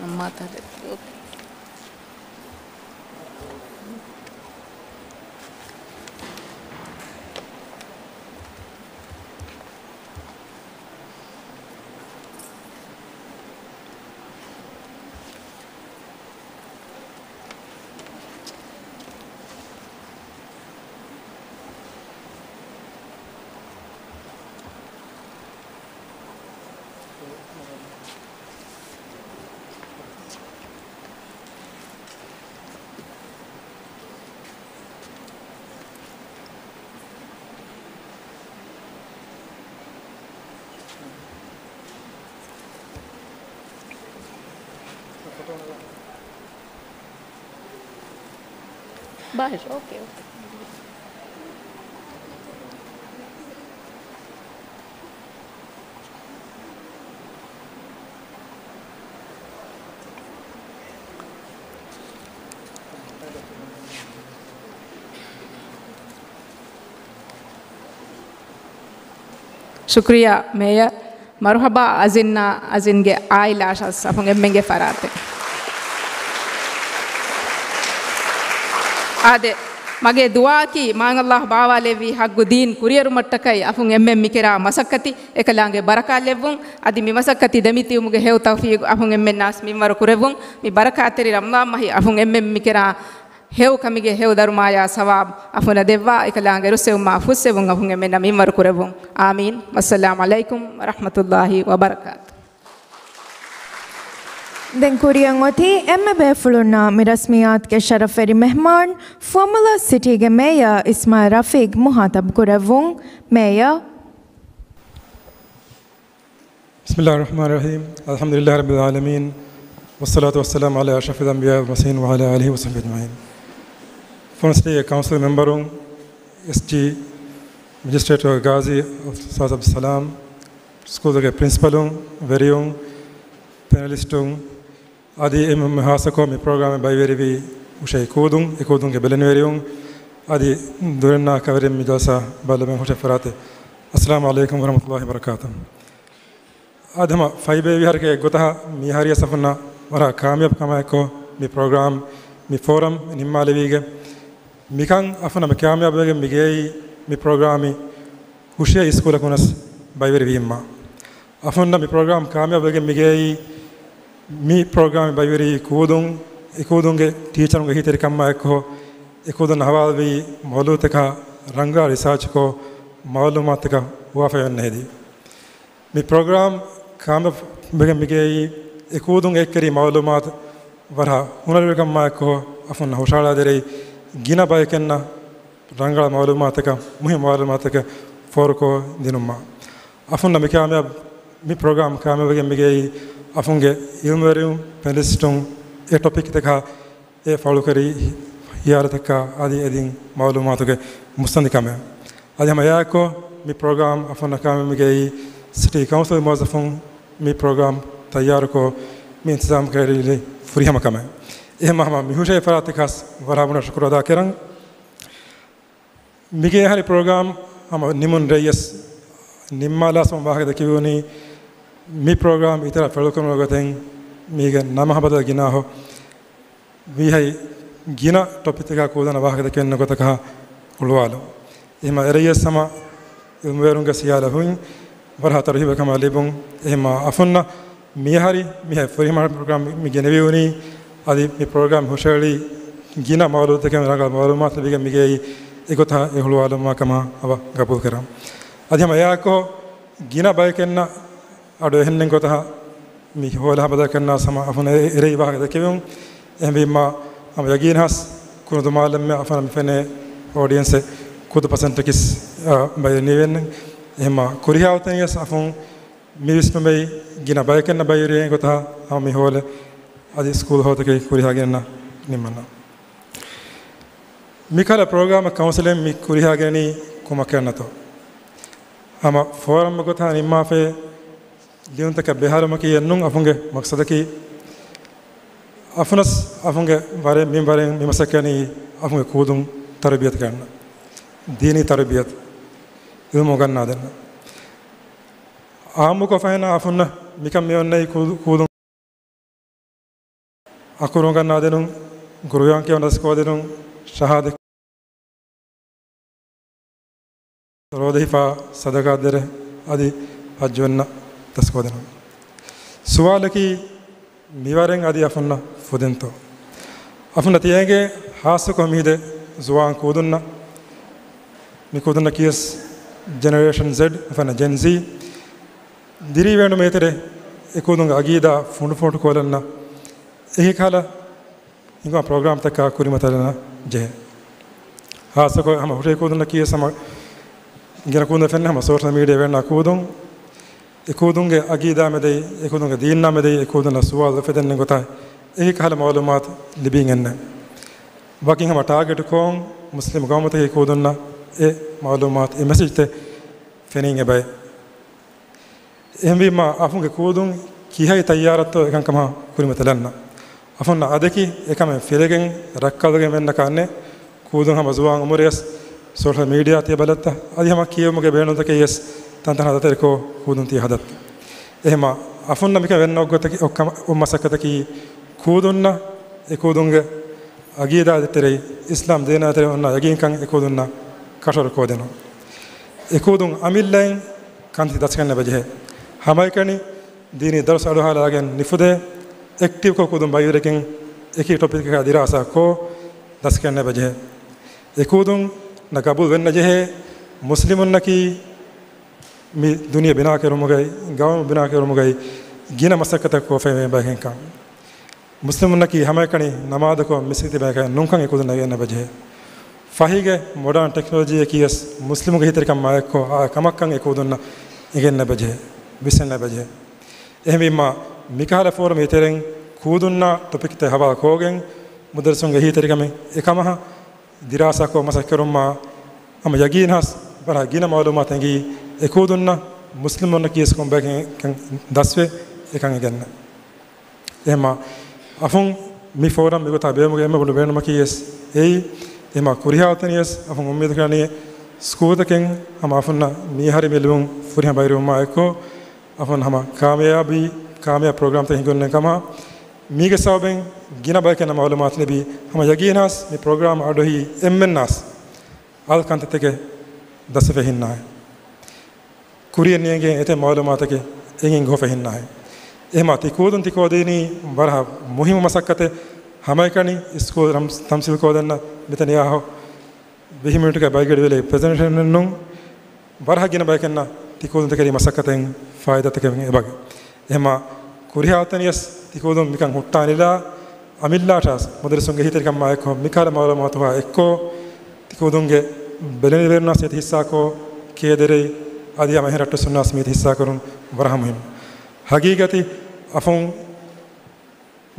މަންމާ ތާ ދެއްކި. ބާހިރު. އޯކޭ، އޯކޭ. ޝުކުރިއްޔާ މޭޔަރ. މަރުޙަބާ އަޒިންއާ، އަޒިންގެ އާއިލާއަށް އަފުން އެންމެންގެ ފަރާތެއް. އާދެ، މަގޭ ދުޢާއަކީ މާތް ﷲ ބާވާލެއްވި ޙައްޤު ދީން ކުރިއެރުމަށްޓަކައި އަފުން އެންމެން މިކެރާ މަސައްކަތި އެކަލާނގެ ބަރަކާތް ލެއްވުން. އަދި މި މަސައްކަތި ދެމިތިބުމުގެ ހެޔޮ ތައުފީޤު އަފުން އެންމެންނާސް މިންވަރު ކުރެއްވުން. މި ބަރަކާތްތެރި ރަމަޟާން މަހި އަފުން އެންމެން މިކެރާ ހެޔޮ ކަމެއްގެ ހެޔޮ ދަރުމަޔާ ސަވާބު އަފުނަށް ދެއްވާ، އެކަލާނގެ ރުއްސެވުމާ ފުއްސެވުން އަފުން އެންމެންނަށް މިންވަރު ކުރެއްވުން. އާމީން. ވައްސަލާމް ޢަލައިކުމް ވަރަޙްމަތުﷲ ވަބަރަކާތު. ދެން ކުރިއަށް އޮތީ އެންމެ ބޭފުޅުންނާ މި ރަސްމިއްޔާތުގެ ޝަރަފްވެރި މެހްމާން، ފުވައްމުލައް ސިޓީގެ މޭޔަރ އިސްމާޢީލް ރަފީޤް މުޚާޠަބު ކުރެއްވުން. މޭޔަރ. بسم الله الرحمن الرحيم. الحمد لله رب العالمين. والصلاة والسلام على أشرف الأنبياء والمرسلين وعلى آله وصحبه أجمعين. ފުވައްމުލައް ސިޓީގެ ކައުންސިލް މެމްބަރުން، އެސްޖީ މެޖިސްޓްރޭޓް ގާޒީ އުސްތާޛް އަބްދުއްސަލާމް، ސްކޫލްގެ ޕްރިންސިޕަލުން، ވެރިޔުން، ޕެނަލިސްޓުން، އަދި އެ ހާއްސަކޮށް މި ޕްރޮގްރާމެއް ބައިވެރިވި ހުށަހެޅި އެކޫދުން، އެކޫދުންގެ ބެލެނިވެރިޔުން، އަދި ދުރެންނާ ކައިރިން މި ޖަލްސާ ބައްލަވަން ހުށަހެޅި ފަރާތެއް. އައްސަލާމު ޢަލައިކުމް ވަރަޙްމަތުﷲ ވަބަރަކާތު. އަދި ހަމަ ފައިބޭ ވިހާރަކީ އެއްގޮތަށް މިހާރިޔަސް އަފުންނަށް ވަރަށް ކާމިޔާބު ކަމާއެކު މި ޕްރޮގްރާމް، މި ފޯރަމް ނިންމާލެވީގެ. މިކަން އަފުންނަށް މި ކާމިޔާބުވެގެން މިގެއީ މި ޕްރޮގްރާމް ހުށަހެޅި ސްކޫލަކުންނަސް ބައިވެރިވީމާ. އަފުންނަށް މި ޕްރޮގްރާމް ކާމިޔާބުވެގެން މިގެއީ މި ޕްރޮގްރާމް ބައިވެރި އެކޫދުން، އެކޫދުންގެ ޓީޗަރުންގެ އެހީތެރިކަމާއެކު، އެކޫދުން ހަވާލުވި މައުލޫމާތުތަކާ ރަނގަޅަށް ރިސާޗްކޮށް މައުލޫމާތުތަކަށް ހުވާފައިވެން ހެދި. މި ޕްރޮގްރާމް ކާމިޔާބުވެގެން މިގެއީ އެކޫދުން އެއްކެރި މައުލޫމާތު ވަރަށް ހުނަރުވެރިކަމާއެކު އަފުންނަށް ހުށަހަޅާދެރައި ގިނަ ބަޔަކެއްނަށް ރަނގަޅަށް މައުލޫމާތުތަކަށް، މުހިންމު މައުލޫމާތުތަކަށް ފޯރުކޮށް ދިނުމަށް. އަފުންނަށް މި ކާމިޔާބު، މި ޕްރޮގްރާމް ކާމިޔާބުވެގެން މިގެއީ އަފުންގެ އިލްމުވެރިން، ޕެނަލިސްޓުން އެ ޓޮޕިކްތަކާ އެ ފަޅުކެރި ހިޔާރުތަކާ އަދި އެދިން މައުލޫމާތުގެ މުއްސަނދިކަމެއް. އަދި ހަމަ އެއާއެކު މި ޕްރޮގްރާމް އަފުންނަށް ކާމިޔާބުވެގެން މިގެއީ ސިޓީ ކައުންސިލް މުވައްޒަފުން މި ޕްރޮގްރާމް ތައްޔާރުކޮށް މި އިންތިޒާމް ކުރެއްވި ފުރިހަމަ ކަމެއް. އެހެންމަ ހަމަ މި ހުށަހެޅި ފަރާތަކަސް ވަރަށް ބޮޑަށް ޝުކުރު އަދާކެރަން. މިގޭ އަހަރީ ޕްރޮގްރާމް ހަމަ ނިމުން ރޭޔަސް ނިންމާލާސް ވާހަކަ ދެކެވުނީ، މި ޕްރޮގްރާމް އިތުރަށް ފެޅުކުރުމުގެ ގޮތެއް މީގެ ނަމަ ހަމަ ބަދަލު ގިނަ އަހަރު ވީހައި ގިނަ ޓޮޕިކްތަކާ ކުދަން ވާހަކަ ދެކެވެން ގޮތަކަށް ހުޅުވާލުން. އެހެންމަ އެރޭޔަސް ހަމަ އިލްމުވެރިންގެ ސިޔާލަ ހުއިން ވަރަށް ތަރުހީބު ކަމަށް ލިބުން. އެހެންމަ އަފުންނަށް މިއަހަރީ މިހާ ފުރިހަމަ ޕްރޮގްރާމް މި ގެނެވިވުނީ، އަދި މި ޕްރޮގްރާމް ހުށަހެޅި ގިނަ މައުލޫމާތުތަކެއް ރަނގަޅަށް މައުލޫމާތު ލިބިގެން މިގެއީ އެގޮތަށް އެ ހުޅުވާލުމާ ކަމަށް އަވަށް ގަބޫލުކެރަން. އަދި ހަމަ އެއާއެކު ގިނަ ބަޔަކެއްނަށް އަޑު އެހެންނެއް ގޮތަށް މި ހޯލަ ހަމަ ބަދަލުކަންނާ ހަމަ އަފުން އެ-، އެރޭ ވާހަކަ ދެކެވުން. އެހެންވީމާ، ހަމަ ޔަގީން ހާސް ކުނު ދުމާލަމެއް އަފުނަށް މި ފެނޭ އޯޑިއެންސެއް ކުދު ޕަސެންޓަކީސް، އާ، ބައި ނިވެން. އެހެންމާ ކުރިހާ އޮތެން ވެސް އަފުން މި ވިސްނުމެއް ގިނަ ބަޔަކެއްނަށް ބައިވެރިވެ ގޮތަށް ހަމަ މި ހޯލެ އަދި ސްކޫލް ހޯދަކީ ކުރިހާގެންނަށް ނިންމަންނަ. މިކަހަލަ ޕްރޮގްރާމަށް ކައުންސިލެއް މި ކުރިހާގެނީ ކުމަކެއް ނަތޯ. ހަމަ ފޯރަމް ގޮތަށް ނިންމާފައި ލިޔުންތަކަށް ބެހާލުމަކީ އެއްނޫން. އަފުންގެ މަޤްޞަދަކީ އަފުނަސް އަފުންގެ ވަރެއް މިންވަރެއް މި މަސައްކަތް އަފުންގެ ކޫދުން ތަރުބިޔަތު ކަންނަ، ދީނީ ތަރުބިޔަތު، އިލްމު ގަންނާ ދެންނަ. އާއްމުކޮށް ފަހެނަ އަފުންނަށް މިކަން މިއޮންނައީ ކޫ-، ކޫދުން އަކުރު ގަންނާދިނުން، ގުރުއާން ކިޔަވަން ދަސްކޮށްދިނުން، ޝަހާދަތް ރޯދަ ހިފާ ސަދަގާ ދެރަ އަދި ޙައްޖުވަންނަ ދަސްކޮށްދިނުން. ސުވާލަކީ މިވަރެން އަދި އަފުންނަށް ފުދިންތޯ؟ އަފުންނަށް ތިޔައިގެ ހާއްސަކޮށް މިހިދެ ޒުވާން ކޫދުންނަށް، މި ކޫދުންނަކީ ވެސް ޖެނެރޭޝަން ޒެޑް، މިފަންނަ ޖެން ޒީ. ދިރިއުޅޭނު މޭތެރެ އެކޫދުންގެ އަގީދާ ފުނޑުފޫނުކޮށްލަންނަށް އެކި ކަހަލަ ހިނގުމާ ޕްރޮގްރާމްތަކާ ކުރިމަތިލަން ޖެހޭ. ހާއްސަކޮށް ހަމަ ހުށަހެޅި ކޫދުންނަކީ ވެސް ހަމަ ގިނަ ކޫދުން ފެންނަ ހަމަ ސޯޝަލް މީޑިއާ ވެންނަ ކޫދުން. އެ ކޫދުންގެ އަގީދާ މެދައި، އެ ކޫދުންގެ ދީންނާ މެދައި، އެ ކޫދުންނަށް ސުވާލު އުފެދެން ގޮތާ އެކި ކަހަލަ މައުލޫމާތު ލިބިން އެންނެ. ވަކިން ހަމަ ޓާގެޓު ކޮށް މުސްލިމް ގައުމުތަކެއް ކޫދުންނަށް އެ މައުލޫމާތު، އެ މެސެޖްތައް ފެނިން އެބައެ. އެހެންވީމާ، އަފުންގެ ކޫދުން ކިހައި ތައްޔާރަށްތޯ އެކަންކަމާ ކުރިމަތިލަންނަ. އަފުންނަށް އަދެކި އެކަމެއް ފިލެގެން ރައްކަލުގެން ވެންނަކާނެ ކޫދުން ހަމަ ޒުވާން އުމުރެއް ސޯޝަލް މީޑިއާ ތިޔަ ބަލައްތަ، އަދި ހަމަ ކިޔެވުމުގެ ބޭނުންތަކެއް ވެސް ތަންތަން ހަދަތެރިކޮށް ކޫދުން ތިޔަ ހަދަތް. އެހެމާ، އަފުންނަށް މިކަން ވެންނަ އޮއްގޮތަކީ، އޮއްކަމަ-، އޮއް މަސައްކަތަކީ ކޫދުންނަށް އެ ކޫދުންގެ އަގީދާ ދޭތެރެއި، އިސްލާމް ދީނާ ދޭތެރެއި އޮންނަ ޔަގީންކަން އެ ކޫދުންނަށް ކަށަވަރު ކޯދިނުން. އެ ކޫދުން އަމިއްލައިން ކަންތި ދަސްކަން ނެބަޖެހޭ. ހަމައެކަނި ދީނީ ދަރުސް އަޑުހާލާގެން ނިފުދޭ، އެކްޓިވްކޮށް ކޫދުން ބައިވެރިކަން އެކި ޓޮޕިކަކާ ދިރާސާ ކޮށް ދަސްކަން ނެބަޖެހޭ. އެ ކޫދުން ނަ ގަބޫލް ވެންނަ ޖެހޭ، މުސްލިމުންނަކީ މި ދުނިޔެ ބިނާކެރުމުގައި، ގައުމު ބިނާކެރުމުގައި ގިނަ މަސައްކަތަކު ކޮށްފައިވޭ ބައެއްކަން. މުސްލިމުންނަކީ ހަމައެކަނި ނަމާދަކޮށް މިސްކިތް ބަޔަކަށް ނޫންކަން އެ ކޫދުންނަށް އެނގެން ނެބަޖެހޭ. ފަހިގެ މޮޑާން ޓެކްނޮލޮޖީއަކީ ވެސް މުސްލިމުގެ އެހީތެރިކަން މާއެއްކޮށް އާ ކަމަށްކަން އެ ކޫދުންނަށް އެނގެން ނެބަޖެހޭ، ވިސްނެން ނެބަޖެހޭ. އެހެންވީމާ، މިކަހަލަ ފޯރަމް ތެރެއިން ކޫދުންނާ ޓޮޕިކްތައް ހަވާލު ކޮށްގެން މުދައްރިސުންގެ އެހީތެރިކަމެއް އެކަމަށް ދިރާސާކޮށް މަސައްކަތްކުރުމާ، ހަމަ ޔަގީން ހާސް ވަރަށް ގިނަ މައުލޫމާތު އެނގީ، އެ ކޫދުންނަށް މުސްލިމުންނަކީ ވެސް ކޮންބައެއް ކަން ދަސްވެ އެކަން އެނގެންނެ. އެހެމާ، އަފުން މި ފޯރަމް މިގޮތާ ބޭނުމުގެ އެންމެ ބޮޑު ބޭނުމަކީ ވެސް އެއީ. އެހެމާ، ކުރިހާ އޮތަނީ ވެސް އަފުން އުއްމީދު ކުރަނީ ސްކޫލްތަކެއް ހަމަ އަފުންނަށް މީހާރު މި ލިބުން ފުރިހަމަ ބައިވެރިވުމާ އެއްކޮށް، އަފުން ހަމަ ކާމިޔާބީ، ކާމިޔާބު ޕްރޮގްރާމްތައް ހިންގުން ކަމަށް މީގެ ސަބަބެން ގިނަ ބަޔަކަށް މައުލޫމާތު ލިބި، ހަމަ ޔަގީން ހާސް މި ޕްރޮގްރާމް އަޑުއެހި އެންމެންނާސް އަލް ކަންތައްތަކެއް ދަސްވެފަ ހިންނާހެ. ކުރިއަށް ނޭނގޭ އެތައް މައުލޫމާތަކެއް އެނގިން ގޮވެފަ ހިންނާހެ. އެހެމާ ތި ކޫދުން ތި ކޯދީނީ ވަރަހަށް މުހިއްމު މަސައްކަތެއް. ހަމައެކަނި ސްކޫލް ތަމް-، ތަމްސީލް ކޯދަންނަށް މިތަނި އާހޯ ވިހި މިނިޓުގެ ބައިގަޑި ވެލެ ޕްރެޒެންޓޭޝަނެއް ނޫން. ވަރަހަށް ގިނަ ބަޔަކަށް ތި ކޫދުން ތިކަރީ މަސައްކަތެއް ފާއިދާތަކެއް އެބަގެ. އެހެމާ ކުރިހާ އޮތަނީ ވެސް ތި ކޫދުން މިކަން ހުއްޓާނިލާ، އަމިއްލައަށާސް މުދައްރިސުންގެ އެހީތެރިކަމާ އެއްކޮށް މިކަހަލަ މައުލޫމާތު ހާ އެއްކޮށް، ތި ކޫދުންގެ ބެލެނިވެރުންނާސް އޭތި ހިއްސާކޮށް ކޭދެރޭ އަދި ހަމަ އެހެން ރައްޓެއްސުންނާސް މީތި ހިއްސާކުރުން ވަރަށް މުހިންމު. ހަގީގަތީ އަފުން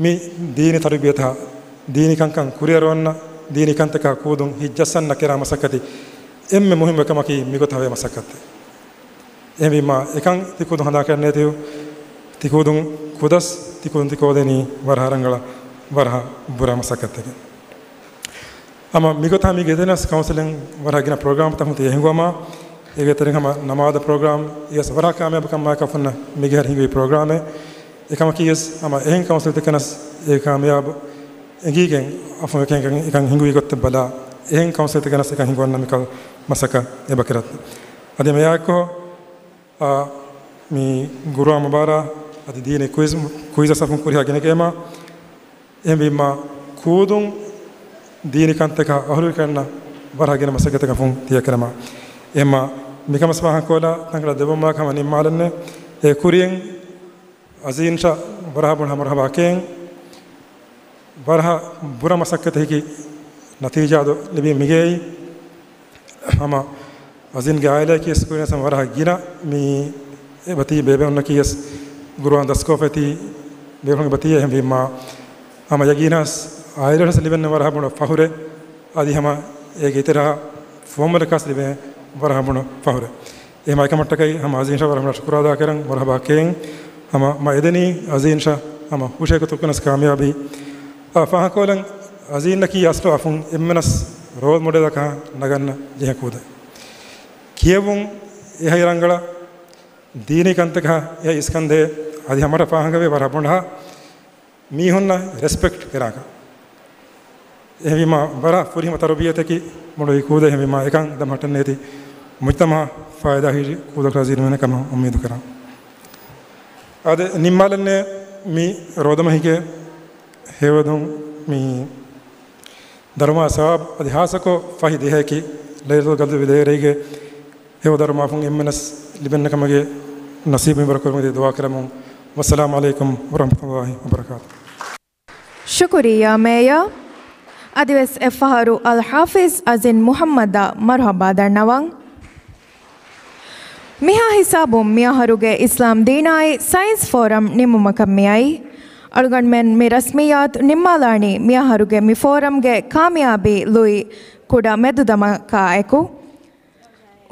މި ދީނީ ތަރުބިޔަތާ، ދީނީ ކަންކަން ކުރިއަރުވަންނަ، ދީނީ ކަންތަކާ ކޫދުން ހިތްޖައްސަންނަ ކެރާ މަސައްކަތި އެންމެ މުހިންމު ކަމަކީ މިގޮތަށް ހަވޭ މަސައްކަތެއް. އެހެންވީމާ، އެކަން ތި ކޫދުން ހަނދާން ކަންނޭތި، ތި ކޫދުން ކުދަސް ތި ކޫދުން ތި ކޯދެނީ ވަރަހަ ރަނގަޅަށް، ވަރަހަ ބުރަ މަސައްކަތެއް. ހަމަ މިގޮތަށް މީގެ ދެނަސް ކައުންސިލިން ވަރަށް ގިނަ ޕްރޮގްރާމްތައް ހިނގުވަމާ، އޭގެ ތެރެއިން ހަމަ ނަމާދަށް ޕްރޮގްރާމް އިޔަސް ވަރަށް ކާމިޔާބު ކަމާއެކު އަފުންނަށް މިގެ ހަރު ހިނގުވި ޕްރޮގްރާމެއް. އެކަމަކީ ވެސް ހަމަ އެހެން ކައުންސިލްތަކެއް ވެސް އެ ކާމިޔާބު އެނގީގެން އަފުން އެކަން، އެކަން ހިނގުވި ގޮތްތައް ބަލާ، އެހެން ކައުންސިލްތަކެއް ވެސް އެކަން ހިނގުވަންނަ މިކަލް މަސައްކަތް އެބަ ކެރަތް. އަދި މިއާއެއްކޮށް، އާ، މި ގުރުއާން މުބާރާ އަދި ދީނީ ކުއިޒް، ކުއިޒަސް އަފުން ކުރިހާ ގިނަ ގޭމާ، އެހެންވީމާ، ކޫދުން ދީނީ ކަންތަކާ އަހުލުވެރިކަންނަށް ވަރަށް ގިނަ މަސައްކަތެއް އަފުން ތިޔަ ކެރަމާ. އެހެމާ، މިކަމަސް ވާހަކަ ކޯލާ ތަންކޮޅެއް ދެއްވުމާ ހަމަ ނިންމާލަންނެ. އެ ކުރިން އަޒީން ޝާ ވަރަހަ ބޮޑަށް މަރުހަބާ ކޭން. ވަރަހަ ބުރަ މަސައްކަތެއް ހިކި ނަތީޖާ ދޯ ލިބީ މިގޭއި. ހަމަ އަޒީންގެ އާއިލާއަކީ ސްކޫލް ވެސް ވަރަހަ ގިނަ މި އެބަތީ ބޭބެއުންނަކީ ވެސް ގުރުއާން ދަސްކޮށްފައިތީ ބޭބެއުން އެބަތީ. އެހެންވީމާ، ހަމަ ޔަގީނާސް އާއިލާއަށް ލިބެން ވަރަހަ ބޮޑަށް ފަހުރެއް. އަދި ހަމަ އޭގެ އިތުރަށް ފުވައްމުލަކާސް ލިބޭ ވަރަހަ ބޮޑަށް ފަހުރެއް. އެހެމަ އެކަމަށްޓަކައި ހަމަ އަޒީން ޝާ ވަރަށް ޝުކުރާ އަދާކެރަން ވަރަހަބާ ކޭން. ހަމަ މަ އެދެނީ އަޒީން ޝާ ހަމަ ހުށައިގަތުމަކުން ވެސް ކާމިޔާބީ. އާ، ފާހަގަކޮށްލަން އަޒީންއަކީ އަސްލު އަފުން އެންމެނަސް ރޯލް މޮޑެލަކަށް ނަގަންނަ ޖެހޭ ކޫދެއް. ކިޔެވުން އެހައި ރަނގަޅަށް ދީނީ ކަންތަކަށް އެ އިސްކަންދޭ އަދި ހަމަރަ ފާހަގަވޭ ވަރަށް ބޮޑަހާ މީހުންނަށް ރެސްޕެކްޓް ކެރާކަށް. އެހެންވީމާ، ވަރަށް ފުރިހަމަ ތަރުބިޔަތަކީ މޮޅު އެ ކޫދަ. އެހެންވީމާ، އެކަން ދަމަހައްޓަން ނޭތި މުޖްތަމައަށް ފާއިދާ ހިރި ކޫދަކުރާ ޒީނުވެނެ ކަމަށް އުއްމީދު ކަރަން. އަދި ނިންމާލަންނޭ މި ރޯދަމަހިގެ ހެޔޮދުން މި ދަރުމަ ސަވާބު އަދި ހާއްސަކޮށް ފަހި ދެހަޔަކީ ލައިލަތުލް ޤަދްރު ވިދޭރޭގެ ހެޔޮ ދަރުމަ އަފުން އެންމެނަސް ލިބެންނެ ކަމުގެ ނަސީބު މިންވަރު ކުރުމަށް ދުޢާ ކުރަމުން. ވައްސަލާމު ޢަލައިކުމް ވަރަޙްމަތުﷲި ވަބަރަކާތުހު. ޝުކުރިއްޔާ މޭޔަރ. އަދިވެސް އެއްފަހަރު އަލް ޙާފިޒް އަޒިން މުޙައްމަދަށް މަރުޙަބާ ދަންނަވަން. މިހާ ހިސާބުން މިއަހަރުގެ އިސްލާމް ދީނާއި ސައިންސް ފޯރަމް ނިމުމަކަށް މިއައީ. އަޅުގަނޑުމެން މި ރަސްމިއްޔާތު ނިންމާލާނީ މިއަހަރުގެ މި ފޯރަމްގެ ކާމިޔާބީ ލުއި ކުޑަ މެދުދަމަކާއެކު.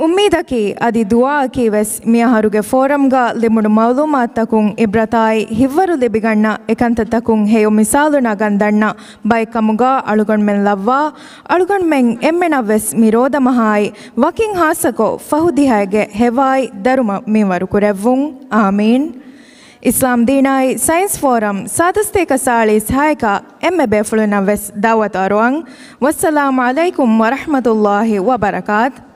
އުއްމީދަކީ އަދި ދުޢާއަކީ ވެސް މިއަހަރުގެ ފޯރަމްގަ ލިބުނު މަޢުލޫމާތުތަކުން ޢިބްރަތާއި ހިތްވަރު ލިބިގަންނަ އެކަންތައްތަކުން ހެޔޮ މިސާލު ނަގަން ދަންނަ ބައެއްކަމުގަ އަޅުގަނޑުމެން ލައްވާ، އަޅުގަނޑުމެން އެންމެނަށް ވެސް މި ރޯދަމަހާއި ވަކިން ހާއްސަކޮށް ފަހު ދިހައިގެ ހެވާއި ދަރުމަ މިންވަރު ކުރެއްވުން. އާމީން. އިސްލާމް ދީނާއި ސައިންސް ފޯރަމް ސާދަސްތޭކަ ސާޅީސް ހައެކަށް އެންމެ ބޭފުޅުންނަށް ވެސް ދަޢުވަތު އަރުވަން. ވައްސަލާމު ޢަލައިކުމް ވަރަޙްމަތުﷲި ވަބަރަކާތު.